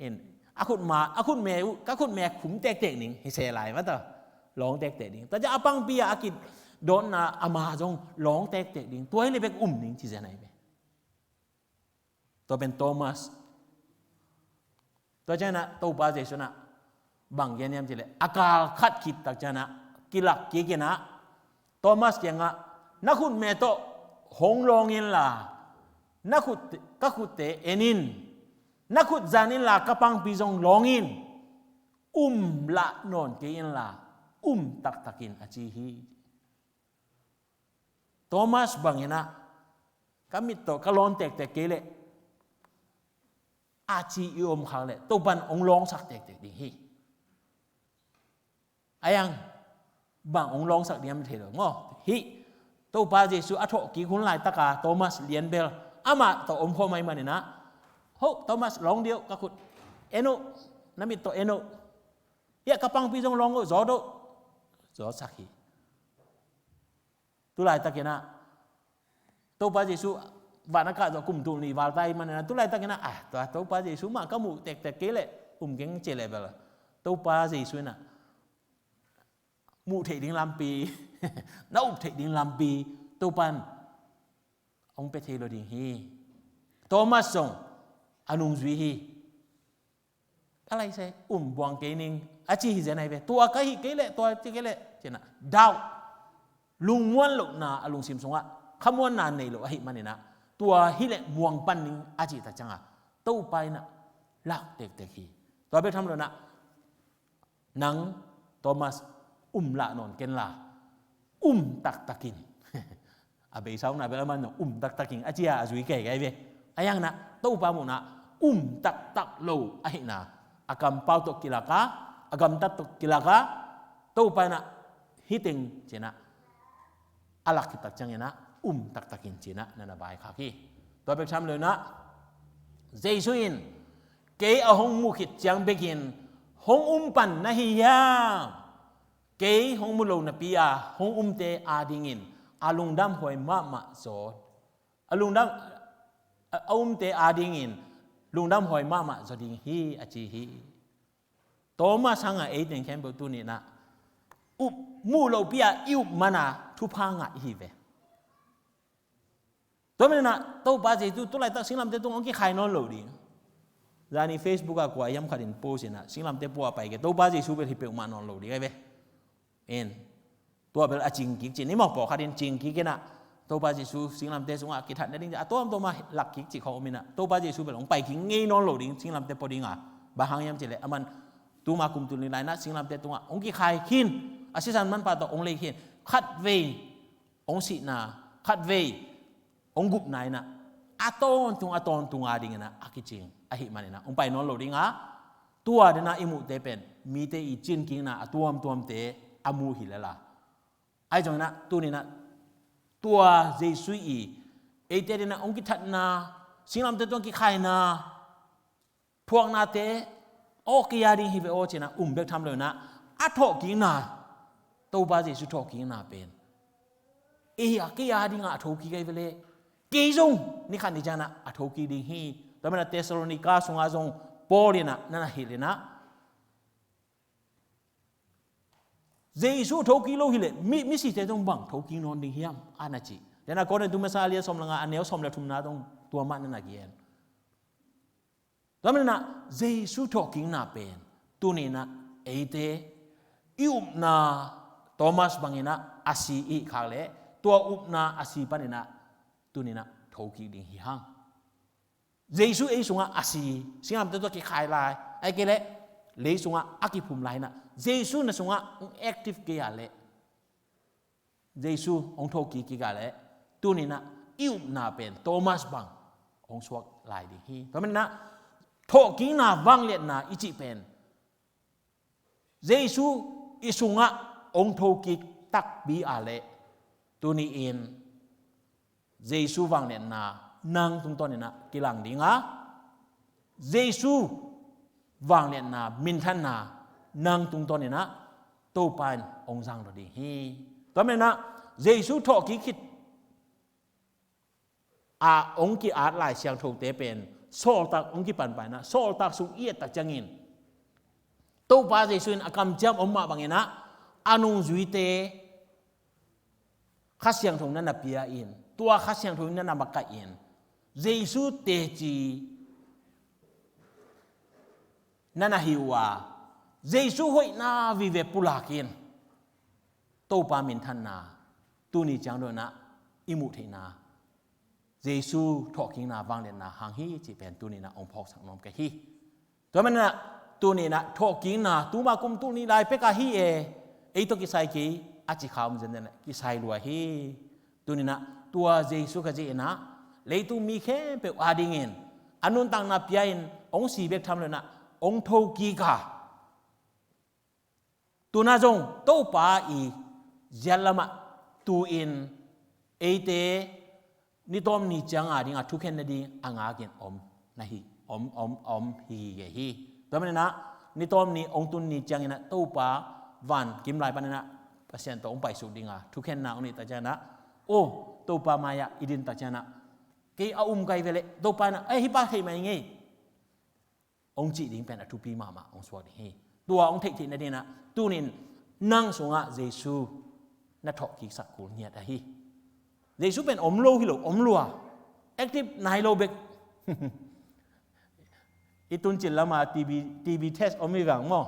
in, a khutma, a khutme uh, ka khutme khum tektek ding, hi se lai mah tawh, lawng tektek ding. Tua ciang a pangpi ah a kidawtna ama zong lawng tektek ding, tua hi leh bek um ding, ci zen ahi ve. Tua pen Thomas. Tua ciangin ah Topa Jesu in ah bang gen hiam cih leh, a kal khat khit tak ciangin ah kilak kik in ah Thomas kiangah, "Na khutme tawh hong lawng inla, na khut, ka khutte en in. Na khut zan inla ka pangpi zong lawng in. Um lah nawn kei inla, um taktak in," a ci hi. Thomas bangin ah, "Ka mit tawh ka lawn tektek kei leh," a ci i om khak leh, Topa in hong lawngsak tektek ding hi. Ahi hang bang hong lawngsak ding hiam thei lo maw. Hih Topa Jesu a thawhkik hun laitaka Thomas lianbel amah tawh om khawm ahih manin ah, "Ho, Thomas, lawng dih o, ka khut en o, na mit tawh en o. Hiah ka pangpi zong lawng o, zawt o," zawtsak hi. Tu laitakin ah Topa Jesu van a kah zawh kum tul nih val ta ahih manin ah, tu laitakin ah, "Ah, tua Topa Jesu mah ka muh tektek kei leh um keng," ci leh bel, Topa Jesu in ah muh theih ding lampi, na up theih ding lampi Topa in hong pia thei lo ding hi. Thomas zong a nungzui hi. "Ka lai se, um buang kei ning," a ci hi zen ahi ve. "Tua ka hih kei leh, tua ci kei leh," ci-in ah, doubt, lungmuan lohna a lungsim sungah khamuanna nei lo ahih manin ah, tua hileh muang pan ning a cih tak ciangah Topa in ah lak tektek hi. Tua bek tham lo in ah, nang Thomas, um lah nawn ken la, um taktakin. A beisa uh na bel a man zong um taktakin a ci a, a zui kei kei ve. A yang na Topa muhna um taktak lo ahihna, a kampau tawh kilak a, a gamtat tawh kilak a, Topa in ah hih teng ci-in ah a lak khit tak ciangin ah um taktakin ci-in ah na na vaikhak hi. Tua bek tham lo in ah, Jesu in, kei a hong muh khit ciang bekin hong um pan na hi hiam? Kei hong mu lo napi a hong umte adingin a lungdam huai mahmah zaw, a lungdam, a, a umte adingin lungdam huai mahmah zaw ding hi, a ci hi. Thomas hangah ei teng khempeuh tuni in ah, up, muh lopi a i up man a thupha ngah i hi ve. Tua manin ah Topa Jesu tu laitak singlamteh tungah hong kikhai nawn lo ding. Zani Facebook ah kua hiam khat in post in ah, singlamteh pua a pai kei, Topa Jesu bel hi peuhmah nawn lo ding ahi ve. En. Tua bel a cing kik cin, i mawk pawlkhat in cing kik in ah, Topa Jesu singlamteh sungah kithat nading a tuamtuam a lak kik cih khawng om in ah, Topa Jesu bel hong pai kik ngei nawn lo ding, singlamteh pua ding a. Bang hang hiam cih leh a man tuma kum tul nih lai in ah singlamteh tungah hong kikhai khin, a sisan manpha tawh hong lei khin, khatvei hong sihna, khatvei hong gupna in ah, a tawntung, a tawntung adingin ah a kicing ahih manin ah hong pai nawn lo ding a, tua den a i muhte pen mite i cin kikna a tuamtuamte a mu hi lel a. Ahi zongin ah tuni in ah tua Jesu i eite den a hong kithatna, singlamteh tungah kikhaina, phuaknate aw kei a ding hi ve aw ci-in ah um bek tham lo in ah, a thawhkikna, Topa Jesu thawhkikna pen i hi a, kei a dingah a thokik ahi ve leh, kei zong ni khat ni ciangin ah a thokik ding hi. Tua manin ah Thessalonica sungah zong Paul in ah na na hilh in ah, Jesu thokik lo hileh mi, misite zong bang thokik nawn ding hiam, a na ci. Tua in ah Korintu masa a lian sawm le nga, a neu sawm le thumna zong tua mah na na gen. Tua manin ah Jesu thawhkikna pen tuni in ah eite i upna Thomas bangin ah a si i hih khak leh, tua upna a si panin ah tuni in ah thokik ding hi hang. Jesu ei sungah a si, singlamteh tawh kikhai lai, ahih kei leh lei sungah a kiphum lai in ah, Jesu na sungah hong active kei a leh, Jesu hong thawhkik kik a leh, tuni in ah i upna pen Thomas bang hong suak lai ding hi. Tua manin ah thawhkikna vangliatna i cih pen Jesu i sungah hong thokik takpi a leh, tuni in Jesu vangliatna nang tungtawn in ah kilang ding a, Jesu vangliatna, minthanna nang tungtawn in ah Topa in hong zang lo ding hi. Tua manin ah Jesu thawhkik khit a hong ki-at Lai Siangthote pen sawltak hong kipanpih in ah, sawltak sung i et tak ciangin Topa Jesu in a kamciam om mah bangin ah a nungzuite Kha Siangtho na na pia in, tua Kha Siangtho in na na makaih in, Jesu teci na na hi uh a, Jesu hoihna vive pulak in, Topa minthanna tuni ciang dong in ah i muh theihna, Jesu thawhkikna vangliatna hang hi cih pen tuni in ah hong phawksak nuam ka hi. Tua manin ah tuni in ah thawhkikna tuma kum tul nih lai pek a hi e, ei tawh kisai kei a ci kha om zenzen, kisai lua hi. Tuni in ah tua Jesu ka zih in ah leitung mi khempeuh adingin a nuntakna pia in hong si bek tham lo in ah hong thokik a, tu-in ah zong Topa i ziat lamah tu-in eite ni tawm ni ciang a ding a thukhen nading a ngakin om na hi, om, om, om hi, hi, hi. Tua manin ah ni tawm ni hong tun ni ciangin ah Topa van kim lai panin ah Pasian tawh hong paisuk ding a thukhenna hong neih tak ciangin ah, o, Topa mai-ah i din tak ciangin ah kei a um kai ve leh Topa in ah, ei, hih pa theih mai ngei, hong cih ding pen a thupi mahmah hong suak ding hi. Tua hong theih theih nading in ah tuni-in nang sungah Jesu na thawhkiksak kul ngiat ahi. Jesu pen om lo hi lo, om lua, active nai lo bek. I tun cil lama T V, T V test om hi vang maw.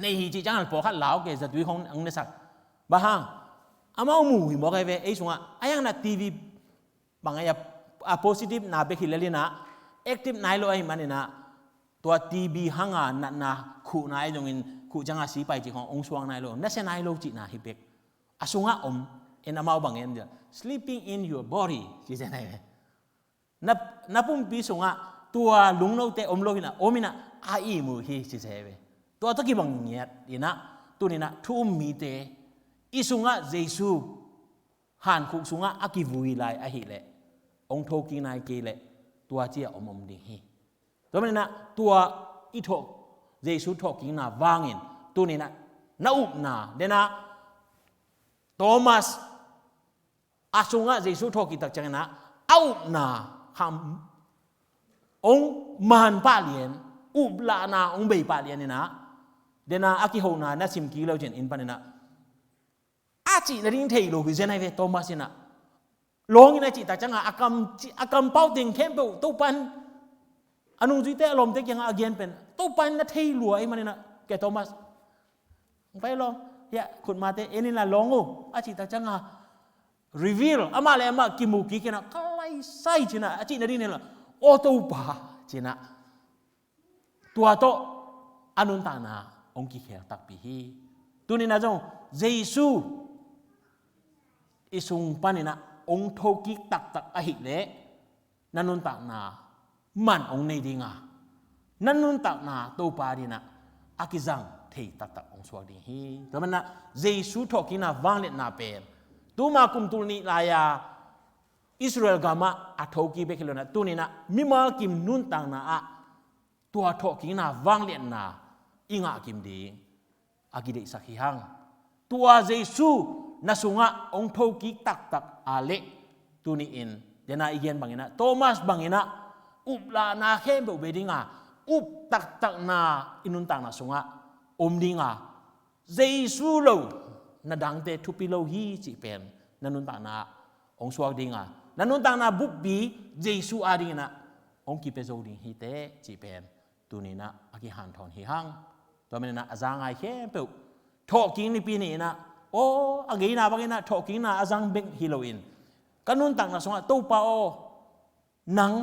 Nei hi cih ciangin pawlkhat lau kei zatui khong ang nesak. Bang hang? Amau mu hi mawk ahi ve, ei sungah a hiang na T V bang a, a positive na bek hi lel in ah, active nai lo ahih manin ah, tua T B hanga natna khuh nai zongin khuh cianga si pai cih khong hong suak nai lo, nasia nai lo cihna hi bek. A sungah om, en amau bang en dia, sleeping in your body, ci zen ahi ve. Na, na pumpi sungah tua lungnote om lo hi in ah, om in ah, a ihmu hi, ci zen ahi ve. Tua tawh kibang ngiat in ah, tuni in ah thu um mite, i sungah Jesu hankhuk sungah a kivui lai ahih leh, hong thokik nai kei leh, tua ci-a om om ding hi. Tua manin ah tua i thawh, Jesu thawhkikna vangin, tuni in ah na upna, den ah Thomas a sungah Jesu thawhkik tak ciangin ah, a upna kham hong man pah lian, uplahna hong bei pah lian in ah, den ah a kihona na sim kik leu cin inn panin ah, a cih nading thei lo hi zen ahi ve. Thomas in ah, lawng in a cih tak cianga, a kam, a kampau teng khempeuh Topa in a nungzuite, a lawmte kiangah a gen pen, Topa in na thei lua ahih manin ah, ke Thomas, hong pai lawng, hiah khutmate en in la lawng o, a cih tak cianga, reveal, amah le amah kimu kik in ah, ka lai sai ci in ah, a cih nading thei lo, aw Topa, ci in ah, tua tawh a nuntakna hong kikhel takpi hi. Tuni in ah zong Jesu i sung panin ah hong thokik taktak ahih leh, na nuntakna man hong nei ding a, na nuntakna Topa ading in ah a kizang thei taktak hong suak ding hi. Tua manin ah Jesu thawhkikna vangliatna pen, tuma kum tul nih lai-a Israel gamah a thokik bek hi lo in ah, tuni in ah mimal kim nuntakna ah tua thawhkikna vangliatna i ngah kim ding a kideihsak hi hang. Tua Jesu na sungah hong thokik taktak a leh, tuni in, den ah i gen bangin ah, Thomas bangin ah, uplahna khempeuh bei ding a, up taktakna i nuntakna sungah om ding a, Jesu lo na dangte thupi lo hi cih pen na nuntakna ah hong suak ding a, na nuntakna buppi Jesu ading in ah hong kipia zo ding hi teh cih pen tuni in ah a kihanthawn hi hang. Tua manin ah a za ngai khempeuh, thawhkik nipi ni in ah, aw, a ngeina bangin ah thawhkikna a zang bek hi loin, ka nuntakna sungah Topa aw, nang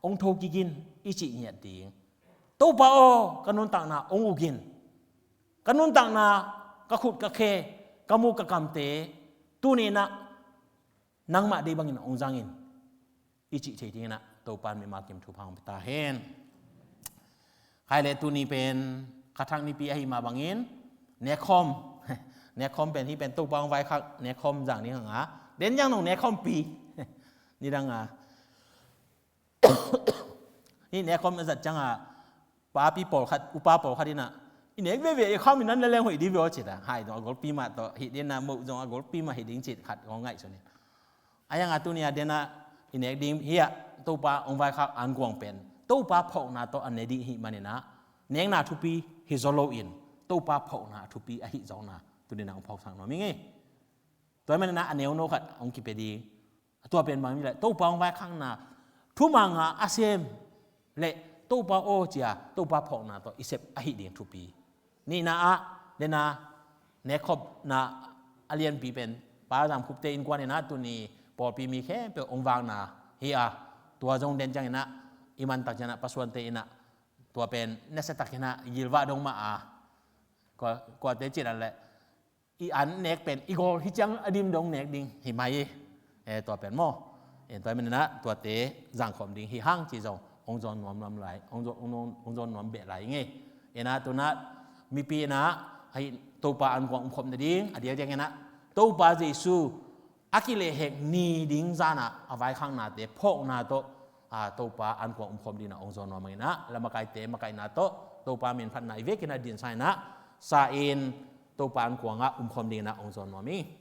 hong thokik in i cih ngiat ding. Topa aw, ka nuntakna hong uk in. Ka nuntakna, ka khut ka khe, ka muk ka kamte, tuni in ah nangmah deih bangin hong zang in, i cih thei ding in ah Topa in mimal kim thupha hong pia ta hen. Khai leh tuni pen kha thak nipi ahih mah bangin, nekkhawm, nekkhawm pen, hih pen Topa hong vaikhak nekkhawm zang ding hang a, den ciang nong nekkhawmpi. Nidang a, hih nekkhawm a zat ciang a, papi pawlkhat, upa pawlkhat in ah, i nek veve i kham in nan le leng hoih ding ve aw ci ta, hai dong a golpi mah tawh, hih ding in ah moh zong a golpi mah hi ding ci khat hong ngaihsun in. A hiang a tuni a den ah i nek ding hi a, Topa hong vaikhak ankuang pen Topa phawkna tawh a ne ding ahih manin ah, nekna thupi hi zaw loin, Topa phawkna a thupi ahi zawkna tuni in ah hong phawksak nuam ing ei. Tua ahih manin ah a neuno khat hong kipia ding. Tua pen bang hiam cih leh, Topa hong vaikhakna, thumanga a sem leh Topa aw ci-a, Topa phawkna tawh i sep ahi ding thupi. Nihna ah, den ah, nekkhopna a lianpi pen Pa Zam Khup te innkuan in ah tuni pawlpi mi khempeuh hong vakna hi a, tua zong den ciangin ah, i man tak ciangin ah, Pa Suan te in ah, tua pen nasia takin ah gilvah dong mah a, kua, kuate cih dan leh, i an nek pen i gawl hi ciang a dim dong nek ding hi mai hi. Eh, tua pen maw. Eh, tua manin ah tuate zangkhawm ding hi hang ci zong hong zawn nuam, nuam lai, hong zawn, hong zawn, hong zawn nuam beh lai ing ei. In ah tu in ah mipi in ah hih Topa ankuang umkhop nading a diakdiak in ah, Topa Jesu a kilehhek ni ding zan ah a vaikhaknate phawkna tawh, a, Topa ankuang umkhawm ding in ah hong zawn nuam ing in ah, lamakaite makaihna tawh Topa min phatna i vekin ah dinsa in ah, sa in, Topa ankuang ah umkhawm ding in ah hong zawn nuam ing.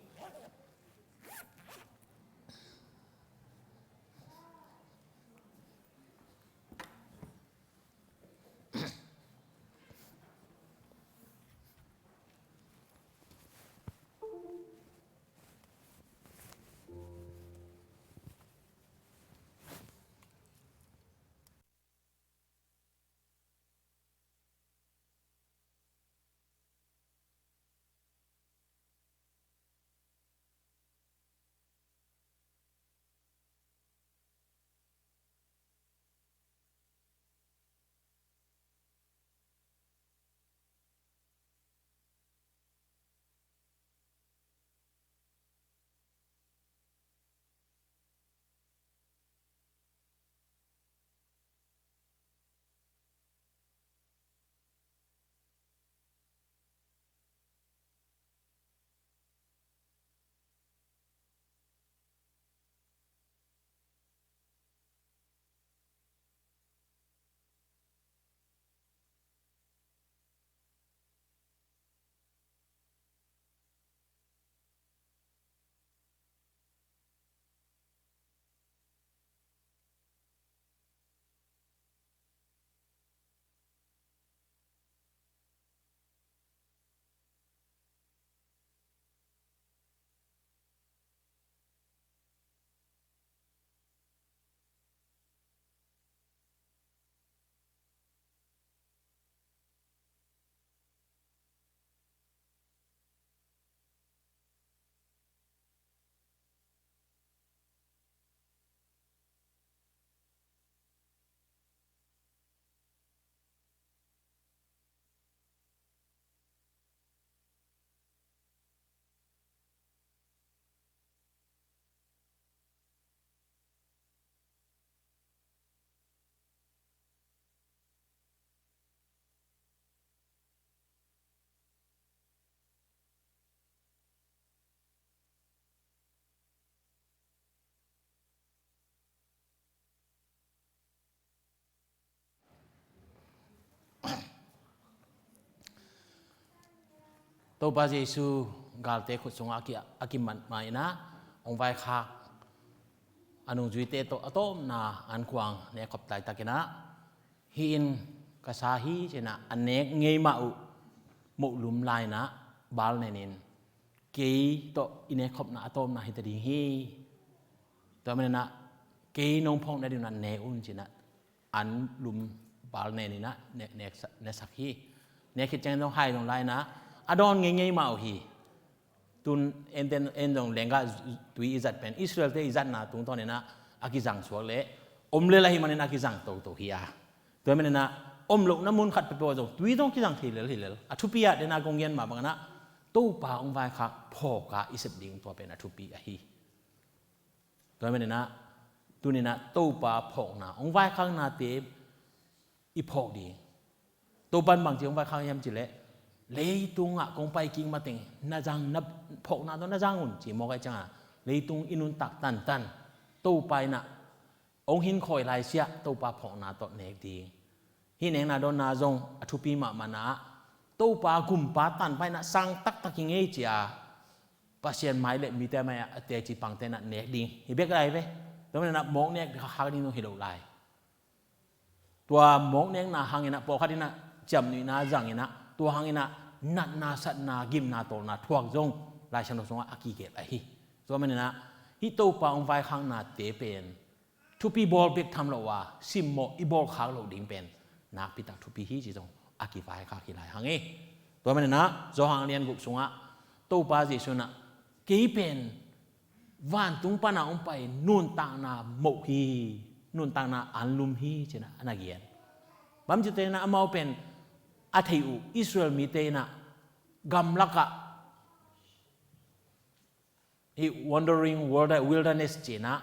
Topa Jesu galte khut sungah a ki, a kimat ma inah hong vaikhak a nungzuite tawh a tawpna ankuang nekkhop laitakinah, hih in ka sa hi cinah a nek ngei mah uh mohlum lai-inah bal nenin, kei tawh i nekkhopna a tawpna hi ta ding hi. Tua maninah kei nong phawk nadinah ne un cinah an lum bal neninah ne, nek, nesak hi. Nek khit ciangin zong hai zong lai-inah a dawn ngeingei mah uh hi. Tun enten en zong lenggah tui i zat pen Israel-te i zatna tungtawninah a kizang suak leh om lel ahi manin a kizang toto hi a. Tua maninah om lohna mun khat peuhpeuh ah zong tui zong kizang thei lel hi lel. A thupi ah dena kong gen mah banginah Topa hong vaikhak phawk a i sep ding tua pen a thupi ahi. Tua maninah tuninah Topa phawkna hong vaikhaknate i phawk ding. Topa in bangci hong vaikhak hiam cileh, leitungah kong pai kik mateng na zang, na phawkna tawh na zang un ci mawk ahih ciangah, leitung i nuntak tantan Topa inah hong hinkhawi laisiah Topa phawkna tawh nek ding. Hih nekna dawnna zong a thupi mahmah inah Topa gumpa tanpa inah sang taktak hi ngei cia Pasian mai le mite mai-ah a teci pangte inah nek ding hi bek lai ve. Tua maninah mawk nek khak ding zong hi lo lai. Tua mawk nekna hanginah pawlkhat inah ciamnuihna zanginah tua hanginah natna satna gimna tawlna thuak zong Lai Siangtho sungah a kigelh ahi. Tua maninah hih Topa hong vaikhaknate pen thupi bawl bek tham lo a simmawh i bawlkhak loh ding pen nakpitak thupi hi ci zong a kivaikhak hi lai hang e. Tua maninah Johan lian guk sungah Topa Jesu inah kei pen vantung panah hong pai nuntakna moh hi, nuntakna anlum hi cinah a na gen. Bamcite inah amau pen a theih uh Israel mite inah gamlakah hih wandering wilder-, wilderness cinah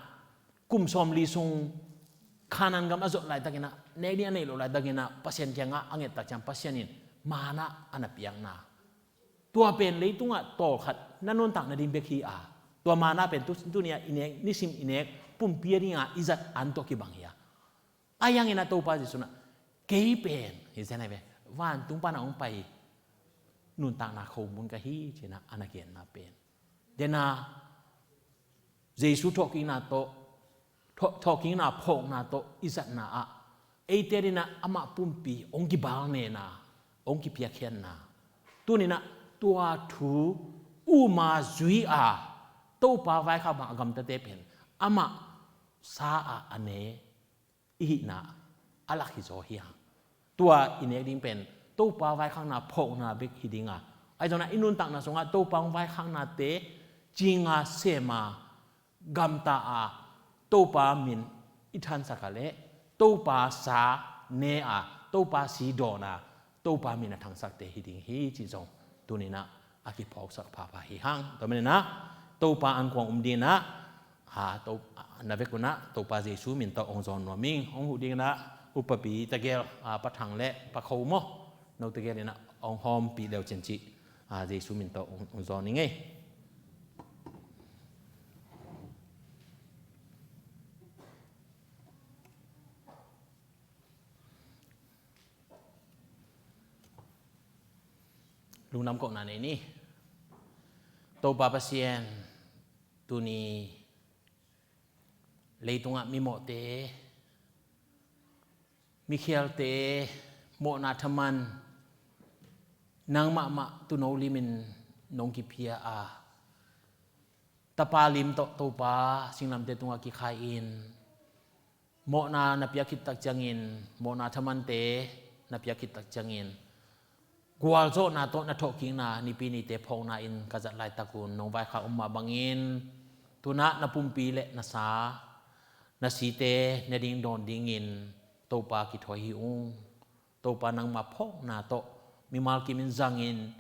kum sawmli sung Kanaan gam a zot laitakinah nek ding a neih loh laitakinah Pasian kiangah a ngettak ciang Pasian in manna a na piakna. Tua pen leitungah tawlkhat na nuntak nading bek hi a, tua manna pen tu, tuni-ah i nek, nisim i nek pumpi a dinga i zat an tawh kibang hi a. Ahi hanginah Topa Jesu inah kei pen hi zen ahi ve, vantung panah hong pai nuntakna khomun ka hi cinah a na genna pen. Dena Jesu thawhkikna tawh, thawh-, thawhkikna phawkna tawh i zatna ah eite dinah amah pumpi hong kibalnena, hong kipiakkhiatna. Tuninah tua thu uma zui a Topa vaikhak bang a gamtate pen amah sa a a ne i hihna a lak hi zaw hi hang. Tua i nek ding pen Topa vaikhakna phawkna bek hi dinga, ahi zongin i nuntakna sungah Topa hong vaikhaknate cinga sema gamta a Topa min i thansak a le Topa sa ne a Topa si dawn a Topa min a thangsakte hi ding hi ci zong tuninah a kiphawksak phapha hi hang. Tua maninah Topa ankuang um dinah a, to, a, na vek unah Topa Jesu min tawh hong zawn nuam ing. Hong huh dinginah upapi tegel, a, Pa Thang le Pa Kho maw, no tegel inah hong hawmpih leu cin cih, a, Jesu min tawh hong, hong zawn ing ei. Lungdam kohna nei ni. Topa Pasian, tuni leitungah mimawhte, mikhialte mawhna thaman nang mahmah tuuno limin nong kiphia a, Tapa lim tawh Topa singlamteh tungah kikhai-in mawhna na piak khit tak ciangin, mawhna thamante na piak khit tak ciangin, gualzawhna tawh na thawhkikna nipi nite phawkna in ka zat laitak un nong vaikhak om mah bangin, tunah na pumpi le na sa, na site ne ding dawn dingin Topa kithawi hi ung. Topa nangmah phawkna tawh mimal kimin zangin,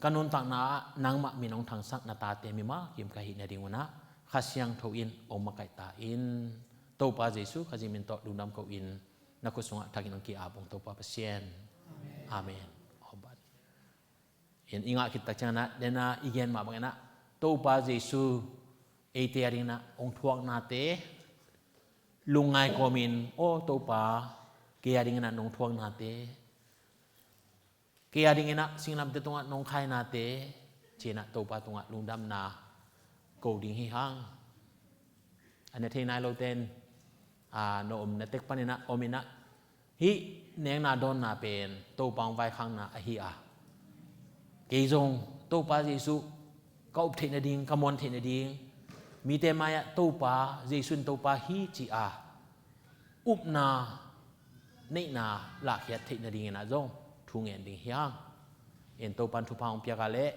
ka nuntakna ah nangmah min hong thangsak na tate mimal kim ka hih nading unah Kha Siangtho in hong makaih ta in. Topa Jesu Khazih min tawh lungdam ko-in na khut sungah thakin hong ki-ap ung Topa Pasian. Amen. Amen. In i ngah khit tak cianginah, dena i gen mah banginah Topa Jesu eite a dinginah hong thuaknate lungngai kawmin, aw Topa, kei a dinginah nong thuaknate, kei a dinginah singlamteh tungah nong khainate, ci-in ah Topa tungah lungdamna ko ding hi hang. A na thei nai lote in, a, na omna tek panin ah om in ah, hih nekna dawnna pen Topa hong vaikhakna ahi a, kei zong Topa Jesuh ka up theih nading, ka muan theih nading, mite mai-ah Topa, Jesuh in Topa hi ci-a upna, neihna lahkhiat theih nadingin ah zong thu ngen ding hi hang. In Topa in thupha hong piak a leh,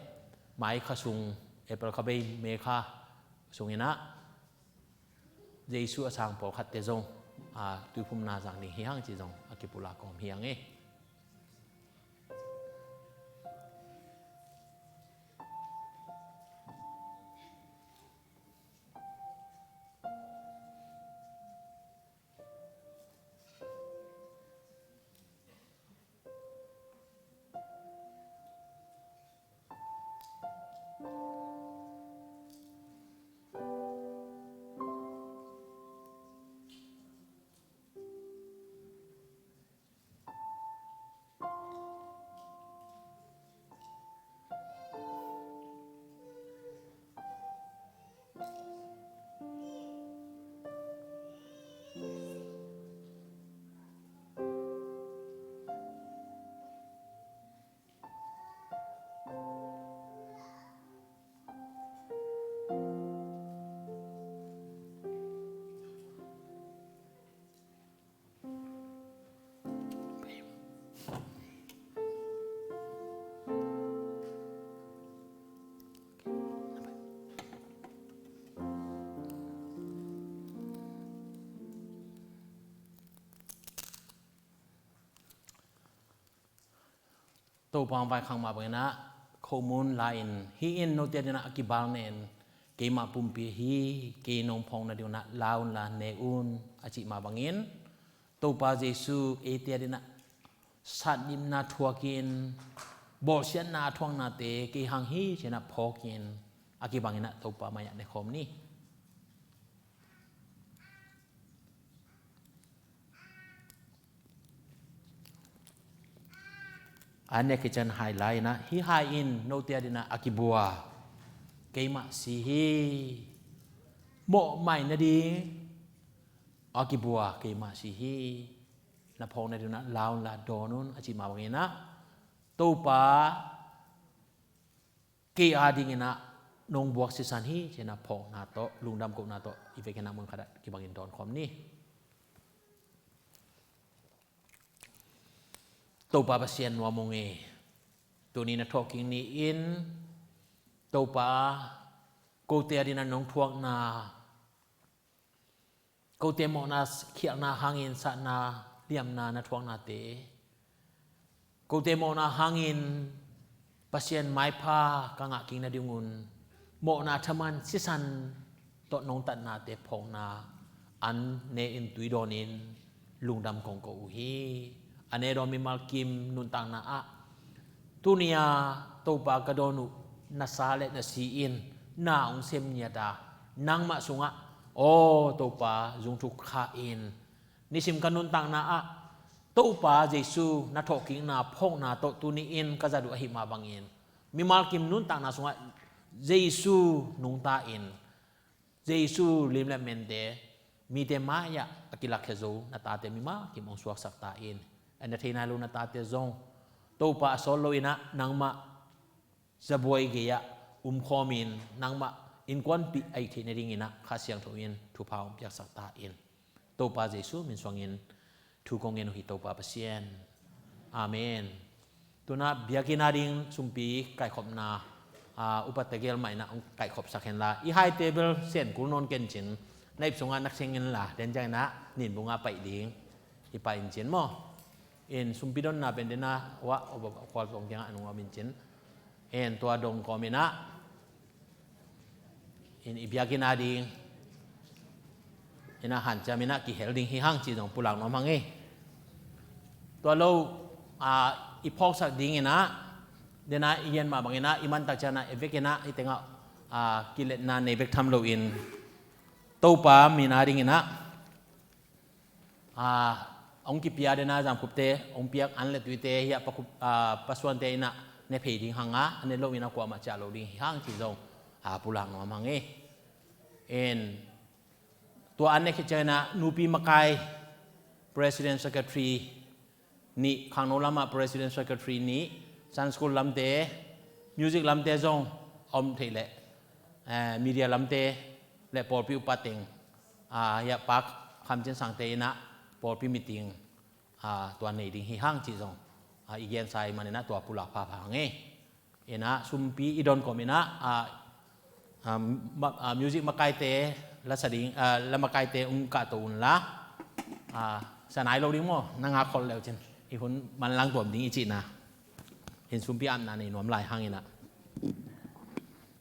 mai kha sung, April kha bei, May kha sungin ah Jesuh a sang pawlkhatte zong, a, tuiphumna zang ding hi hang ci zong a kipulak kawm hi hang e. Topa hong vaikhak mah bangin ah khomun la-in, hih in note adingin ah a kibang nen, keimah pumpi hi, kei nong phawk nadingin ah la unla ne un, a cih mah bangin, Topa Jesuh eite adingin ah satnimna thuakin, bawlsiatna a thuaknate kei hang hi ci-in ah phawkin, a kibangin ah Topa mai-ah nekhawm ni. A nek hi ciang hai la-in ah, hih hai in note adingin ah a kibua keimah si hi. Mawhmai nading a kibua keimah si hi. Na phawk nadingin ah la unla dawn un, a cih mah bangin ah Topa kei adingin ah nong buak sisan hi ci-in ah phawkna tawh, lungdam kohna tawh i vekin ah mun khat ah kibangin dawn khawm ni. Topa Pasian nuam ung e, tuni na thawhkik ni-in Topa, kote adingin ah nong thuakna, kote mawhna khialhna hangin satna liamna na thuaknate, kote mawhna hangin Pasian maipha ka ngahkik nadingun mawhna thaman sisan tawh nong tatnate phawkna an ne-in tui dawnin lungdam kong ko uh hi. A ne dawn mimal kim nuntakna ah, tuni-a Topa ka dawn uh na sa le na si in na hong sem ngiat a, nangmah sungah, aw Topa, zungthuk kha in, nisim ka nuntakna ah Topa Jesuh na thawhkikna phawkna tawh tuni-in ka zat uh ahih mah bangin, mimal kim nuntakna sungah Jesuh nungta in, Jesuh lim le mente mite mai-ah a kilakkhia zo na tate mimal kim hong suaksak ta in. A na thei nai lo na tate zong Topa a sawt lo-in ah nangmah zabuai gei-ah umkhawmin nangmah innkuanpih a hih theih nadingin ah Kha Siangtho in thupha hong piaksak ta in. Topa Jesuh min suangin thu kong ngen uh hi, Topa Pasian. Amen. Tu-in ah biakinn ading sumpi kaihkhopna, a, upa tegel mah in ah hong kaihkhopsak henla, i haite bel sen kul nawn kencin, na ip sungah nak seng inla, den ciangin ah nin bungah paih ding hi pah in cin maw. In sumpi donna pen den a, wah, kual tawng kiangah a nung om in cin. In tua dong kawmin ah, in i biakinn ading in ah hanciam in ah kihel ding hi hang ci zong pulak nuam hang e. Tua lo, a, i phawksak dingin ah, den a i gen mah bangin ah, i mantak ciang ah, i vekin ah, i tengah, a, kiletna nei bek tham loin, Topa min adingin ah, a, hong kipia den a zamkhupte, hong piak an le tuite, hiah pa khup, a, pasuante in ah ne phei ding hang a, a ne lo in a kuamah ciah lo ding hi hang cih zong a pulak nuam hang e. En tua an ne khit ciangin a nupi makai president secretary nih, khangno lamah president secretary nih, Sunday school lamte, music lamte zong a om theih leh, eh, media lamte le pawlpi upa teng, ah, hiah Pa Kham Cin Sangte in a pawlpi meeting, ah, tua nei ding hi hang cih zong, ah, i gensa ahih manin a tua pulak phapha hang e. In a sumpi i don kawm in a, ah, ah, ma-, ah, music makaite, la sa ding, ah, la makaite ung kahto unla, ah, sa nai lo ding maw, na ngak khol leu cin i hun manlang tuam ding i cihna. In sumpi apna nei nuam lai hang in a,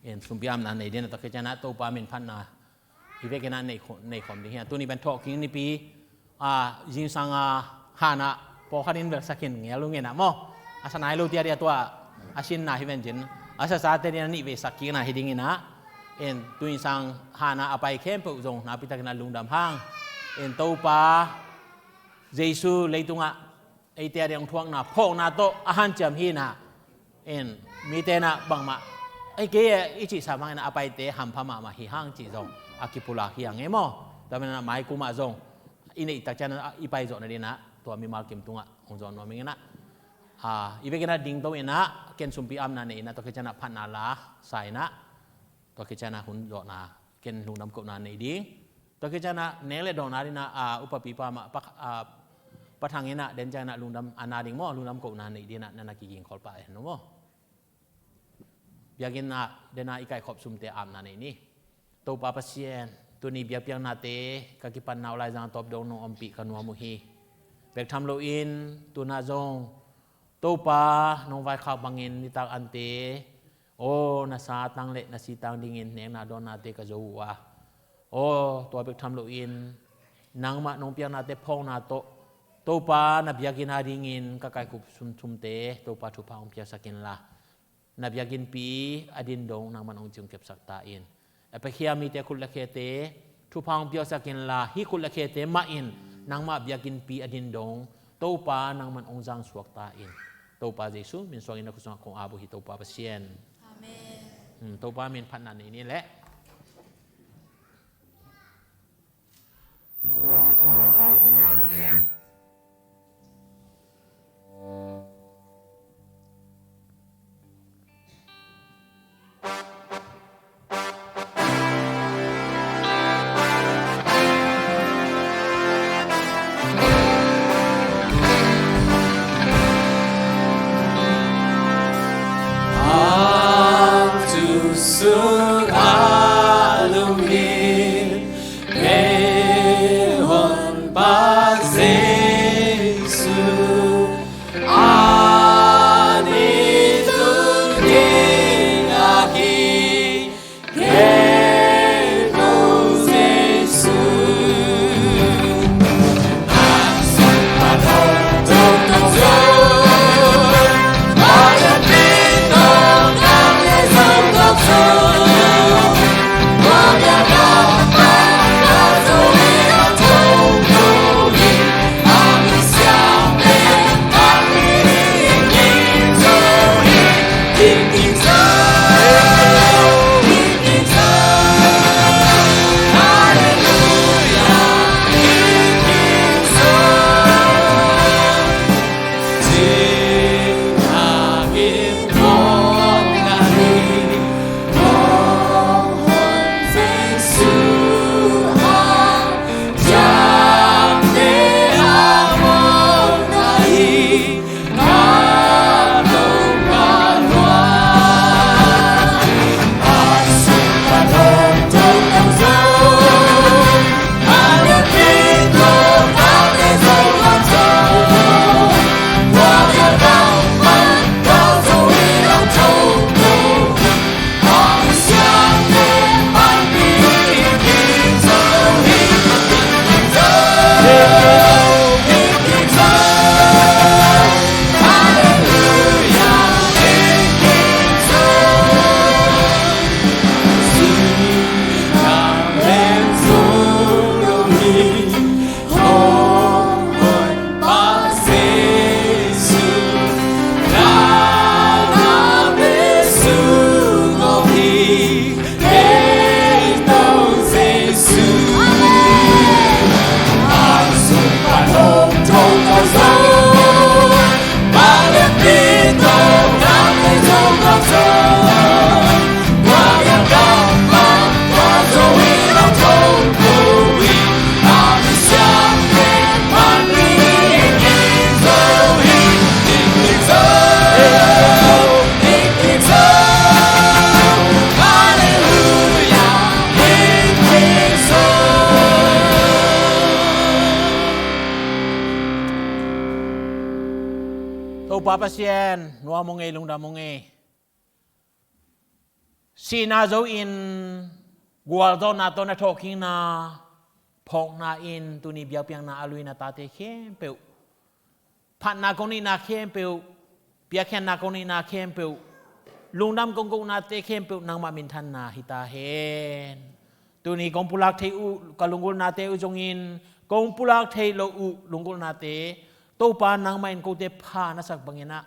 in sumpi apna nei ding a, tua khit ciang a Topa min phatna i vekin a nei kho-, nei khawm ding hi a. Tuni pen thawhkik nipi, ah, zingsang a han a pawlkhat in velsak in ngel ung in a maw. A sa nai lo tiah dia tua a sinna hi ven cin, a sasate ding a nih veisak kikna hi ding in a. In tu zingsang han a a pai khempeuh zong nakpi takin a lungdam hang. In Topa Jesu leitungah eite a ding thuakna phawkna tawh a hanciam hi in a, in mite in a bangmah ei kei e i cih sam hang in a, a paite hampha mahmah hi hang cih zong a kipulak hi hang e maw. Tua manin a mai kum ah zong i neih tak ciang a i pai zawh nading in a tua mimal kim tungah hong zawh nuam ing in a, ah, i vekin a dingto in a, ken sumpi apna nei in a, tua khit ciang a phatna la sa in a, tua khit ciang a hun zawhna, ken lungdam kohna nei ding. Tua khit ciang a nek le dawhna ding a, ah, upapipa mah, Pa-, ah, Pa Thang in a den ciang a lungdam, a na ding maw, lungdam kohna nei ding a, na na kiging khol pah hen maw. Biakinn ah den a i kaihkhop sumte apna nei ni. Topa Pasian, tuni biakpiaknate ka kipanna uh Laizang tawp dong nong ompih ka nuam uh hi. Bek tham loin tu-in a zong Topa nong vaikhak bangin nitak ante, aw, na sa tang le na si tang dingin nekna dawnnate ka zo uh a, aw, tua bek tham loin nangmah nong piaknate phawkna tawh Topa na biakinn a dingin ka kaikhop sumsumte Topa thupha hong piaksak inla, na biakinnpi a din dong nangmah hong cium kepsak ta in. A piakhia mite khut le khete thupha hong piaksak inla, hih khut le khete mah in nangmah biakinnpi a din dong Topa nangmah hong zangsuak ta in. Topa Jesu min suangin na khut sungah kong ap uh hi, Topa Pasian. Amen. Hmm, Topa min phatna nei ni leh. Pa Pasian, nuam ung ei, lungdam ung ei. Sihna zo in gualzawhna tawh na thawhkikna phawkna in tuni biakpiakna a luina tate khempeuh, phatna kong neihna khempeuh, piakkhiatna kong neihna khempeuh, lungdam kong kohnate khempeuh nangmah minthanna hi ta hen. Tuni kong pulak thei uh ka lunggulhnate uh zongin, kong pulak thei lo uh lunggulhnate Topa nangmah in kote pha na sak bangin ah,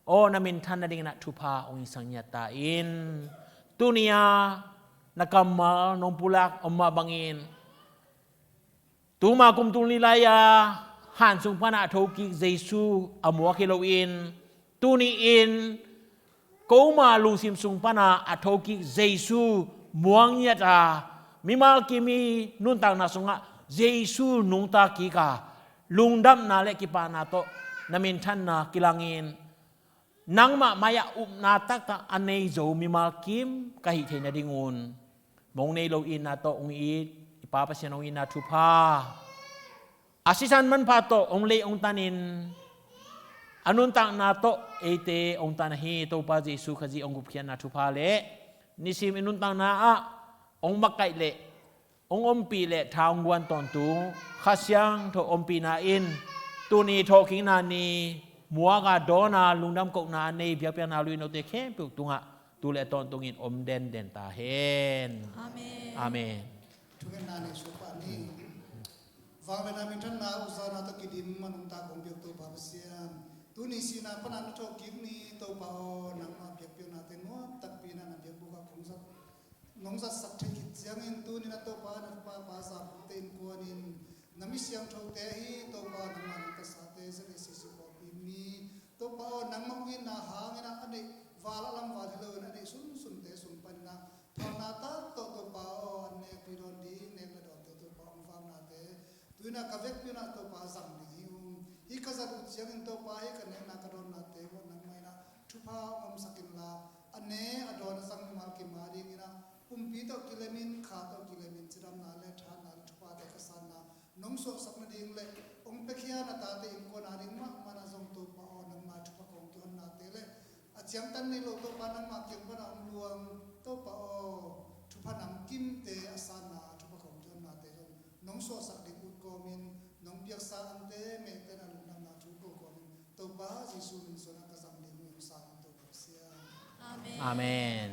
aw, na minthan nadingin ah thupha hong sang ngiat ta in. Tuni-a na kammal nong pulak om mah bangin, tuma kum tul nih lai-a han sung panah a thokik Jesu a muak hi loin, tuni-in koma lungsim sung panah a thokik Jesu muak ngiat a, mimal kim i nuntakna sungah Jesu nungta kik a, lungdamna le kipahna tawh na minthanna kilangin, nangmah mai-ah upna taktak a nei zo mimal kim ka hih theih nadingun, mong nei lo itna tawh hong it i Pa Pasian hong itna thupha, a sisan manpha tawh hong lei hong tanin, a nuntakna tawh eite hong tan ahi Topa Jesu Khazih hong gupkhiatna thupha le nisim i nuntakna ah hong makaih le hong ompih le tha hong guan tawntung Kha Siangtho ompihna in, tuni thawhkikna ni muak a dawn a lungdam kohna a nei biakpiakna a luinote khempeuh tungah tu le tawntungin om denden ta hen. Amen. Amen. Thungetna nei suak pah ni. Vangliatna minthanna ukzana tawh kidim a nungta kong biak Topa Pasian, tuni sihna pana na thawhkik ni Topa aw, nangmah biakpiaknate nuam takpi in ah na biakbuk ah kong zat nong zatsak theih khit ciangin tuni-in ah Topa na papa Zakute innkuanin na mi siangthote ahi Topa nangmah nong tasate Z A C C pawlpi mi Topa aw, nangmah hong itna hangin ah a neih val a lam val hi loin a neih sunsunte sung panin ah phalna tak tawh Topa aw, an nekpih dawn ding nek le dawnte Topa hong vaknate tu-in ah ka vekpi-in ah Topa zang ding hi ung. Hih ka zat uh ciangin Topa hih ka nekna ka dawnnate uh nangmah in ah thupha hong omsak inla, a ne a dawn a zang mimal kim a dingin ah pumpi tawh kilemin, kha tawh kilemin, cidamna le thahatna le thuphate ka sanna nong suahsak nading le hong piakhia na tate innkuan a ding mahmah ah zong Topa aw, nangma thupha kong kihonnate le a ciangtan nei lo Topa nangma kiang pana hong luang Topa aw, thupha namkimte a sanna thupha kong kihonnate zong nong suahsak ding ut kawmin, nong piaksa ante mehte na lungdamna thu ko kawmin Topa Jesu min suan ah ka zang ding uh, hong sang in Topa Pasian. Amen. Amen.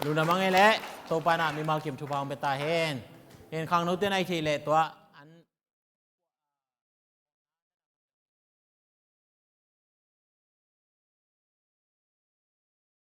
Lungdam a ngei leh Topa in ah mimal kim thupha hong pia ta hen. Hen khangnote na hih theih leh tua